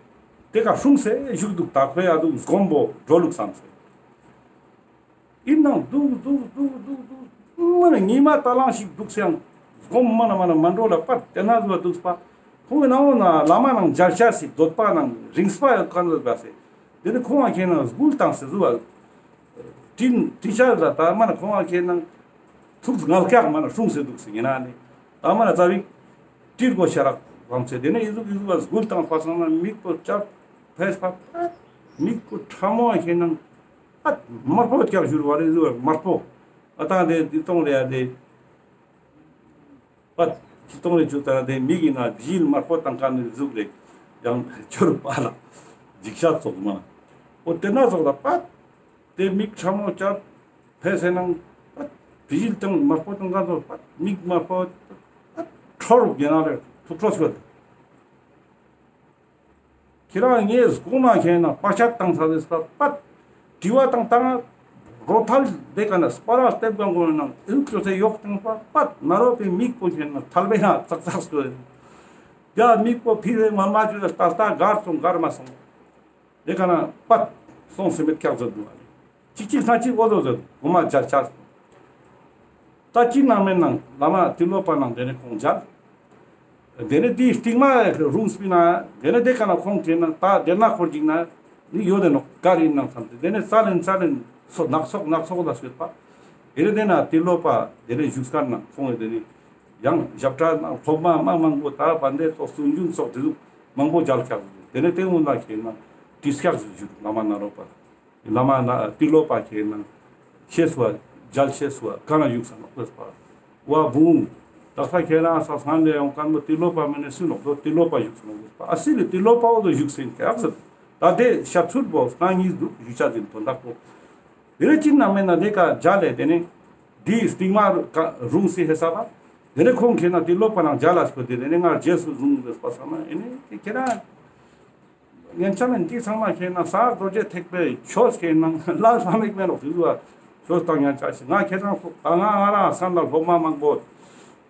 དེ་ཀ་སྲུང་སེ་བཞུགས་འདུག་ད་ཁོའི་ཨ་དུག་སྒོམ་པོ་འགྲོ་ལུགས་བསམ་སེ། ཡིན་ནང་འདུག་འདུག་འདུག་འདུག་འདུག་མ་ན་ཉི་མ་ད་ལང་ཞིག་འདུག་སེ་ཡང་སྒོམ་མ་ན་མ་ན་མ་འགྲོ་ལ་པར་དེ་ན་བཟོ་འདུག་པ། ཁོང་གི་ནང་ན་བླ་མ་ནང་མཇལ་ཆ་སི་འདོད་པ་ནང་རིང་སྤ་ཡོད་མཁན་ལ་བ་སེ། དེ་ནི་ཁོང་ཨ་ཁེ་ན་སྒུལ་བཏང་སེ་བཟོ་བ། དྲིན་དྲི་ཆ་ལ་ད་མ་ན་ཁོང་ཨ་ཁེ་ན་ཐུགས་ངལ་ཀག་མ་ན་སྲུང་སེ་འདུག་སེ་ཡིན་ན་ནི་ད་མ་ན་རྩ་བིག་དྲིལ་གོ་ཤ་རག་བམ་སེ་དེ་ནི་ཡི་ཟུག་ཡི་ཟུག་བ་སྒུལ་བཏང་པ་སང་ན་མིག་པོ་ཅབ་ཕེས་པ་མིག་པོ་ཁྲ་མོ་ཨ་ཁེ་ན་ཨ་དམར་པོ་ཀྱག་བཞུར་བ་རེ་ཟུག་དམར་པོ་ཨ་ད་དེ་དེ་གཏོང་རེ་ཨ་དེ། པ། ཅི་གཏོང་རེ་ཅུ་ཙ་ན་དེ་མིག་ཡིན་ན་བི་ཞིལ་དམར་པོ་བཏང་མཁན་ནི་གཟུགས་ལས་ཡང་འཆོར་པ་ལ་འཇིགས་ཤ་ཙོགས་མ། འོ་དེ་ན་ཙོགས་ལ་པ། དེ་མིག་ཁྲ་མོ་ཅབ་ཕེ་སེ་ནང་པ། བི་ཞིལ་དང་དམར་པོ་བཏང་མཁན་ཙོགས་པ་མིག་དམར་པོ་པ་ཁྲོ་རུ་རྒྱ་ན་རེ་ཐུག་ཁྲོ་ཆོད། ཁྱེད་རང་ངའི་སྒོ་མ་ཁེ་ན་བར་ཆད་བཏང་ས་རེད་པ་པད། དྲི་བ་དང་དང་རོ་ཐལ་དེ་ཀ་ན་སྤ་ར་ལྟེབ་གང་གོ་ནང་ཨིལ་ཅོ་སེ་ཡོག་དང་པ་པད་ན་རོ་པའི་མིག་པོ་ཁེ་ན་ཐལ་བའི་ན་ཙག་ཙག་སྐྱོ། ཡ་མིག་པོ་ཕི་རེ་མ་མ་ཅུ་ལ་ལྟ་ལྟ་གར་སོང་གར་མ་སོང་། དེ་ཀ་ན་པད་སོང་སེ་མེད་ཀྱག་ཟེར་འདུག་ཨ་ལེ། ཅིག་ཅིག་སྣ་ཅིག་འོ་ལོ་ཟེར་འོ་མ་ཇར་ཆ། ད་ཅི་ནང་མེད་ནང་བླ་མ་ཏི་ལོ་པ་ནང་དེ་ནས་ཁོང་མཇལ། དེ་ནས་དེའི་སྟིང་མ་རུང་སྤི་ན་དེ་ནས་དེ་ཀ་ན་ཁོང་ཁེ་ན་ད་དེ་ན་འཁོར་ཅིག་ན་ནི་ཡོད་དེ་ནོག་ག་རེ་ཡིན་ནང་བསམ་སྟེ་དེ་ནས་རྩ་ལེན་རྩ་ལེན་སོ་ནག་ཚོགས་ནག་ཚོགས་ལ་སོད་པ། དེ་ནས་དེ་ན་ཏི་ལོ་པ་དེ་ནས་བཞུགས་སྒར་ནང་ཁོང་དེ་ནས་ཡང་ཞབས་ཁྲ་ནང་སློབ་མ་མ་མང་པོ་ད་བན་དེ་ཚོགས་སུ་འཇུན་ཚོགས་དེ་ཟུག་མང་པོ་མཇལ་ཀྱག་དེ་ནས་དེ་སྔོན་ལ་ཁེ་ན་དྲིས་ཀྱག་ཟེར་ཞུ་བླ་མ་ན་རོ་པ། བླ་མ་ན་ཏི་ལོ་པ་ཁེ་ན་ཤེས་སུ་བ་མཇལ་ཤེས་སུ་བ་ག་ན་བཞུགས་ས་ནོག་ཟེར་པ། བ་བུང་། དག་ས་ཁྱེད་རང་ས་སང་ལས་ཡོང་མཁན་པོ་ཏི་ལོ་པ་མིན་ནས་སུ་ནོག་དོ་ཏི་ལོ་པ་བཞུགས་ས་ནོག་ཟེར་པ། ཨ་སི་ལི་ཏི་ལོ་པ་འོ་དོ་བཞུགས་སེ་ཡིན་ཀྱག་ཟེར། ད་དེ་ཤ་ཚུར་བོ་སང་གཉིས་འདུག་ཞུ་ཆ་ཟིན་དོན་དག་པོ། དེ་རེ་ཅི་ན་མེད་ན་དེ་ཀ་མཇལ་ལེ་དེ་ནས་དེའི་སྟིང་མ་རུང་སི་ཧེ་ས་པ། དེ་ནས་ཁོང་ཁེ་ན་ཏི་ལོ་པ་ནང་མཇལ་ལ་སྐོར་དེ་དེ་ནས་ང་རྗེས་སུ་བཟུང་ཟེར་པ་ས་ན་ཨེ་ནས་ཁྱེད་རང་ཉན་ཆ་མེད་འདི་ཚང་མ་ཁེ་ན་ས་རྡོ་རྗེ་ཐེག་པའི་ཆོས་ཁེ་ན་ལ་ས་མིག་མེད་རོགས་དུ་བ་ཆོས་དང་ཉན་ཆ་ཞིག་ང་ཁེ་རང་ཚོ་ད་ང་ང་རང་སང་ལ་སློབ་མ་མང་པོ་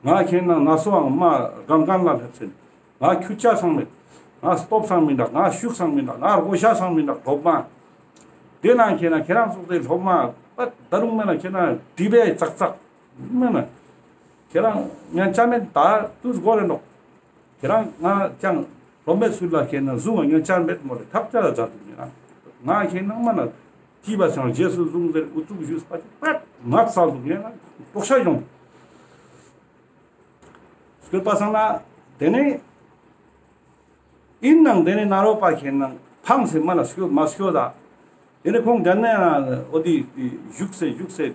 ང་ཁེ་ན་ན་སོའང་མ་སྒང་སྒང་ལ་སླེབས་ཟིན། ང་ཁྱུ་ཆ་སང་མེད། ང་སྟོབས་སང་མི་འདྲ། ང་ཤུགས་སང་མི་འདྲ། ང་རྒོ་ཤ་སང་མི་འདྲ། སློབ་མ། དེ་ན་ཁེ་ན་ཁེ་རང་ཚོ་དེ་སློབ་མ་པ་ད་རུང་མེད་ན་ཁེ་ན་དྲི་བའི་ཙག་ཙག་མེད་ན། ཁེ་རང་ཉན་ཆ་མེད་ད་དུས་འགོར་རེ་ནོག་ཁྱེད་རང་ང་ཅང་ སློབ་མའི་ཚུལ་ལ་ཁེ་ན་བཟུང་བ་ཉན་ཆ་མེད་མོལ་ལེ་ཐག་ཆ་ལ་མཛད་འདུག་ཉན་ན། ང་ཁེ་ན་མ་ན་ཅི་བ་སང་རྗེས་སུ་བཟུང་ཟེར་ཨུ་ཚུགས་ཞུས་པ་ཅིག་པད་ངག་སལ་འདུག་ཉན་ན་དོགས་ཤ་ཡོང་། སྐྱོད་པ་སང་ན་དེ་ནས་ཨིན་ནང་དེ་ནས་ནཱ་རོ་པ་ཁེ་ན་ཕངས་སེ་མ་ན་སྐྱོད་མ་སྐྱོད་ད། དེ་ནས་ཁོང་དེ་ནས་འོ་དེ་བཞུགས་སེ་བཞུགས་སེ་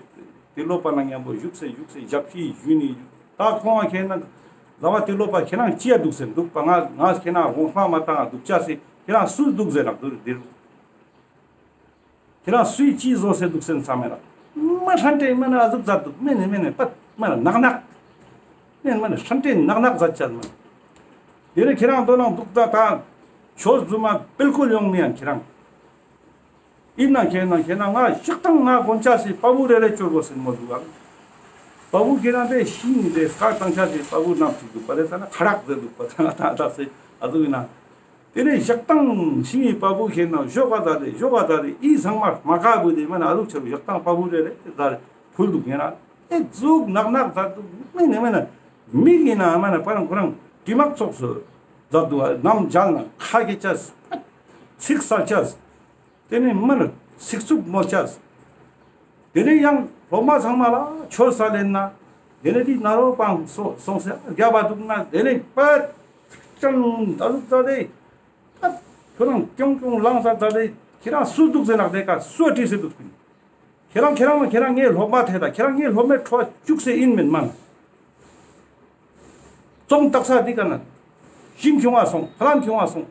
ཏེ་ལོ་པ་ན་མཉམ་པོ་བཞུགས་སེ་བཞུགས་སེ་ཞབས་ཕྱི་ཞུས་ནས་ད་ཁོང་ཁེ་ན་ལ་བ་ཏེ་ལོ་པ་ཁྱེད་རང་ཅི་ཡ་འདུག་སེ་འདུག་པ་ང་ང་ཁེ་ན་རོང་ཧྲ་མ་བཏང་འདུག་ཅ་སེ་ཁྱེད་རང་སུ་འདུག་ཟེར་ནག་འདུག་འདིར། ཁྱེད་རང་སུའི་ཅི་བཟོ་སེ་འདུག་སེ་ཚང་མེད་ལ། མ་ཧྲན་ཏེ་མ་ན་ཨ་ཟུག་མཛད་འདུག་མེ་ནེ་མེ་ནེ་པད་མ་ན་ནག་ནག་མེ་མ་ན་ཧྲན་ཏེ་ནག་ནག་མཛད་ཅ་མ། དེ་ནས་ཁྱེད་རང་དོ་ནང་འདུག་ད་ད་ཆོས་རྫུན་མ་པིལ་ཀུལ་ཡོང་མི་ཡང་ཁྱེད་རང་། ཨིན་ན་ཁྱེད་ན་ཁྱེད་ན་ང་ཞག་དང་ང་དགོན་ཆ་སི་པ་བུ་རེ་རེ་བཅོལ་དགོས་སེ་མོ་འདུག་ཨ། པ་བུ་ཁྱེད་ན་དེ་ཤིང་དེ་སྐར་བཏང་ཆ་སི་པ་བུ་རྣམས་ཅིག་འདུག་པ་རེ་ས་ན་ཁ་རག་ཟེར་འདུག་པ་ད་ད་ད་སེ་ཨ་ཟུག་ཨིན་ན། དེ་ནས་ཞག་དང་ཤིང་གི་པ་བུ་ཁྱེད་ན་ཞོག་ག་ཟ་དེ་ཞོག་ག་ཟ་དེ་ཨི་ཚང་མ་མ་ཀ་བུ་དེ་མ་ན་ཨ་ཟུག་ཆ་ཞག་དང་པ་བུ་རེ་རེ་ཟ་དེ་ཕུལ་འདུག་ཉན་ན་ཨེ་ཟུག་ནག་ནག་ཟ་འདུག་མེ་ནེ་མེ་ན་མིག་ཨིན་ན་མ་ན་པ་རང་ཁོ་རང་དྲི་མག་ཚོགས་སུ་ཟ་འདུག་ཨ་ནམ་མཇལ་ན་ཁ་གེ་ཆ་ཚིག་ས་ཆ། དེ་ནས་མ་ན་ཚིག་རྩུབ་མོ་ཆ། དེ་ནས་ཡང་སློབ་མ་ཚང་མ་ལ་ཆོས་ས་ལེན་ན། དེ་ནས་དེ་ནཱ་རོ་པ་སོང་སོང་སེ་རྒྱབ་པ་འདུག་ན་དེ་ནས་པད་ཅང་ད་ལུག་ཙ་དེ་པད་ཁྱོད་རང་ཀྱོང་ཀྱོང་ལངས་ས་ཙ་དེ་ཁྱེད་རང་སུ་འདུག་ཟེར་ན་དེ་ཀ་སུ་བྲིས་སེ་འདུག་ཁྱེད་རང་ཁྱེད་རང་ཁྱེད་རང་ངའི་སློབ་མ་དེ་ད་ཁྱེད་རང་ངའི་སློབ་མའི་ཁྲོད་བཅུག་སེ་ཨིན་མེད་མ་ན། ཙོང་ཏག་ས་འདི་ག་ན། ཤིང་ཁྱོང་བ་སོང་། ཕ་ལན་ཁྱོང་བ་སོང་།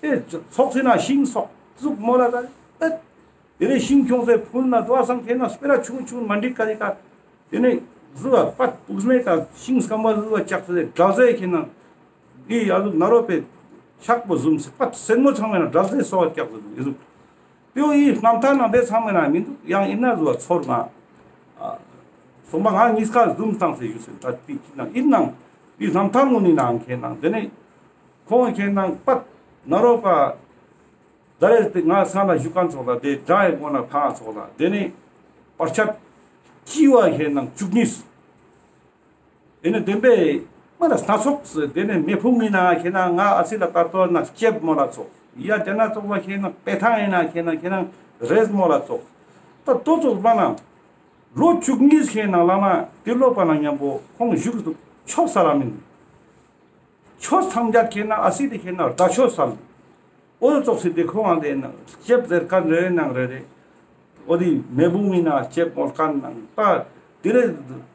ཨེ་ཚོགས་སེ་ན་ཤིང་སོག་ཟུག་མོ་ལ་ད། ཨེ། དེ་ནས་ཤིང་ཁྱོང་སེ་ཕུལ་ན་དོ་བ་སང་ཁྱེད་ན་སྤེ་ར་ཆུང་ཆུང་མ་འགྲིག་ག་རེ་ག། དེ་ནས་ཟུ་བ་པད་པུག་སྨད་ཀ་ཤིང་སྐམ་པ་ཟུ་བ་ལྕགས་སེ་དགྲ་ཟེ་ཁྱེད་ན། འདི་ཡ་ཟུ་ནཱ་རོ་པའི་ཤག་པོ་ཟུམ་སེ་པད་སེན་མོ་ཚང་མེད་ན་དགྲ་ཟེ་སོག་ལྕགས་སེ་ཟུ་ཡ་ཟུ། ཏེའོ་ཡི་རྣམ་ཐར་ནང་དེ་ཚང་མེད་ན་མི་འདུག་ཡང་ཨིན་ན་ཟུ་བ་ཚོར་ང་། སོང་པ་ང་གཉིས་ཀ་ཟུམ་བཏང་སེ་ཡོད་སེ་ད་ཏི་ཅི་ན་ཨིན་ནང་འདི་རྣམ་ཐར་ངོ་ནི་ནང་ཁེ་ནང་དེ་ནས་ཁོང་ཁེ་ནང་པད་ནཱ་རོ་པ་ད་རེས་དེ་ང་ས་ན་བཞུགས་མཁན་ཚོགས་ལ་དེ་དགྲ་ཡི་སྒོ་ན་ཕང་ཚོགས་ལ་དེ་ནས་བར་ཆད་ཅི་བ་ཁེ་ནང་བཅུ་གཉིས། དེ་ནས་བདེན་པའི་མ་ན་སྣ་ཚོགས་སུ་དེ་ནས་མེ་ཕུང་ངི་ན་ཁེ་ན་ང་ཨ་སི་ལ་ད་ལྟོ་ན་ལྕེབ་མོ་ལ་ཚོགས། ཡ་དེ་ན་ཚོགས་ལ་ཁེ་ན་པེ་ཐང་ཡིན་ན་ཁེ་ན་ཁེ་ན་རེས་མོ་ལ་ཚོགས། ད་ལྟོ་ཚོགས་པ་ན་ལོ་བཅུ་གཉིས་ཁེ་ན་བླ་མ་ཏི་ལོ་པ་ན་མཉམ་པོ་ཁོང་བཞུགས་འདུག་ཆོས་ས་ལ་མིན། ཆོས་ཐམས་ཅད་ཁེ་ན་ཨ་སི་དེ་ཁེ་ན་ད་ཆོས་ས་ལ། འོ་ཙོགས་སི་དེ་ཁོང་ཨང་དེ་ན་ལྕེབ་ཟེར་མཁན་རེ་རེ་ནང་རེ་རེ། འོ་དེ་མེ་བུང་མི་ན་ལྕེབ་མོལ་མཁན་ནང་ད་དེ་རེ་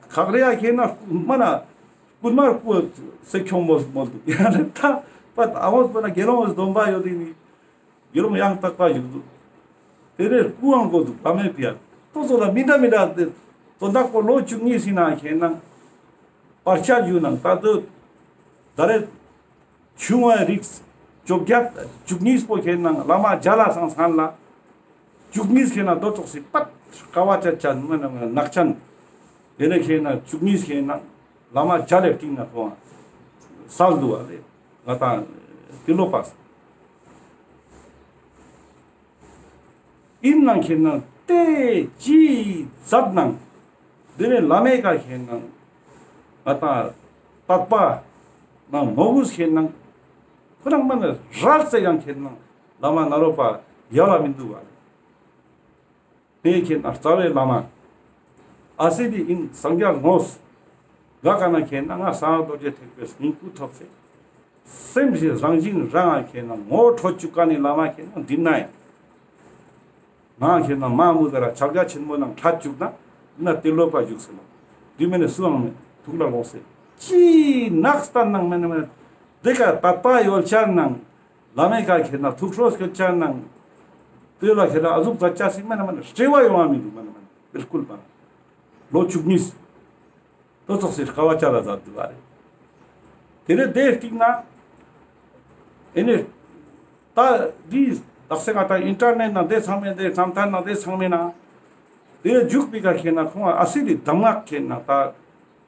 ཁག་རེ་ཡ་ཁེ་ན་མ་ན་རྐུན་མ་རྐུ་སེ་ཁྱོང་མོལ་མོལ་འདུག་ཡ་ལེ་ད་པད་ཨ་བོ་པ་ན་དགེ་སློང་སྡོམ་པ་ཡོད་དེ་ནི་དགེ་སློང་ཡང་དག་པ་བཞུགས་འདུག་དེ་རེ་རྐུ་ཨང་གོ་འདུག་བླ་མའི་ཕི་ཡ་ཏོ་ཙོ་ལ་མི་འདྲ་མི་འདྲ་དེ་དོན་དག་པོ་ལོ་བཅུ་གཉིས་ཟིན་ན་ཁེ་ན་བར་ཆད་ཡོད་ནང་ད་དུ་ད་རེ། ཆུང་བའི་རིགས་བཅོ་བརྒྱད་བཅུ་གཉིས་པོ་ཁེ་ནང་བླ་མ་མཇལ་ལ་སང་སང་ལ། བཅུ་གཉིས་ཁེ་ནང་རྡོ་ཙོགས་སི་པད་དཀའ་བ་ཅན་ཅན་མ་ན་ནག་ཅན། དེ་ནས་ཁེ་ནང་བཅུ་གཉིས་ཁེ་ནང་བླ་མ་མཇལ་ལེ་སྟིང་ན་ཁོང་སལ་འདུག་བ་ལེ་ང་དང་ཏི་ལོ་པ། ཨིན་ནང་ཁེ་ནང་ཏེ་ཅི་ཛད་ནང་དེ་ནས་བླ་མའི་ཀ་ཁེ་ནང་ང་དང་དད་པ་ནང་མོས་གུས་ཁེ་ནང་ཁོ་རང་མ་ན་རལ་ཙེ་ཡང་ཁེ་ནང་བླ་མ་ནཱ་རོ་པ་ཡ་ལ་མི་འདུག་བ་ལེ། དེ་ཁེ་ནང་རྩ་བའི་བླ་མ་ཨ་སི་དེ་ཨིན་སངས་རྒྱས་ངོས་ག་ཀ་ན་ཁེ་ནང་ང་སངས་རྒྱས་རྡོ་རྗེ་ཐེག་པའི་སྙིང་པོ་ཐོབ་སེ། སེམས་ཀྱི་རང་བཞིན་རང་ང་ཁེ་ན་ངོ་འཕྲོད་བཅུག་མཁན་ནི་བླ་མ་ཁེ་ན་འདི་ན་ཡིན། ང་ཁེ་ན་མ་མུ་དྷ་ར་ཕྱག་རྒྱ་ཆེན་མོ་ནང་ཁྲིད་བཅུག་ན་འདི་ན་ཏེ་ལོ་པ་བཞུགས་སེ་ལོ། འདི་མེད་ན་སུའང་མེད། ཐུགས་ལ་འོང་སེ་ཅི་ནགས་སྟན་ནང་མེད་ན་མེད། དེ་ཀ་དད་པ་ཡོད་ཆ་ནང་བླ་མའི་ཀ་ཁེ་ན་ཐུགས་ཁྲོ་སྐྱོད་ཆ་ནང་དེ་ལ་ཁེ་ན་ཨ་ཟུག་ཛད་ཆ་སི་མེད་ན་མེད་ན་སྤྲེལ་བ་ཡོང་བ་མི་འདུག་མེད་ན་མེད་ན་བིལ་ཀུལ་པ་ལོ་བཅུ་གཉིས། ཏོ་ཙོགས་སི་དཀའ་བ་ཅག་ལ་ཛད་འདུག་ག་རེ། དེ་ནས་དེ་སྟིང་ན་ཨེ་ནི་ད་འདི་དག་ས་ང་ད་ཨིན་ཊར་ནེཊ་ནང་དེ་ཚང་མེད་དེ་རྣམ་ཐར་ནང་དེ་ཚང་མེད་ན་དེ་འཇུག་པའི་ཀ་ཁེ་ན་ཁོང་ཨ་སི་དེ་གདམས་ངག་ཁེ་ན་ད་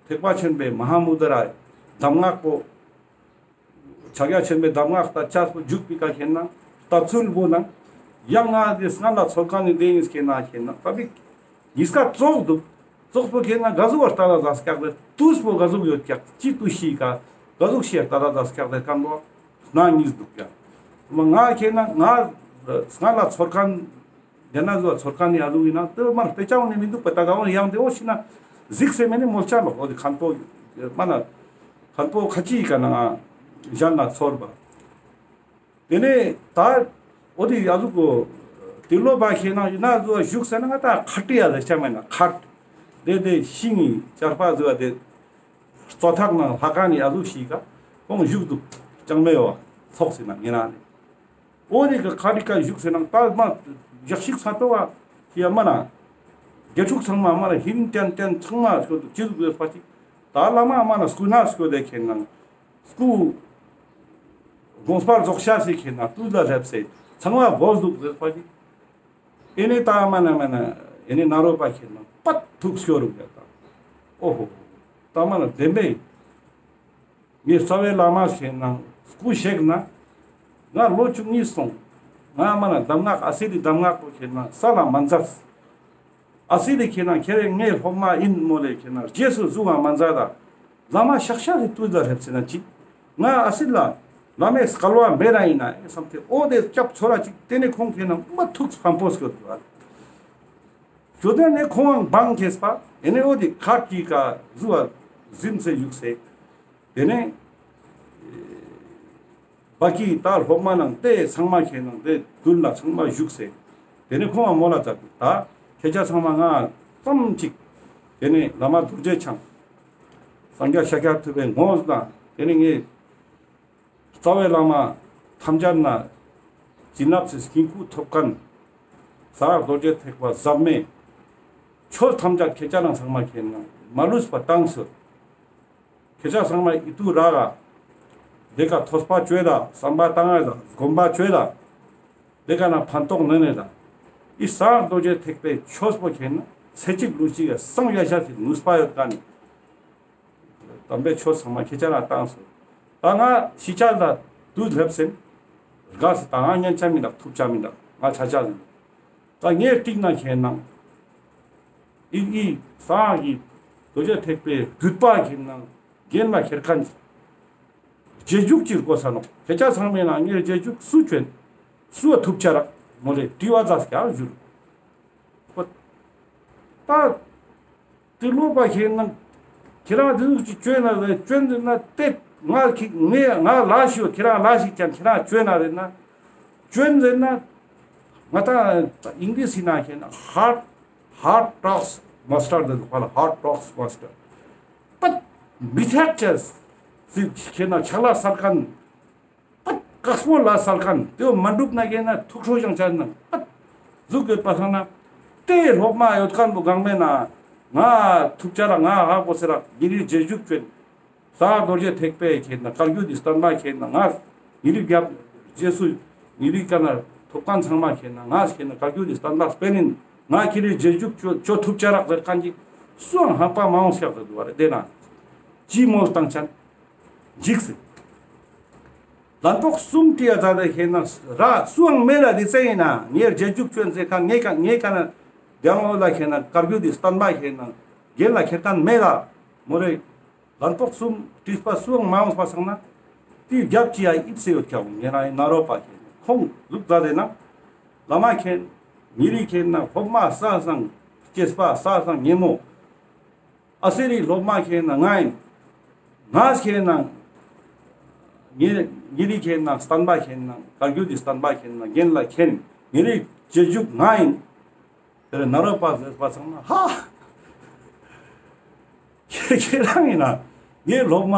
ཐེག་པ་ཆེན་པོའི་མ་ཧཱ་མུ་དྷ་ར་གདམས་ངག་པོ། ཕྱག་རྒྱ་ཆེན་པོའི་གདམས་ངག་དང་བཅས་པོ་འཇུག་པའི་ཀ་ཁེ་ན་ད་ཚུལ་བོ་ན་ཡང་ང་དེ་སྔ་ལ་ཚོར་མཁན་ནི་དེ་ཡིན་ཁེ་ན་ཁེ་ན་ད་བི་ཉིས་ཀ་ཙོགས་འདུག་ཙོགས་པོ་ཁེ་ན་ག་ཟུག་བ་ལྟ་ལ་ཛད་སྐྱག་དེ་དུས་པོ་ག་ཟུག་ཡོད་ཀྱག་ཅི་དུས་ཤིག་ག་ག་ཟུག་ཤིག་ལྟ་ལ་ཛད་སྐྱག་དེ་ཀན་པོ་ ན་ཉིས་འདུག་ཡ། མ་ང་ཁེ་ན་ང་སྔ་ལ་ཚོར་ཁན་ཡང་ན་ཟོ་ཚོར་ཁན་ཡ་ལུགས་ཡིན་ན་དེ་མར་དཔེ་ཆ་འོང་ནི་མི་འདུག་པ། ད་ག་འོང་ཡང་དེ་འོང་ཤི་ན་གཟིགས་སེ་མེ་ནི་མོལ་ཆ་ལོ། འོ་དེ་མཁན་པོ་མ་ན་མཁན་པོ་ཁ་ཅིག་ག་ན་ང་གཞན་ལ་ཚོར་བ། དེ་ནས་ད་འོ་དེ་ཡ་ཟུག་གོ་ཏི་ལོ་པ་ཁེ་ན་ཡིན་ན་ཟོ་བཞུགས་ཟེར་ན་ང་ད་ཁ་ཏི་ཡ་ཟེར་ཆ་མེད་ན་ཁ་ཏི་དེ་དེ་ཤིང་ངི་ཅར་པ་ཟོ་བ་དེ་རྩོ་ཐག་ནང་ལྷ་ཁང་ནི་ཡ་ཟུག་ཞིག་ག་ཁོང་བཞུགས་འདུག་ཅང་མེད་བ་ཚོགས་ཟེར་ན་ངེ་ན་ནི། འོ་དེ་ག་ཁ་ཏི་ཀ་བཞུགས་ཟེར་ན་ད་མ་ཡག་ཤིག་ས་ཏོ་བ་ཡ་མ་ན་དགེ་ཕྲུག་ཚང་མ་མ་ན་ཧིན་ཏན་ཏན་ཚང་མ་སྐྱོད་འདུག་ཅི་ཟུག་ཟེར་པ་ཅིག་ད་བླ་མ་མ་ན་སྐུ་ན་སྐྱོད་དེ་ཁེ་ན། སྐུ་དགོངས་པ་རྫོགས་ཤ་སི་ཁེ་ན་དུས་ལ་སླེབས་སེ་ཚང་མ་བོས་འདུག་ཟེར་པ་ཅིག་ཨེ་ནེ་ད་མ་ན་མ་ན་ཨེ་ནེ་ན་རོ་པ་ཁེ་ན་པད་ཐུགས་སྐྱོ་རུ་ཡ་ད། ཨོ་ཧོ། ད་མ་ན་བདེན་པས། ངའི་རྩ་བའི་བླ་མ་ཁེ་ན་སྐུ་གཤེགས་ན་ང་ལོ་བཅུ་གཉིས་སོང་། ང་མ་ན་གདམས་ངག་ཨ་སི་ལི་གདམས་ངག་པོ་ཁེ་ན་ས་ལ་མ་མཛད། ཨ་སི་ལི་ཁེ་ན་ཁྱེད་རེ་ངའི་སློབ་མ་ཡིན་མོ་ལེ་ཁེ་ན་རྗེས་སུ་བཟུང་བ་མ་མཛད་ད། བླ་མ་ཤག་ཤག་རེ་དུས་ལ་སླེབས་ཟེར་ན་ཅི། ང་ཨ་སི་ལ་བླ་མའི་སྐལ་བ་མེད་ན་ཡིན་ན་ཨེ་བསམ་སྟེ་འོ་དེ་སྐྱབས་ཚོར་ར་ཅིག་དེ་ནས་ཁོང་ཁེ་ན་མ་ཐུགས་ཕམ་པོ་སྐྱོད་འདུག་ཨ། སྐྱོད་དེ་ནས་ཁོང་བང་ཁེས་པ་ཨེ་ནས་འོ་དེ་ཁ་ཅིག་ག་ཟུ་བ་ཟིན་སེ་བཞུགས་སེ། དེ་ནས་བ་ཀི་ད་སློབ་མ་ནང་དེ་ཚང་མ་ཁེ་ནང་དེ་མདུན་ལ་ཚང་མ་བཞུགས་སེ། དེ་ནས་ཁོང་བ་མོལ་ལ་མཛད་འདུག་ད་ཁྱེད་ཅག་ཚང་མ་ང་ཙམ་ཅིག་དེ་ནས་བླ་མ་རྡོ་རྗེ་འཆང་སངས་རྒྱས་ཤཱཀྱ་ཐུབ་པའི་ངོ་བོ་དང་དེ་ནས་ངའི་རྩ་བའི་བླ་མ་ཐམས་ཅད་ན་བྱིན་རླབས་སེ་སྐྱིན་ཁུག་ཐོབ་མཁན་ས་ར་རྡོ་རྗེ་ཐེག་པ་ཟབ་མོའི་ཆོས་ཐམས་ཅད་ཁྱེད་ཅག་ནང་ཚང་མ་ཁེ་ནང་མ་ལུས་པ་བཏང་སོ། ཁྱེད་ཅག་ཚང་མ་ཨི་ཏུ་ར་ག་དེ་ཀ་ཐོས་པ་ཅོས་ད་བསམ་པ་བཏང་ཡ་ད་སྒོམ་པ་ཅོས་ད་དེ་ཀ་ན་ཕན་ཐོགས་ནན་ནེ་ད་ཨི་ས་ར་རྡོ་རྗེ་ཐེག་པའི་ཆོས་པོ་ཁེ་ན་ཚེ་གཅིག་ལུས་གཅིག་ག་སངས་རྒྱས་ཤ་ཚིག་ནུས་པ་ཡོད་ཀ་ནི། དམ་པའི་ཆོས་ཚང་མ་ཁྱེད་ཅག་ལ་བཏང་སོང་། ད་ང་ཤི་ཆ་ལ་དུས་སླེབས་ཟིན། དགའ་སི་ད་ང་ཉན་ཆ་མི་འདུག་ཐུབ་ཆ་མི་འདུག་ང་ཆ་ཆ་ཟིན། ད་ངའི་ཏིག་ན་ཁེ་ནང་ཨི་ཨི་ས་གི་རྡོ་རྗེ་ཐེག་པའི་རྒྱུད་པ་ཁེ་ནང་རྒན་ལ་ཁྱེར་ཁན་རྗེས་འཇུག་ཅིག་དགོས་ས་ནོག་ཁྱེད་ཅག་ཚང་མའི་ནང་ངའི་རྗེས་འཇུག་སུ་ཅོན། སུ་ཐུབ་ཆ་རག་མོ་ལེ་དྲི་བ་ཛ་སྐྱ་ཞུ། ད་ཏི་ལོ་པ་ཁེ་ན་ཁྱེད་རང་དེ་ཟུག་ཅིག་ཅོས་ན་རེ་ཅོན་ཟེར་ན་ཏེ་ང་ཁི་ངས་ང་ལ་ཞིག་ཁྱེད་རང་ལ་ཞིག་ཀྱང་ཁྱེད་རང་ཅོས་ན་རེ་ན་ཅོན་ཟེར་ན་ང་ད་ཨིང་ལིཤ་ཡིན་ན་ཁེ་ན་ཧར་ཧར་ཊོག་སི་མཱ་སི་ཊར་ཟེར་ཁོ་ལ་ཧར་ཊོག་སི་མཱ་སི་ཊར་པད་མི་ཐེག་ཅེས་ཟེར་ཁེ་ན་ཆག་ལ་སར་ཁན། པད་ཀག་སྨོ་ལ་སལ་ཁན་དེའོ་མ་འགྲུབ་ན་གེ་ན་ཐུགས་ཁྲོ་ཞང་ཆ་ན་པད་ཟུག་ཡོད་པ་སང་ན་དེ་སློབ་མ་ཡོད་ཁན་བོ་གང་མེད་ན་ང་ཐུག་ཆ་ར་ང་ཧ་གོ་སེ་ར་ཉེ་རི་རྗེས་འཇུག་ཅོན། ས་རྡོ་རྗེ་ཐེག་པའི་ཁེ་ན་བཀའ་བརྒྱུད་དེ་བསྟན་པ་ཁེ་ན་ང་ཉེ་རི་རྒྱབ་རྗེས་སུ་ཉེ་རི་ཀ་ན་ཐོབ་ཁན་ཚང་མ་ཁེ་ན་ང་ཁེ་ན་བཀའ་བརྒྱུད་དེ་བསྟན་པ་སྤེལ་ཡིན། ང་ཁེ་རི་རྗེས་འཇུག་ཅོ་ཅོ་ཐུབ་ཆ་ར་ཟེར་ཁན་ཅིག་སུའང་ཧམ་པ་མ་འོང་སྐྱག་ཟེར་དུ་བ་རེ་དེ་ན་ཅི་མོལ་བཏང་ཆ་ན། འཇིགས་སེ། ལན་ཕོག་གསུམ་དྲི་ཡ་ཛ་དེ་ཁེ་ན་ར་སུའང་མེད་ལ་དེ་ཚེ་ཡིན་ན་ངའི་རྗེས་འཇུག་ཅོན་ཟེར་ཁན་ངའི་ཀ་ངའི་ཀ་ན་རྒྱང་ལོ་ལ་ཁེ་ན་བཀའ་བརྒྱུད་དེ་བསྟན་པ་ཁེ་ན་རྒན་ལ་ཁྱེར་ཁན་མེད་ལ་མོ་རེ། ལན་ཕོག་གསུམ་དྲིས་པ་སུའང་མ་འོངས་པ་སང་ན་དེ་རྒྱབ་ཀྱི་ཡ་ཨིབ་སེ་ཡོད་ཁྱག་ངེ་ན་ཡིན་ན་རོ་པ་ཁེ་ན་ཁོང་ལུག་ཛ་དེ་ན་བླ་མ་ཁེ་ན་ཉེ་རི་ཁེ་ན་སློབ་མ་ས་སང་སྐྱེས་པ་ས་སང་ཉེ་མོ། ཨ་སེ་རི་སློབ་མ་ཁེ་ན་ང་ཡིན། ང་ཁེ་ན་ཉེ་ཉེ་རི་ཁེ་ན་བསྟན་པ་ཁེ་ན་བཀའ་བརྒྱུད་དེ་བསྟན་པ་ཁེ་ན་རྒན་ལ་ཁེ་ན་ཉེ་རི་རྗེས་འཇུག་ང་ཡིན། དེ་ན་རོ་པ་ཟེར་པ་སང་ན་ཧ། ཁྱེད་ཁྱེད་རང་ཡིན་ན་ངའི་སློབ་མ་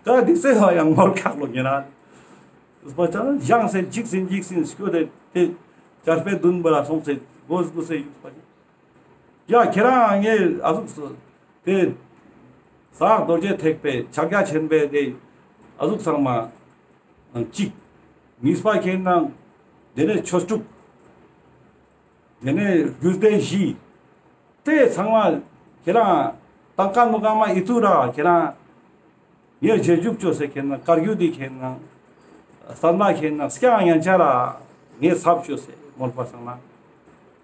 ཀ་དེ་ཚེ་ཧ་ཡང་མོལ་ཁག་ལོ་ཉེ་ན། ཟེར་པ་ཅང་ཞང་སེ་འཇིགས་སིན་འཇིགས་སིན་སྐྱོ་དེ་དེ་ཆར་པའི་མདུན་པ་ལ་སོང་སེ་སྒོ་སྒོ་སེ་ཡུག་པ་ཅི། ཡ་ཁྱེད་རང་ངའི་ཨ་ཟུག་སོ་དེ་ས་རྡོ་རྗེ་ཐེག་པའི་ཕྱག་རྒྱ་ཆེན་པོའི་དེ་ཨ་ཟུག་ཚང་མ་གཅིག་ཉིས་པ་ཁེ་ན་དེ་ནས་ཆོས་དྲུག་དེ་ནས་རྒྱུད་སྡེ་བཞི་དེ་ཚང་མ་ཁྱེད་རང་ཏང་ཀ་མུ་ཀ་མ་ཨི་ཏུ་ར་ཁྱེད་རང་ངའི་རྗེས་འཇུག་ཅོས་སེ་ཁེ་ན་བཀའ་བརྒྱུད་དེ་ཁེ་ན་བསྟན་པ་ཁེ་ན་སྐྱང་ཡང་ཆ་ར་ངའི་ཚབ་ཅོས་སེ་མོལ་པ་སང་ན།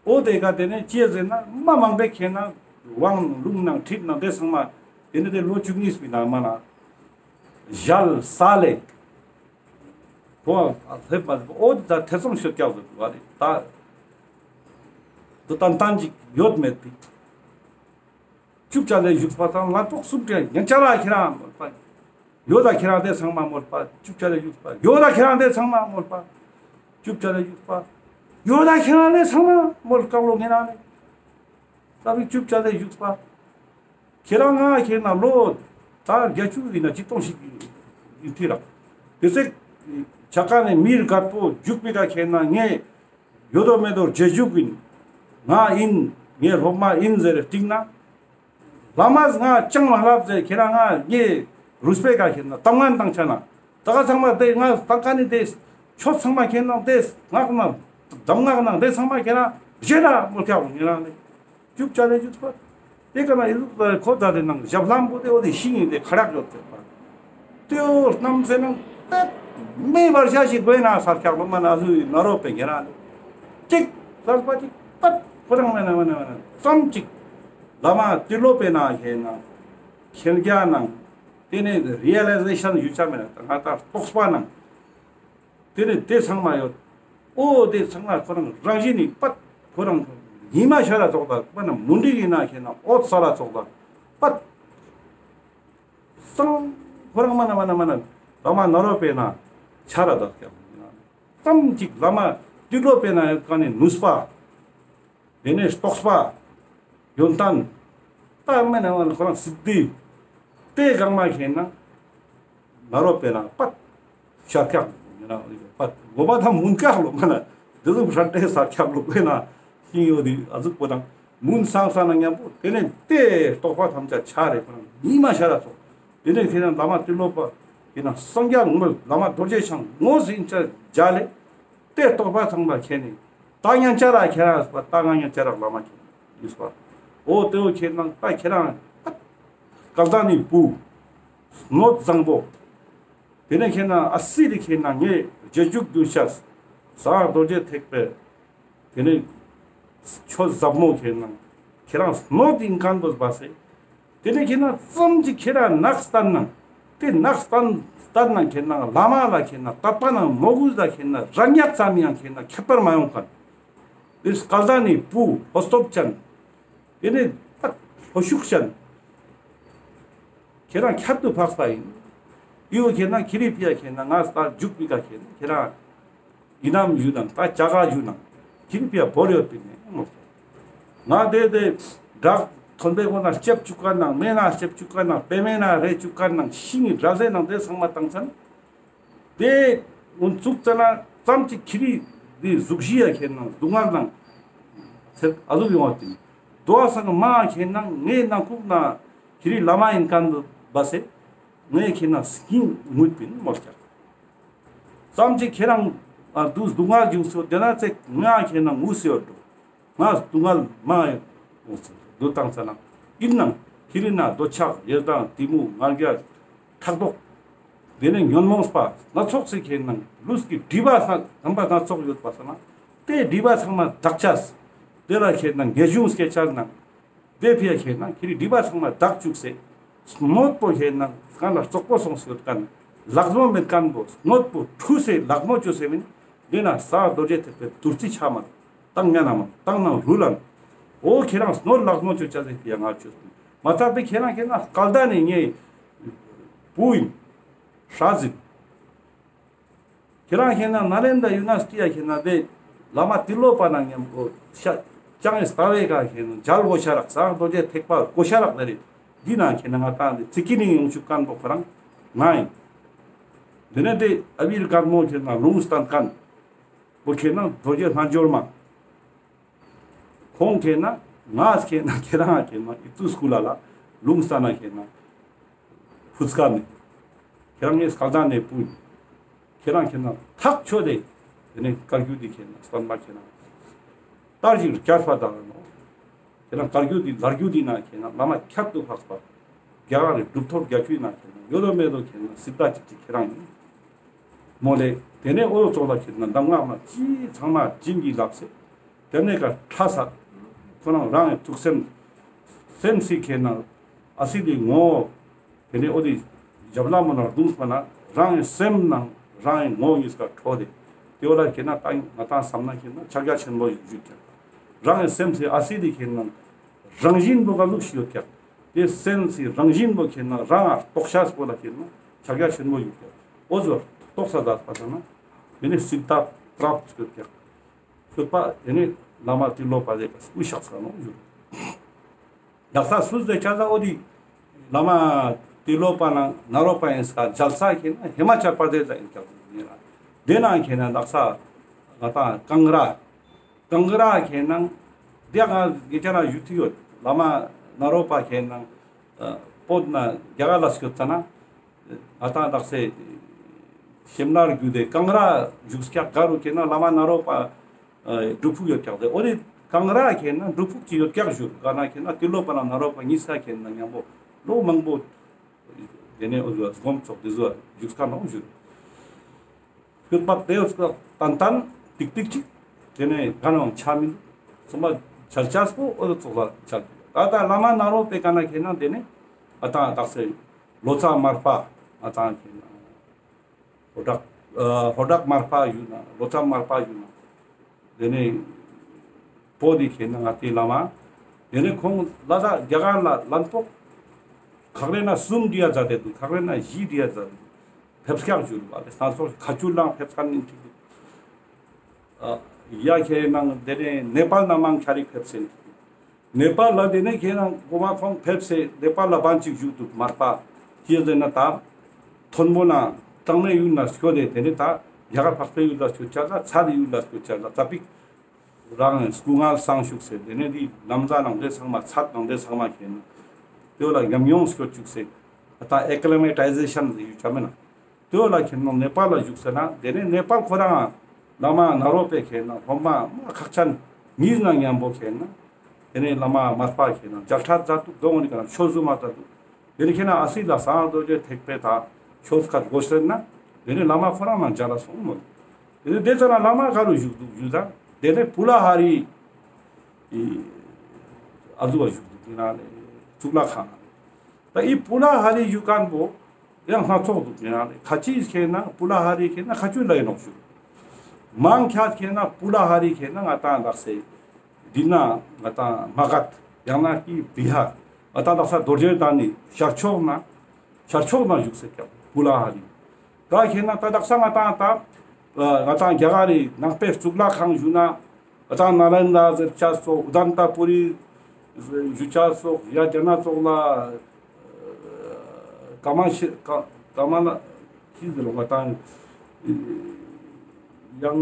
འོ་དེ་ག་དེ་ནས་ཅི་ཟེར་ན་མ་མང་པོའི་ཁེ་ན་དབང་ལུང་ནང་ཁྲིད་ནང་དེ་ཚང་མ་དེ་ནས་དེ་ལོ་བཅུ་གཉིས་པའི་ནང་མ་ན་ཞལ་ས་ལེ། འོ་ལྷེབ་མ་འོ་ད་ཐེ་ཚོམ་ཤོད་ཀྱག་ཟེར་བ་རེད་ད། འདི་ཏན་ཏན་ཅིག་ཡོད་མེད་པའི། བཅུ་བརྒྱ་ལས་བཞུགས་པ་དང་ལ་ཏོག་གསུམ་གྱི་ཡང་ཅ་ལག་ཁྱེད་རང་མོལ་པ། ཡོད་ད་ཁྱེད་རང་དེ་ཚང་མ་མོལ་པ། བཅུ་བརྒྱ་ལས་བཞུགས་པ། ཡོད་ད་ཁྱེད་རང་དེ་ཚང་མ་མོལ་པ། བཅུ་བརྒྱ་ལས་བཞུགས་པ། ཡོད་ད་ཁྱེད་རང་དེ་ཚང་མ་མོལ་བཀག་ལོ་ངེ་རང་ནི། ས་བི་བཅུ་བརྒྱ་ལས་བཞུགས་པ། ཁྱེད་རང་ང་ཁྱེད་ན་ལོ་ད་བརྒྱད་ཅུ་ཡིན་ན་ཅི་གཏོང་ཞིག་ཡིན་ཐི་ར། དེ་ཚེ་ཆ་ཀ་ནས་མིར་དགའ་པོ་རྒྱུག་པའི་ཀ་ཁྱེད་ན་ངས་ཡོད་དོ་མེད་དོ་རྗེས་འཇུག་ཡིན། ང་ཡིན། ངའི་སློབ་མ་ཡིན་ཟེར་སྟིང་ན། བླ་མས་ང་ཅང་མ་ལབ་ཟེར་ཁྱེད་རང་ང་ངའི་རུས་པའི་ཀ་ཁྱེད་ན་གཏམ་ངན་བཏང་ཆ་ན། ད་ག་ཚང་མ་དེ་ང་ད་ག་ནི་དེ་ཆོས་ཚང་མ་ཁྱེད་ན་དེ་ངག་ན་གདམས་ངག་ན་དེ་ཚང་མ་ཁྱེད་རང་བརྗེད་ད་མོལ་ཀྱག་ངེ་རང་ལས། བཅུ་བརྒྱ་ལས་བཞུགས་པ། དེ་ཀ་ན་ཡི་ཟུག་ཁོ་ད་དེ་ནང་ཞབས་ལྷམ་པོ་དེ་འོ་དེ་ཤིང་ཡིན་དེ་ཁ་རག་ཡོད་ཟེར་པ། དེ་འོ་གནམ་ཟེར་ནང་ཏད་མེ་འབར་ཤ་ཞིག་དགོས་ན་ས་ཀྱག་ལོ་མ་ན་ཟུ་ཡི་ན་རོ་པེ་ངེ་རང་ལས། ཅིག་ཟར་པ་ཅིག་ཏད་ཁོ་རང་མེ་ན་མེ་ན་མེ་ན་ཙམ་ཅིག་བླ་མ་ཏི་ལོ་པེ་ན་ཁྱེད་ན་ཁྱེད་རྒྱ་ནང་དེ་ནས་རི་ཨེ་ལའི་ཟེ་ཤན་ཡུ་ཆ་མེ་ན་ང་ད་རྟོགས་པ་ནང་། དེ་ནས་དེ་ཚང་མ་ཡོད། འོ་དེ་ཚང་མ་ཁོ་རང་རང་བཞིན་ནི་པད་ཁོ་རང་ཉི་མ་ཤར་ར་ཙོགས་དང་མ་ན་མུན་དི་ཡིན་ན་ཁྱེད་ན་འོད་གསལ་ར་ཙོགས་དང་པད་སང་ཁོ་རང་མ་ན་མ་ན་མ་ན་བླ་མ་ན་རོ་པེ་ན་ཆ་ར་དག་ཀྱང་ཙམ་ཅིག་བླ་མ་ཏི་ལོ་པེ་ན་ཡོད་ཀ་ནི་ནུས་པ། དེ་ནས་རྟོགས་པ། ཡོན་ཏན། ད་མེ་ན་མ་ན་ཁོ་རང་སིད་དྷི། དེ་གང་མ་ཁྱེད་ན་ན་རོ་པེ་ན་པད་ཤར་ཀྱག་ཡིན་ན་པད་ངོ་མ་ད་མུན་ཀྱག་ལོ་མ་ན་དེ་ཟུག་ཧྲན་ཏེ་ས་ཀྱག་ལོ་པེ་ན་ཤིང་ཡོད་དི་ཨ་ཟུག་པོ་དང་མུན་སང་ས་ན་མཉམ་པོ་དེ་ནས་དེ་རྟོགས་པ་ཐམས་ཅད་ཆ་རེ་ཁོ་རང་ཉི་མ་ཤར་ར་ཙོགས། དེ་ནས་ཁྱེད་ན་བླ་མ་ཏི་ལོ་པ་ཁྱེད་ན་སངས་རྒྱས་ངོ་བླ་མ་རྡོ་རྗེ་འཆང་ངོ་ཟིན་ཅ་ལེ། དེ་རྟོགས་པ་ཚང་མ་ཁྱེད་ནི་ད་ཉན་ཅ་ར་ཁྱེད་རང་ད་ང་ཉན་ཅ་ར་བླ་མ་ཁྱེད་ཡིས་པ། འོ་དེ་འོ་ཁྱེད་ན་ད་ཁྱེད་རང་སྐལ་ལྡན་ནི་བུ། སྣོད་བཟང་པོ། དེ་ནས་ཁྱེད་ན་ཨ་སི་དེ་ཁྱེད་ན་ངས་རྗེས་འཇུག་གདུལ་བྱ། ཟ་རྡོ་རྗེ་ཐེག་པའི། དེ་ནས་ཆོས་ཟབ་མོ་ཁྱེད་ན་ཁྱེད་རང་སྣོད་ཡིན་མཁན་པོ་བ་སེ། དེ་ནས་ཁྱེད་ན་ཙམ་ཅིག་ཁྱེད་རང་ནགས་བསྟན་ན། དེ་ནགས་བསྟན་བསྟན་ན་ཁྱེད་ན་བླ་མ་ལ་ཁྱེད་ན་དད་པ་ན་མོས་གུས་ལ་ཁྱེད་ན་རང་ཉག་ཙམ་ཡང་ཁྱེད་ན་ཁྱད་པར་མ་ཡོང་མཁན། དེ་སྐལ་ལྡན་ནི་བུ་ལྷོ་སྟོབས་ཅན། དེ་ནས་ད་ལྷོ་ཤུགས་ཅན། ཁྱེད་རང་ཁྱད་དུ་འཕགས་པ་ཡིན། ཡོ་ཁྱེད་ན་ཁྱེད་རི་ཕི་ཡ་ཁྱེད་ན་ང་ལྟ་འཇུག་པའི་ཀ་ཁྱེད་ན་ཁྱེད་རང་ཡི་ནམ་ཡུ་ནང་ད་ཅ་ག་ཡུ་ནང་ཁྱེད་རི་ཕི་ཡ་བོར་ཡོད་པའི་ནས་མོ། ང་དེ་དེ་བྲག་མཐོན་པོའི་སྒོ་ན་ལྕེབ་བཅུག་ག་ནང་མེ་ན་ལྕེབ་བཅུག་ག་ནང་པེ་མེ་ན་རེ་བཅུག་ག་ནང་ཤིང་གི་སྒྲ་ཟེ་ནང་དེ་ཚང་མ་བཏང་ཚན། དེ་འུན་ཚུགས་ཙ་ན་ཙམ་ཅིག་ཁྱེད་རི་དེ་གཟུགས་གཞི་ཡ་ཁྱེད་ན་སྡུག་བསྔལ་ནང་ཚེ་ཨ་ཟུག་ཡོང་བ་དེ་དོ་བ་སང་མ་ཁྱེད་ན་ངའི་ནང་ཁུག་ན་ཁྱེད་རི་བླ་མ་ཡིན་མཁན་བ་སེ་ངའི་ཁྱེད་ན་སྙིང་ངུས་པིན་མོལ་ཀྱག་ཙམ་ཅིག་ཁྱེད་རང་ཨ་དུ་སྡུག་བསྔལ་བྱུང་སོ་དེ་ན་ཚེ་ང་ཁྱེད་ན་ངུས་སེ་ཡོད་འགྲོ། ང་སྡུག་བསྔལ་མང་ཡོད་འོང་ཟེར་འདུག་བཏང་ཙ་ན། ཡིན་ནང་ཁྱེད་རི་ན་འདོད་ཆགས་ཡེ་དང་གཏི་མུག་ང་རྒྱལ་ཕྲག་དོག་དེ་ནས་ཉོན་མོངས་པ་སྣ་ཚོགས་སེ་ཁྱེད་ནང་ལུས་ཀྱི་སྒྲིབ་པ་སྣ་རྣམ་པ་སྣ་ཚོགས་ཡོད་པ་ས་ན་དེ་སྒྲིབ་པ་ཚང་མ་དག་ཅས། དེ་ལ་ཁྱེད་ནང་ངེས་འབྱུང་སྐྱེ་ཅས་ནང་དེ་ཕི་ཡ་ཁྱེད་ནང་ཁྱེད་རི་སྒྲིབ་པ་ཚང་མ་དག་བཅུག་སེ་སྣོད་པོ་ཁྱེད་ནང་གང་ལ་བཙོག་པོ་སོང་སེ་ཡོད་མཁན་ལག་མོ་མེད་མཁན་པོ་སྣོད་པོ་འཁྲུ་སེ་ལག་མོ་བཅོས་སེ་མིན། དེ་ན་ཟ་རྡོ་རྗེ་ཐེག་པའི་བདུད་རྩི་ཆ་མ་བཏང་ཉན་ན་མ་བཏང་ན་རུ་ལན། འོ་ཁྱེད་རང་སྣོད་ལག་མོ་ཆོ་ཅ་ཟེར་ཡ་ང་ཆོས་མ་ཚར་དེ་ཁྱེད་རང་ཁྱེད་ན་སྐལ་ལྡན་ནི་ངའི་བུ་ཡིན། ཧྲ་ཟིན། ཁྱེད་རང་ཁྱེད་ན་ནཱ་ལེནྡྲ་ཡུ་ནི་ཝར་སི་ཊི་ཡ་ཁྱེད་ན་དེ་བླ་མ་ཏི་ལོ་པ་ན་མཉམ་པོ་ཤ་ཅང་ངི་ལྟ་བའི་ཀ་ཁྱེད་ན་མཇལ་དགོས་ཤ་རག་ཟ་རྡོ་རྗེ་ཐེག་པ་དགོས་ཤ་རག་ལ་རེད། འདི་ན་ཁྱེད་ན་ང་ཏང་དེ་ཚིག་གི་ནི་ཡོང་ཆུག་མཁན་པོ་ཁོ་རང་ང་ཡིན། དེ་ནས་དེ་ཨ་བིར་དཀར་མོ་ཁྱེད་ན་ལུང་བསྟན་མཁན་པོ་ཁྱེད་ན་རྡོ་རྗེ་རྣལ་འབྱོར་མ། ཁོང་ཁྱེད་ན་ང་ཁྱེད་ན་ཁྱེད་རང་ཁྱེད་ན་ཨི་ཏུ་སྐུ་ལ་ལ་ལུང་བསྟན་ན་ཁྱེད་ན་ཧུ་ཙ་ཀ་མེད། ཁྱེད་རང་ངའི་སྐལ་ལྡན་ནས་བུ་ཡིན། ཁྱེད་རང་ཁྱེད་ན་ཐག་ཆོད་དེ་དེ་ནས་བཀའ་བརྒྱུད་དེ་ཁྱེད་ན་བསྟན་པ་ཁྱེད་ན་ལྟར་ཞིག་བསྐྱར་པ་དང་ནོ། ཁྱེད་རང་བཀའ་བརྒྱུད་དེ་ལར་བརྒྱུད་དེ་ན་ཁྱེད་ན་བླ་མ་ཁྱད་དུ་འཕགས་པ་རྒྱ་གར་རི་གྲུབ་ཐོབ་རྒྱ་ཆུའི་ན་ཁྱེད་ན་ཡོད་དོ་མེད་དོ་ཁྱེད་ན་སྲིད་པ་ཅིག་ཅིག་ཁྱེད་རང་ཡིན། མོ་ལེ། དེ་ནས་འོ་ཙོགས་ལ་ཁྱེད་ན་གདམས་ངག་མ་ཅི་ཚང་མ་བྱིན་གྱིས་བརླབས་སེ། དེ་ནས་ཀ་ཁྲ་ས། ཁོ་རང་རང་གི་ཐུགས་སེམས། སེམས་སི་ཁྱེད་ན་ཨ་སི་དེ་ངོ་། དེ་ནས་འོ་དེ་རྒྱབ་ལ་མོ་ན་རྡུང་སྤ་ན་རང་གི་སེམས་ནང་ རང་ངི་ངོ་ཉིས་ཀ་ཁྲོ་དེ། དེ་བོ་ལ་ཁེ་ན་ད་ང་ཏང་བསམ་ན་ཁེ་ན་ཕྱག་རྒྱ་ཆེན་པོ་ཞིག་ཞུ་ཀྱག། རང་ངི་སེམས་སི་ཨ་སི་དེ་ཁེ་ན་རང་བཞིན་པོ་ག་ཟུག་ཞིག་ཡོད་ཀྱག། དེ་སེམས་སི་རང་བཞིན་པོ་ཁེ་ན་རང་ང་རྟོགས་ཤེས་པོ་ལ་ཁེ་ན་ཕྱག་རྒྱ་ཆེན་པོ་ཞིག་ཡོད་ཀྱག། འོ་ཟོ་རྟོགས་ས་ད་པ་ས་ན་དེ་ནི་སིདྡྷ་པྲབ་ཡོད་ཀྱག། ཤོད་པ་དེ་ནི་བླ་མ་ཏི་ལོ་པ་དེ་ག་སྐུ་གཤེགས་ས་ནོ་ཞུ། ཡག་ས་སུ་ཟེར་ཆ་ས་འོ་དེ་བླ་མ་ཏི་ལོ་པ་ནང་ནཱ་རོ་པ་ཡིན་ས་མཇལ་ས་ཁེ་ན་ཧི་མ་ཅལ་པར་དེ་ལ་ཡིན་ཀྱག་ཡིན་ལ། དེ་ནང་ཁེ་ན་དག་ས་ང་ཏང་ཀང་ར་ཀང་ར་ཁེ་ན་དེ་ང་གི་ཅ་ན་ཞུ་ཐིག་ཡོད། བླ་མ་ནཱ་རོ་པ་ཁེ་ན་བོད་ན་རྒྱ་གར་ལ་སྐྱོད་ཙ་ན། ང་ཏང་དག་ས་ཤེམ་ལར་རྒྱུད་དེ་ཀང་ར་བཞུགས་ཀྱག། ག་རུ་ཁེ་ན་བླ་མ་ནཱ་རོ་པ་སྒྲུབ་ཕུག་ཡོད་ཀྱག་དེ། འོ་དེ་ཀང་ར་ཁེ་ན་སྒྲུབ་ཕུག་ཅིག་ཡོད་ཀྱག་ཞུ། ག་ན་ཁེ་ན་ཏི་ལོ་པ་ན་ནཱ་རོ་པ་ཉིས་ཀ་ཁེ་ན་མཉམ་པོ་ལོ་མང་པོ་དེ་ནས་འོ་ཟོ་སྒོམ་ཚོགས་དེ་ཟོ་བཞུགས་ཀ་ནོ་ཞུ། སྐྱོད་པ་དེ་ཡོད་ཀ་ཏན་ཏན་ཏིག་ཏིག་ཅིག་དེ་ནས་ག་ནང་ཆ་མིན་སོ་མ་ཆལ་ཆས་པོ་འོ་ཟོ་ཚོགས་ལ་ཆལ། ད་ད་བླ་མ་ནཱ་རོ་པའི་ག་ན་ཁེ་ན་དེ་ནས་ཨ་ཏང་དག་ས་ལོ་ཙཱ་མར་པ་ཨ་ཏང་ཁེ་ན། ལྷོ་བྲག་ཨ་ལྷོ་བྲག་མར་པ་ཞུ་ན་ལོ་ཙཱ་མར་པ་ཞུ་ན། དེ་ནས་བོད་དེ་ཁེ་ན་ང་ཏི་བླ་མ། དེ་ནས་ཁོང་ལ་ད་རྒྱ་གར་ལ་ལན་ཕོག་ཁག་རེ་ན་གསུམ་བྲིའ་མཛད་དེ་འདུག། ཁག་རེ་ན་བཞི་བྲིའ་མཛད་དེ་འདུག། ཕེབས་སྐྱག་ཞུ་རུ་བ་དེ་སྣ་ཚོགས་ཁ་ཆུ་ལང་ཕེབས་ཁན་ནི་ཁྲིག་འདུག། ཨ་ཡ་ཁེ་ན་དེ་ནས་ནེ་པཱལ་ན་མང་ཁྱ་རིག་ཕེབས་སེ་འདུག། ནེ་པཱལ་ལ་དེ་ནས་ཁེ་ན་གོ་མ་ཁོང་ཕེབས་སེ་ནེ་པཱལ་ལ་བན་ཅིག་བཞུགས་འདུག། མར་པ་ཅི་ཟེར་ན་ད་མཐོན་པོ་ན་གཙང་མའི་ཡུལ་ན་སྐྱོད་དེ་དེ་ནས་ད་རྒྱ་གར་འཕགས་པའི་ཡུལ་ལ་སྐྱོད་ཆ་ལ་ཚ་ལི་ཡུལ་ལ་སྐྱོད་ཆ་ལ་ཙ་པིག་རང་སྐུ་ངལ་སང་བཞུགས་སེ་དེ་ནས་དེ་ནམ་ཟླ་ནང་དེ་ཚང་མ་ཚད་ནང་དེ་ཚང་མ་ཁེ་ན་དེ་བོ་ལ་ཉམས་མྱོང་སྐྱོད་བཅུག་སེ་ད་ཨེ་ཀི་ལི་མེ་ཊའི་ཟེ་ཤན་ཟེར་ཡུལ་ཆ་མེད་ན། དེ་བོ་ལ་ཁེ་ན་ནེ་པཱལ་ལ་བཞུགས་ཟེར་ན་དེ་ནས་ནེ་པཱལ་ཁོ་རང་བླ་མ་ནཱ་རོ་པའི་ཁེ་ན་སློབ་མ་མ་ཁག་ཅན་གཉིས་ན་མཉམ་པོ་ཁེ་ན་དེ་ནས་བླ་མ་མར་པ་ཁེ་ན་མཇལ་ཁ་མཛད་འདུག། དོ་འོ་ནི་ཀ་ན་ཆོས་ཟུར་མ་མཛད་འདུག། དེ་ནས་ཁེ་ན་ཨ་སི་ལ་ཟངས་རྡོ་རྗེ་ཐེག་པའི་ད་ཆོས་སྐད་གོ་ཤེས་ན་དེ་ནས་བླ་མ་ཁོ་རང་ན་མཇལ་ལ་སོང་མོད། དེ་ནས་དེ་ཙ་ན་བླ་མ་ག་རུ་བཞུགས་འདུག་ཞུ་ད་དེ་ནས་པུ་ལ་ཧ་རི་ཨ་ཟུག་བ་བཞུགས་འདུག་ཡིན་ན་ལེ་གཙུག་ལག་ཁང་ལ་ལེ། ད་ཨི་པུ་ལ་ཧ་རི་ཞུ་ཁན་པོ་ཡང་སྣ་ཚོགས་འདུག་ཡིན་ན་ལེ། ཁ་ཅིག་ཁེ་ན་པུ་ལ་ཧ་རི་ཁེ་ན་ཁ་ཆུ་ལ་ཡིན་ནོག་ཞུ། མང་ཆེ་ཁེ་ན་པུ་ལ་ཧ་རི་ཁེ་ན་ང་ཏང་དག་ས་འདི་ན་ང་ཏང་མ་ག་དྷ་ཡང་ན་ཀི་བི་ཧར་ང་ཏང་དག་ས་རྡོ་རྗེ་གདན་ནི་ཤར་ཕྱོགས་ན་ཤར་ཕྱོགས་ན་བཞུགས་སེ་ཀྱང་པུ་ལ་ཧ་རི། ད་ཁེ་ན་ད་དག་ས་ང་ཏང་ད་ང་ཏང་རྒྱ་གར་རི་ནང་པའི་གཙུག་ལག་ཁང་ཞུ་ན། ཨ་ད་ནཱ་ལེནྡྲ་ཟེར་ཆ་སོགས་ཨུ་དན་ཏ་པུ་རི་ཞུ་ཆ་སོགས་ཡ་རྒྱ་ནག་ཙོགས་ལ་ཀ་མ་ཤི་ཀ་ཀ་མ་ལ་ཤི་ཟེར་ལོ་ང་ཏང་ཡང་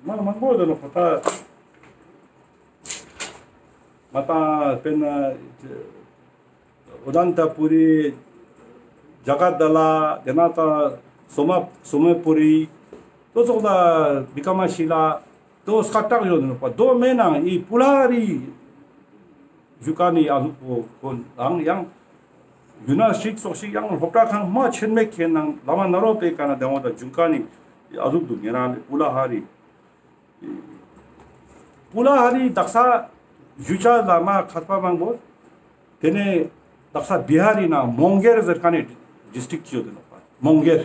མ་མང་པོ་ཟེར་ལོ་ཁོ་ད་ང་ཏང་དཔེར་ན། ཨུ་དན་ཏ་པུ་རི། ཇ་ག་དྷ་ལ། དེ་ན་ད་སོ་མ་སོ་མེ་པུ་རི། དོ་ཙོགས་ལ་བི་ཀ་མ་ཤི་ལ། དོ་སྐད་གྲགས་ཡོད་ནོག་པ། དོ་མེད་ན་ཨི་པུ་ལ་ཧ་རི་ཞུ་ཁན་ནི་ཨ་ཟུག་པོ་ཁོ་ནང་ཡང་ཡུ་ནི་ཝར་སི་ཊི་ཙོགས་ཤིག་ཡང་སློབ་གྲྭ་ཁང་མ་ཆེན་མེད་ཁེ་ནང་བླ་མ་ནཱ་རོ་པའི་ཀ་ན་དེ་འོ་ད་ཞུ་ཁན་ནི་ཨ་ཟུག་འདུག་ཉེ་རང་ལེ་པུ་ལ་ཧ་རི། པུ་ལ་ཧ་རི་དག་ས་ཞུ་ཆ་ལ་མ་ཁ་པ་མང་པོ། དེ་ནས་དག་ས་བི་ཧར་རི་ན་མོང་གེར་ཟེར་ཁན་ནི་ཌིས་ཊིག་ཅིག་ཡོད་དེ་ནོག་པ། མོང་གེར།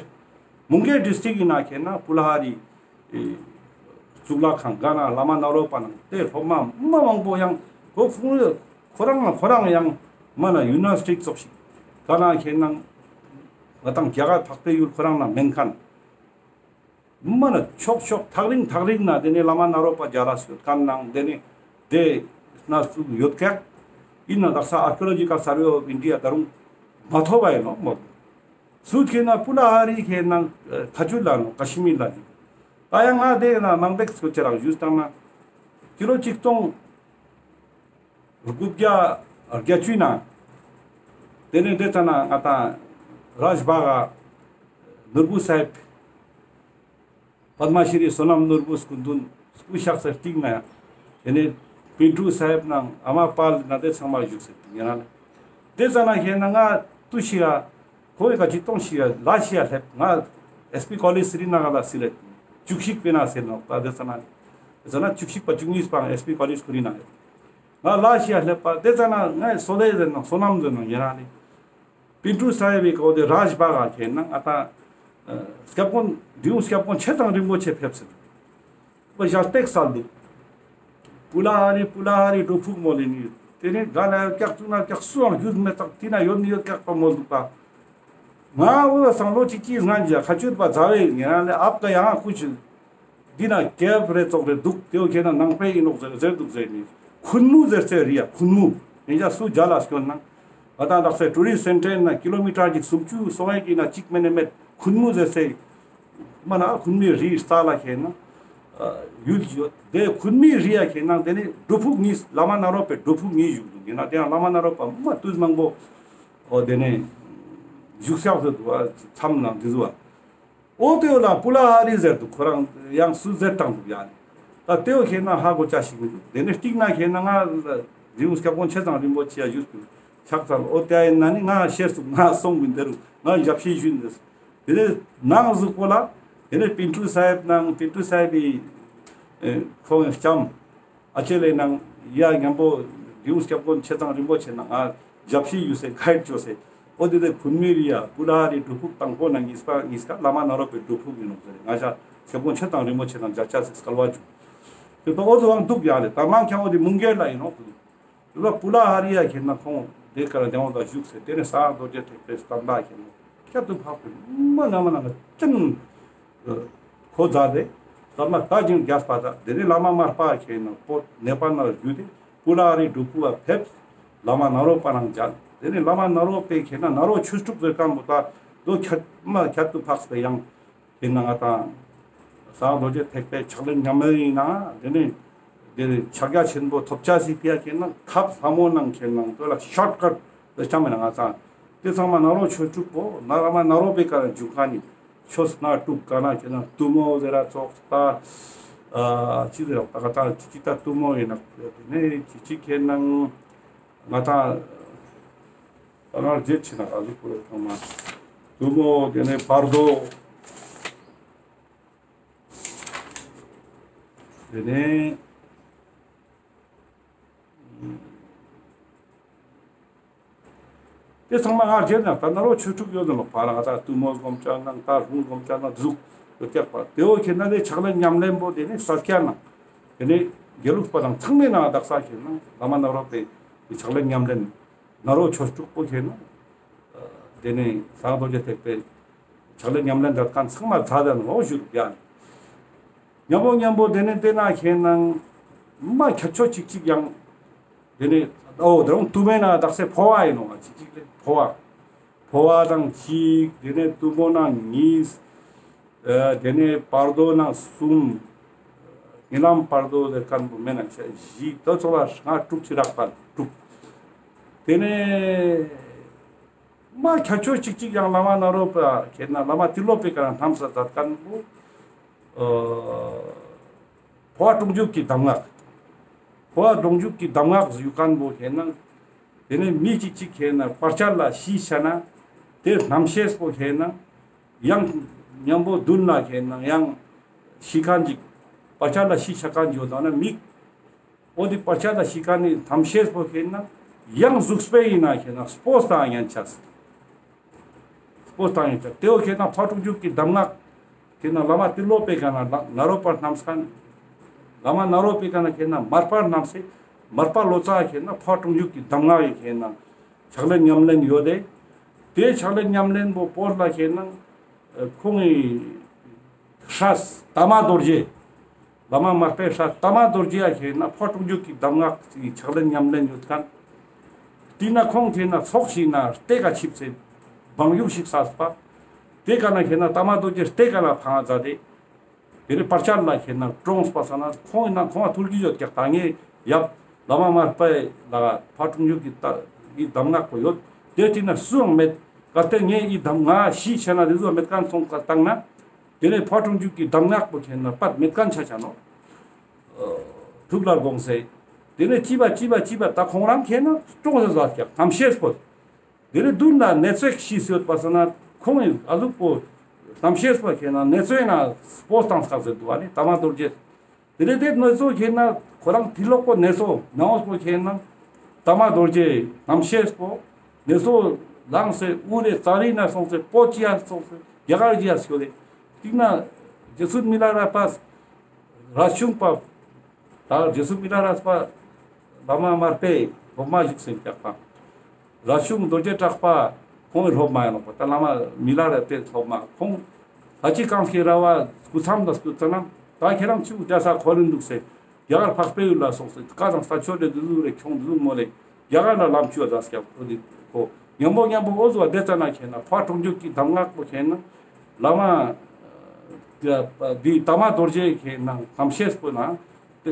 མོང་གེར་ཌིས་ཊིག་ཡིན་ན་ཁེ་ན་པུ་ལ་ཧ་རི་གཙུག་ལག་ཁང་ག་ན་བླ་མ་ནཱ་རོ་པ་ནང་དེ་སློབ་མ་མ་མང་པོ་ཡང་ཁོ་ཁོ་རང་ཁོ་རང་ཡང་མ་ན་ཡུ་ནི་ཝར་སི་ཊི་ཙོགས་ཤིག་ག་ན་ཁེ་ན་ང་ཏང་རྒྱ་གར་འཕགས་པའི་ཡུལ་ཁོ་རང་ན་མེན་ཁན། མ་ན་ཕྱོགས་ཕྱོགས་ཐག་རིང་ཐག་རིང་ན་དེ་ནས་བླ་མ་ནཱ་རོ་པ་མཇལ་ལ་སྐྱོད་ཁན་ནང་དེ་ནས་དེ་སྣ་ཚོགས་ཡོད་ཀྱག། ཡིན་ན་དག་ས་ཨར་ཀི་ཡོ་ལོ་ཇི་ཀལ་སར་ཝེ་ཨོཕ་ཨིན་ཌི་ཡ་ད་རུང་མ་ཐོབ་པ་ཡིན་ནོག་མོད། སུ་ཁེ་ན་པུ་ལ་ཧ་རི་ཁེ་ན་ཁ་ཆུ་ལ་ནོག་ཀ་ཤི་མིར་ལ་ནི། ད་ཡང་ང་དེ་ན་མང་པོ་སྐོར་ཅིག་རག་ཞུས་བཏང་ན་ཀི་ལོ་ཆིག་སྟོང་དགུ་བརྒྱ་བརྒྱད་ཅུ་ན། དེ་ནས་དེ་ཙ་ན་ང་ཏང་རཱཇ་བྷ་ག་ནོར་བུ་སཱ་ཧེབ། པདྨ་ཤྲི་བསོད་ནམས་ནོར་བུ་སྐུ་མདུན་སྐུ་གཤེགས་སེ་སྟིང་ན་ཡང་། དེ་ནས་པིན་ཊུ་སཱ་ཧེབ་ནང་ཨ་མ་པཱལ་ན་དེ་ཚང་མ་བཞུགས་སེ་སྟིང་ཡང་ན་ལེ། དེ་ཙ་ན་ཁེ་ན་ང་ཏུ་ཤི་ཡ། ཁོ་བོའི་ཀ་ཅི་གཏོང་ཤི་ཡ་ལ་ཤི་ཡ་སླེབས། ང་ཨེས་པི་ཀོ་ལེཇ་སི་རི་ན་གར་ལ་སི་ལེ། བཅུ་གཅིག་པའི་ན་སེ་ནོག་ད་དེ་ཙ་ན། དེ་ཙ་ན་བཅུ་གཅིག་པ་བཅུ་གཉིས་པའང་ཨེས་པི་ཀོ་ལེཇ་ཁོ་རི་ན་ཡོད། ང་ལ་ཤི་ཡ་སླེབས་པ་དེ་ཙ་ན་ངའི་སོ་ལེ་ཟེར་ནོག་བསོད་ནམས་ཟེར་ནོག་ཡང་ན་ལེ། པིན་ཊུ་སཱ་ཧེབ་བི་ཀ་འོ་དེ་རཱཇ་བྷ་ག་ཁེ་ན་ང་ཏང་ སྐྱབས་མགོན་འབྲི་གུང་སྐྱབས་མགོན་ཆེ་ཚང་རིན་པོ་ཆེ་ཕེབས་སེ་འདུག། པ་ཞལ་ཏེག་སལ་འདུག། པུ་ལ་ཧ་རི་པུ་ལ་ཧ་རི་སྒྲུབ་ཕུག་མོལ་ལེ་ནི། དེ་ནས་ག་ལ་ཀྱག་ཙུག་ན་ཀྱག་སུའང་རྒྱུས་མེད་ཙག་དེ་ན་ཡོད་ནི་ཡོད་ཀྱག་པ་མོལ་འདུག་པ། ང་འོ་སང་ལོ་གཅིག་གཅིག་སྔན་གྱི་ཁ་ཆུད་པ་ཛ་བའི་ཉེ་རང་ལས་ཨབ་ཀ་ཡང་ཁུ་ཆུ། འདི་ན་ཀེབ་རེ་ཙོག་རེ་འདུག། དེའོ་ཁྱེད་ན་ནང་པའི་ཡིན་ནོག་ཟེར་ཟེར་འདུག་ཟེར་ནི། ཁུན་མུ་ཟེར་ཚེ་རི་ཡ་ཁུན་མུ། ཡིན་ཅག་སུ་རྒྱ་ལ་སྐྱོན་ན། ང་དང་དག་སའི་ཊུ་རིསྟ་སེན་ཊར་ན་ཀི་ལོ་མི་ཊར་གཅིག་སུམ་ཅུ་སོ་ཡ་གི་ན་གཅིག་མེ་ནེ་མེད། ཁུན་མུ་ཟེར་ཚེ། མ་ན་ཁུན་མི་རི་རྩ་ལ་ཁྱེད་ན། ཡུལ་ཡོད། དེ་ཁུན་མི་རི་ཡ་ཁྱེད་ན་དེ་ནི་སྒྲུབ་ཕུག་གཉིས་བླ་མ་ནཱ་རོ་པའི་སྒྲུབ་ཕུག་གཉིས་བཞུགས་འདུག། ཡིན་ན་དེ་ཡང་བླ་མ་ནཱ་རོ་པ་མ་དུས་མང་པོ། འོ་དེ་ནས་བཞུགས་ཤག་ཟེར་འདུག་བ། མཚམས་ན་འདི་ཟུ་བ། འོ་དེའོ་ལ་པུ་ལ་ཧ་རི་ཟེར་འདུག། ཁོ་རང་ཡང་སུ་ཟེར་བཏང་འདུག་ཡ་ནི། ད་དེའོ་ཁྱེད་ན་ཧ་གོ་ཅ་ཞིག་མི་འདུག། དེ་ནས་གཅིག་ན་ཁྱེད་ན་ང་རི་བོ་སྐྱབས་མགོན་ཆེ་ཚང་རིན་པོ་ཆེ་ཡ་བཞུགས་འདུག། ཕྱག་འཚལ། འོ་དེ་ཡིན་ན་ནི་ང་ཤེས་སུ་ང་སོང་མི་འདི་རུ་ང་ཞབས་ཕྱི་ཞུས་འདུག། དེ་ནས་ནང་གཟུགས་པོ་ལ། དེ་ནས་པིན་ཊུ་སཱ་ཧེབ་ནང་པིན་ཊུ་སཱ་ཧེབ་ཡི་ཁོང་ལྕམ། ཨ་ཅེ་ལེ་ནང་ཡ་མཉམ་པོ་རི་བོ་སྐྱབས་མགོན་ཆེ་ཚང་རིན་པོ་ཆེ་ནང་ང་ཞབས་ཕྱི་ཡུ་སེ་གའིཌ་ཅོ་སེ། འོ་དེ་དེ་ཁུན་མི་རི་ཡ་པུ་ལ་ཧ་རི་སྒྲུབ་ཕུག་དང་པོ་ནང་གཉིས་པ་གཉིས་ཀ་བླ་མ་ནཱ་རོ་པའི་སྒྲུབ་ཕུག་ཡིན་ནོག་ཟེར། ང་ཞ་སྐྱབས་མགོན་ཆེ་ཚང་རིན་པོ་ཆེ་ནང་མཇལ་ཆ་སེ་སྐལ་བ་བྱུང་། དེ་ད་འོ་དེ་བང་འདུག་ཡ་ལེ། ད་མང་ཁྱང་འོ་དེ་མུང་གེ་ལ་ཡིན་ནོག། དེ་ལ་པུ་ལ་ཧ་རི་ཡ་ཁྱེད་ན་ཁོང་དེ་ཀ་ར་དེ་འོ་ད་བཞུགས་སེ་དེ་ནས་གསང་སྔགས་རྡོ་རྗེ་ཐེག་པའི་བསྟན་པ་ཁྱེད་ན་ཁྱད་དུ་འཕགས་པའི་མ་ན་མ་ན་ན་ཅན། ཁོ་ཛ་དེ། ད་མ་ད་ཅིང་རྒྱས་པ་ད་དེ་ནི་བླ་མ་མར་པ་ཁྱེད་ན་པོ་ནེ་པ་ན་རྒྱུ་དེ་པུ་ལ་ཧ་རི་སྒྲུབ་ཕུག་བ་ཕེབས། བླ་མ་ནཱ་རོ་པ་ནང་མཇལ། དེ་ནི་བླ་མ་ནཱ་རོ་པའི་ཁྱེད་ན་ནཱ་རོ་ཆོས་དྲུག་ཟེར་ཁན་པོ་ད་དོ་ཁྱད་མ་ཁྱད་དུ་འཕགས་པའི་ཡང་ཁྱེད་ན་ང་དང་གསང་སྔགས་རྡོ་རྗེ་ཐེག་པའི་ཕྱག་ལེན་ཉམས་ལེན་ཡིན་ན་དེ་ནི་དེ་ནི་ཕྱག་རྒྱ་ཆེན་པོ་ཐོབ་ཆ་སི་ཕི་ཡ་ཁྱེད་ན་ཐབས་ལྷ་མོ་ནང་ཁྱེད་ན་དོ་ལ་ཤོཊ་ཀཊ་དེ་ཆ་མེད་ན་ང་དང་དེ་ཚང་མ་ནཱ་རོ་ཆོས་དྲུག་པོ་ནཱ་ར་མ་ནཱ་རོ་པའི་ཀ་ར་འཇུག་ཁན་ནི། ཆོས་སྣ་དྲུག་ག་ན་ཁྱེད་ན་གཏུམ་མོ་ཟེར་ར་ཙོགས་ད། ཨ་ཅི་ཟེར་ར་ད་ག་ད་ཅི་ཅི་ད་གཏུམ་མོ་ཡིན་ན་དེ་ནས་ཅི་ཅི་ཁྱེད་ན་ང་ད་ད་ང་རྗེད་ཆེ་ན་ག་ཟིག་པོ་ཡོད་ཐང་མ། གཏུམ་མོ་དེ་ནས་བར་དོ། དེ་ནས། དེ་ཚང་མ་ང་རྗེད་ན་ད་ནཱ་རོ་ཆོས་དྲུག་ཡོད་ནོག། ཕ་ར་ད་གཏུམ་མོ་སྒོམ་ཆ་ནང་ད་ལྷུང་སྒོམ་ཆ་ནང་གཟུགས་ཡོད་ཀྱག་པ། དེ་འོ་ཁྱེད་ན་དེ་ཕྱག་ལེན་ཉམས་ལེན་པོ་དེ་ནི་ས་སྐྱ་ནང་དེ་ནི་དགེ་ལུགས་པ་དང་ཚང་མའི་ནང་དག་ས་ཁྱེད་ན་བླ་མ་ནཱ་རོ་པའི་ཕྱག་ལེན་ཉམས་ལེན་ནཱ་རོ་ཆོས་དྲུག་པོ་ཁྱེད་ན་དེ་ནི་གསང་སྔགས་རྡོ་རྗེ་ཐེག་པའི་ཕྱག་ལེན་ཉམས་ལེན་མཛད་ཁན་ཚང་མ་ཛ་དེ་ནོག་ཞུ་ཡ། མཉམ་པོ་མཉམ་པོ་དེ་ནས་དེ་ན་ཁྱེད་ན་མ་ཁྱད་ཆོས་གཅིག་གཅིག་ཡང་། དེ་ནས་ཨོ་དེ་རུང་གཏུམ་མོའི་ནང་དག་སའི་འཕོ་བ་ཡིན་ནོག་གཅིག་གཅིག་ལས་འཕོ་བ། འཕོ་བ་དང་གཅིག། དེ་ནས་གཏུམ་མོ་ནང་གཉིས། ཨ་དེ་ནས་བར་དོ་ནང་གསུམ། ཉེ་ལམ་བར་དོ་ཟེར་ཁན་པོ་མེད་ན་བཞི། དེ་ཚོ་ལ་ལྔ་དྲུག་ཅི་རག་པ་དྲུག། དེ་ནས། མ་ཁྱད་ཆོས་གཅིག་གཅིག་ཡང་བླ་མ་ནཱ་རོ་པ་ཁྱེད་ན་བླ་མ་ཏི་ལོ་པའི་ཀ་ར་རྣམས་ས་མཛད་ཁན་པོ། ཨ་འཕོ་བ་དཀྲོངས་འཇུག་གི་གདམས་ངག། འཕོ་བ་དཀྲོངས་འཇུག་གི་གདམས་ངག་ཟེར་ཁན་པོ་ཁྱེད་ན། དེ་ནས་མི་གཅིག་གཅིག་ཁྱེད་ན་བར་ཆད་ལ་ཤི་ཆ་ན། དེ་རྣམ་ཤེས་པོ་ཁྱེད་ན། ཡང་མཉམ་པོ་མདུན་ལ་ཁྱེད་ན་ཡང་ཤི་ཁན་ཅིག། བར་ཆད་ལ་ཤི་ཆ་ཁན་ཡོད་ན་མི། འོ་དེ་བར་ཆད་ལ་ཤི་ཁན་ནི་རྣམ་ཤེས་པོ་ཁྱེད་ན་ཡང་གཟུགས་པོའི་ཡིན་ན་ཁྱེད་ན་སྤོས་དང་ཡན་ཆད། སྤོས་དང་ཡན་ཆད། དེ་འོ་ཁྱེད་ན་འཕོ་བ་དཀྲོངས་འཇུག་གི་གདམས་ངག་ཁྱེད་ན་བླ་མ་ཏི་ལོ་པའི་ཀ་ན་ནཱ་རོ་པ་རྣམས་ཁན། བླ་མ་ནཱ་རོ་པའི་ཀ་ན་ཁྱེད་ན་མར་པ་རྣམས་སེ་མར་པ་ལོ་ཙཱ་ཁྱེད་ན་འཕོ་བ་དཀྲོངས་འཇུག་གི་གདམས་ངག་ཡི་ཁྱེད་ན་ཕྱག་ལེན་ཉམས་ལེན་ཡོད་དེ། དེ་ཕྱག་ལེན་ཉམས་ལེན་པོ་སྤོས་ལ་ཁྱེད་ན་ཁོང་ངི་སྲས་ཏཱ་མ་རྡོ་རྗེ། བླ་མ་མར་པའི་སྲས་ཏཱ་མ་རྡོ་རྗེ་ཡ་ཁྱེད་ན་འཕོ་བ་དཀྲོངས་འཇུག་གི་གདམས་ངག་གི་ཕྱག་ལེན་ཉམས་ལེན་ཡོད་ཁན། དེ་ན་ཁོང་ཁྱེད་ན་ཚོགས་ཤིག་ན་རྟའི་ཀ་ཆིབས་སེ་བང་ཡུག་ཞིག་སལ་པ། དེ་ཀ་ན་ཁྱེད་ན་ཏཱ་མ་རྡོ་རྗེ་རྟའི་ཀ་ན་འཕང་ང་མཛད་དེ། དེ་ནས་བར་ཆད་ལ་ཁྱེད་ན་དཀྲོངས་པ་ས་ན་ཁོང་ཡིན་ན་ཁོང་ང་ཐུགས་རྒྱུས་ཡོད་ཀྱག། ད་ངས་ཡབ་བླ་མ་མར་པའི་ལ་འཕོ་བ་དཀྲོངས་འཇུག་གི་ད་ཡི་གདམས་ངག་པོ་ཡོད། དེ་དེ་ན་སུའང་མེད། གལ་ཏེ་ངས་ཡི་གདམས་ངག་ཤི་ཆ་ན་དེ་ཚོ་མེད་ཁན་སོང་ཁ་བཏང་ན། དེ་ནས་འཕོ་བ་དཀྲོངས་འཇུག་གི་གདམས་ངག་པོ་ཁྱེད་ན་པར་མེད་ཁན་ཆ་ཆ་ནོག། ཐུགས་ལ་དགོངས་སེ། དེ་ནས་ཅི་བ་ཅི་བ་ཅི་བ་ད་ཁོང་རང་ཁྱེད་ན་དཀྲོངས་ས་ཟ་ཀྱག། རྣམ་ཤེས་པོ། དེ་ནས་མདུན་ལ་ནེ་ཙོ་ཞིག་ཤི་སོད་པ་ས་ན་ཁོང་ངི་ཨ་ཟུག་པོ་རྣམ་ཤེས་པོ་ཁྱེད་ན་ནེ་ཙོའི་ན་སྤོས་བཏང་ས་ཟེར་འདུག་ཨ་ནི་ཏཱ་མ་རྡོ་རྗེ། དེ་ནས་དེ་ནེ་ཙོ་ཁྱེད་ན་ཁོ་རང་ཏི་ལོ་པོ་ནེ་ཙོ་ནང་པོ་ཁྱེད་ན་ཏཱ་མ་རྡོ་རྗེ་རྣམ་ཤེས་པོ་ནེ་ཙོ་ལངས་སེ་འུ་རེ་ཙ་རི་ན་སོང་སེ་པོ་ཅི་ཡ་སོང་སེ། རྒྱ་གར་གྱི་ཡ་སྐྱོད་དེ། ཏིག་ན་རྗེ་བཙུན་མི་ལ་རས་པ་རས་ཆུང་པ། ད་རྗེ་བཙུན་མི་ལ་རས་པ་བླ་མ་མར་པའི་སློབ་མ་ཞིག་སེམས་སྐྱག་པ། རས་ཆུང་རྡོ་རྗེ་གྲགས་པ་ཁོང་གི་སློབ་མ་ཡིན་ནོག་པ། ད་བླ་མ་མི་ལ་རས་པའི་སློབ་མ་ཁོང་ལྷ་གཅིག་གངས་ཀྱི་ར་བ་སྐུ་མཚམས་ལ་སྐུ་ཙ་ན་ད་ཁྱེད་རང་ཚུགས་རྒྱ་ས་ཁོ་ལིན་འདུག་སེ་རྒྱ་གར་འཕགས་པའི་ཡུལ་ལ་སོང་སེ་ཀ་དང་ས་ཆོས་རེ་འདི་ཟུག་རེ་ཁྱོང་འདི་ཟུག་མོ་ལེ། རྒྱ་གར་ལ་ལམ་ཆུ་བ་ཟ་སྐྱག་པོ་འདི་ཁོ་ཉམ་པོ་ཉམ་པོ་འོ་ཟུག་བ་དེ་ཙ་ན་ཁྱེད་ན་ཕ་གྲོང་འཇུག་གི་གདམས་ངག་པོ་ཁྱེད་ན་བླ་མ་འདི་དར་མ་རྡོ་རྗེ་ཁྱེད་ན་ཐམས་ཅད་པོ་ན་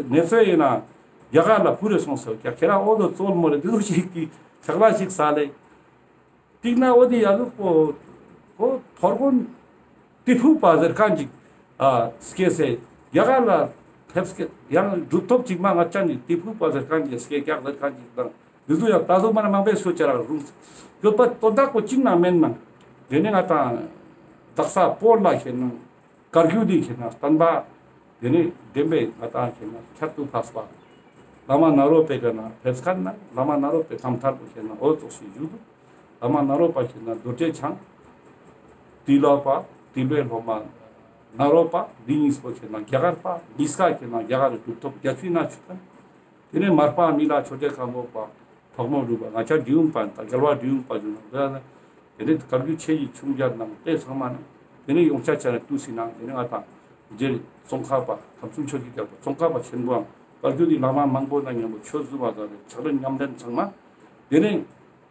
ནེ་ཚོ་ཡིན་ན་རྒྱ་གར་ལ་ཕུ་རེ་སོང་སེ་ཀྱག་ཁྱེད་རང་འོ་ཟུག་ཙོལ་མོ་རེ་འདི་ཟུག་ཞིག་གི་ཆག་ལ་ཞིག་ས་ལེ། ཏིག་ན་འོ་དེ་ཡ་ལུག་པོ་ཁོ་ཐོར་གོན་ཏི་ཕུ་པ་ཟེར་མཁན་ཅིག་ཨ་སྐྱེས་སེ་རྒྱ་གར་ལ་ཕེབས་སྐད་ཡང་གྲུབ་ཐོབ་ཅིག་མ་ང་ཅག་ནི་ཏི་ཕུ་པ་ཟེར་མཁན་ཅིག་སྐྱེས་སྐྱག་ཟེར་མཁན་ཅིག་དང་འདི་ཚོ་ཡང་ད་གཟོད་མ་ན་མང་པོའི་སོ་ཅ་རག་རུང་ཡོད་པ་དོན་དག་པོ་ཅིག་ན་མེན་ན་དེ་ནས་ང་དང་དག་ས་པོར་ལ་ཁྱེད་ན། བཀའ་བརྒྱུད་དེ་ཁྱེད་ན་བསྟན་པ། དེ་ནས་བདེན་པའི་ང་དང་ཁྱེད་ན་ཁྱད་དུ་འཕགས་པ། བླ་མ་ནཱ་རོ་པའི་ཀ་ན་ཕེབས་མཁན་ན་བླ་མ་ནཱ་རོ་པའི་རྣམ་ཐར་པོ་ཁྱེད་ན་འོ་ཙོགས་ཤིག་བཞུགས་འདུག་བླ་མ་ནཱ་རོ་པ་ཁྱེད་ན་རྡོ་རྗེ་འཆང་། ཏི་ལོ་པ། ཏི་ལོའི་སློབ་མ་ནཱ་རོ་པ། འདི་གཉིས་པོ་ཁྱེད་ན་རྒྱ་གར་པ། གཉིས་ཀ་ཁྱེད་ན་རྒྱ་གར་གྲུབ་ཐོབ་རྒྱ་ཆུའི་ན་ཆུ་མཁན། དེ་ནས་མར་པ་མི་ལ་ཆོས་རྒྱལ་ཁམས་པ་འཕགས་མོ་གྲུབ་པ་ང་ཅག་འབྲི་གུང་པ་ཡིན་ད་རྒྱལ་བ་འབྲི་གུང་པ་བཞུགས་ན་འདི་ཡང་དེ་ནས་བཀའ་བརྒྱུད་ཆེ་ཡི་ཆུང་རྒྱལ་ནང་དེ་ཚང་མ་ནང་དེ་ནས་ཡོངས་ཆ་ཆ་ནས་ཏུ་སི་ནང་དེ་ནས་ང་དང་རྗེ་ཙོང་ཁ་པ་ཁམས་གསུམ་ཆོས་ཀྱི་རྒྱལ་པོ་ཙོང་ཁ་པ་ཆེན་པོའང་བཀའ་བརྒྱུད་དེ་བླ་མ་མང་པོ་ནང་མཉམ་པོ་ཆོས་བཟུང་བ་དང་ཕྱག་ལེན་ཉམས་ལེན་ཚང་མ་དེ་ནས་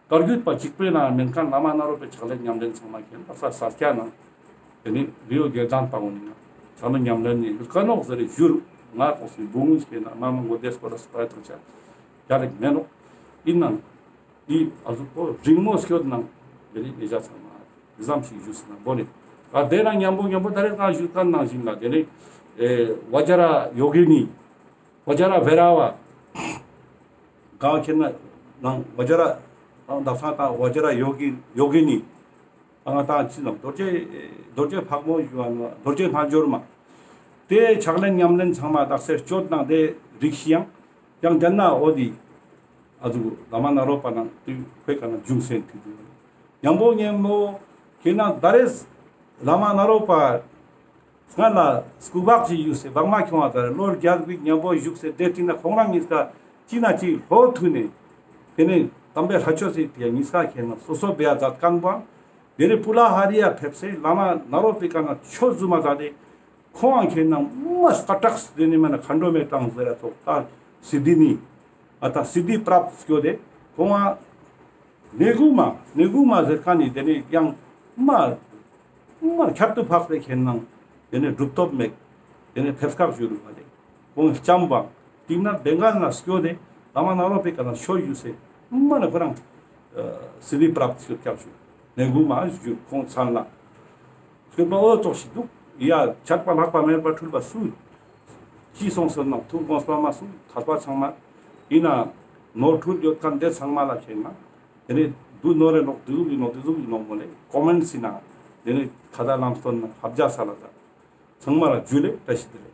བཀའ་བརྒྱུད་པ་གཅིག་པོའི་ནང་མེན་མཁན་བླ་མ་ནཱ་རོ་པའི་ཕྱག་ལེན་ཉམས་ལེན་ཚང་མ་མཁན་ལ་ས་ས་སྐྱ་ནང་དེ་ནས་རི་བོ་དགེ་ལྡན་པ་འོ་ནི་ང་ཕྱག་ལེན་ཉམས་ལེན་ནི་ཡུལ་ཀ་ནོག་ཟེར་རེ་བཞུར་ང་ཐོག་སི་བུ་ངུས་སྐྱེ་ན་མ་མང་པོ་དེ་སྐོར་ལ་སི་པ་རེ་ཐག་ཆ་རྒྱ་རིག་མེན་ནོག་ཡིན་ནང་འདི་ཨ་ཟུག་པོ་རིང་མོ་སྐྱོད་ནང་དེ་ནི་ཉེ་ཞ་ཚང་མ་ཟམ་ཞིག་བཞུགས་སི་ན་བོ་ནི་ཨ་དེ་ན་མཉམ་པོ་མཉམ་པོ་ད་རེས་ང་བཞུགས་མཁན་ནང་བཞིན་ལ་དེ་ནི་ཨེ་བ་ཇ་ར་ཡོ་གི་ནི། བ་ཇ་ར་བེ་ར་བ། གང་ཁྱེད་ན་ནང་བ་ཇ་ར་ནང་དག་ས་དང་བ་ཇ་ར་ཡོ་གི་ཡོ་གི་ནི། ང་དང་ཅི་ནང་རྡོ་རྗེ་རྡོ་རྗེ་ཕག་མོ་ཞུ་བ་ནོ་རྡོ་རྗེ་རྣལ་འབྱོར་མ། དེ་ཕྱག་ལེན་ཉམས་ལེན་ཚང་མ་དག་སེ་སྤྱོད་ནང་དེ་རིགས་ཤི་ཡང་ཡང་དེ་ན་འོ་དི་ཨ་ཟུག་བླ་མ་ནཱ་རོ་པ་ནང་དུ་ཁོའི་ཀ་ན་འབྱུང་སེན་དུ་དུ་ཉམ་པོ་ཉམ་པོ་ཁྱེད་ན་ད་རེས་བླ་མ་ནཱ་རོ་པ་སྔ་ལ་སྐུ་འབག་ཅིག་ཡོད་སེ་བག་མ་ཁྱོང་བ་ལྟར་ལོ་བརྒྱད་དགུ་མཉམ་པོ་བཞུགས་སེ་དེ་དུས་ན་ཁོང་རང་གཉིས་ཀ་ཅི་ན་ཅི་ལྷོ་ཐུག་ནས་དེ་ནས་དམ་པའི་ལྷ་ཆོས་སི་ཕི་ཡ་གཉིས་ཀ་ཁྱེད་ན་སོ་སོ་བེ་ཡ་མཛད་མཁན་པོའང་དེ་ནས་པུ་ལ་ཧ་རི་ཡ་ཕེབས་སེ་བླ་མ་ནཱ་རོ་པའི་ཀ་ན་ཆོས་བཟུང་མ་མཛད་དེ་ཁོང་ཁྱེད་ན་མ་སྐ་དྲག་དེ་ནས་མ་ན་མཁའ་འགྲོ་མའི་གྲངས་ཟེར་ར་ཐོག་ད་སིདྡྷི་ནི་ཨ་ད་སིདྡྷི་པྲབ་སྐྱོ་དེ་ཁོང་ཨ་ནེ་གུ་མ་ནེ་གུ་མ་ཟེར་མཁན་ནི་དེ་ནས་ཡང་མ་མ་ཁྱད་དུ་འཕགས་པའི་ཁྱེད་ནང་དེ་ནས་གྲུབ་ཐོབ་མེད་དེ་ནས་ཕེབས་སྐབས་ཞུ་རུ་བ་དེ་ཁོང་ལྕམ་པ་དེ་ན་བེང་གལ་ན་སྐྱོ་དེ་བླ་མ་ནཱ་རོ་པའི་ཀ་ན་ཆོས་ཞུ་སེ་མ་ན་ཁོ་རང་སིདྡྷི་པྲབ་སྐྱོ་སྐྱབས་ཞུ་ནེ་གུ་མ་ཞུ་ཁོང་ཚང་ལ་སྐྱོ་པ་འོ་ཙོགས་ཤིག་འདུག་ཡ་ཆད་པ་ལྷག་པ་མེད་པ་འཁྲུལ་པ་སུ་ཅི་སོང་སོང་ན་ཐུགས་དགོངས་པ་མ་སོང་ཐར་པ་ཚང་མ་ཡིན་ན་ནོར་འཁྲུལ་ཡོད་མཁན་དེ་ཚང་མ་ལ་ཁྱེད་ན། དེ་ནས་དུ་ནོར་རེ་ནོག་དུ་ཟུག་ཡིན་ནོག་དུ་ཟུག་ཡིན་ནོག་མོ་ལེ་ཀོ་མེན་ཊ་སི་ནང་དེ་ནས་ཁ་ད་ལམ་སྟོན་ནང་ཧབ་རྒྱ་ས་ལ་ད་ཚང་མ་ལ་ཇུ་ལེ་བཀྲ་ཤིས་བདེ་ལེགས།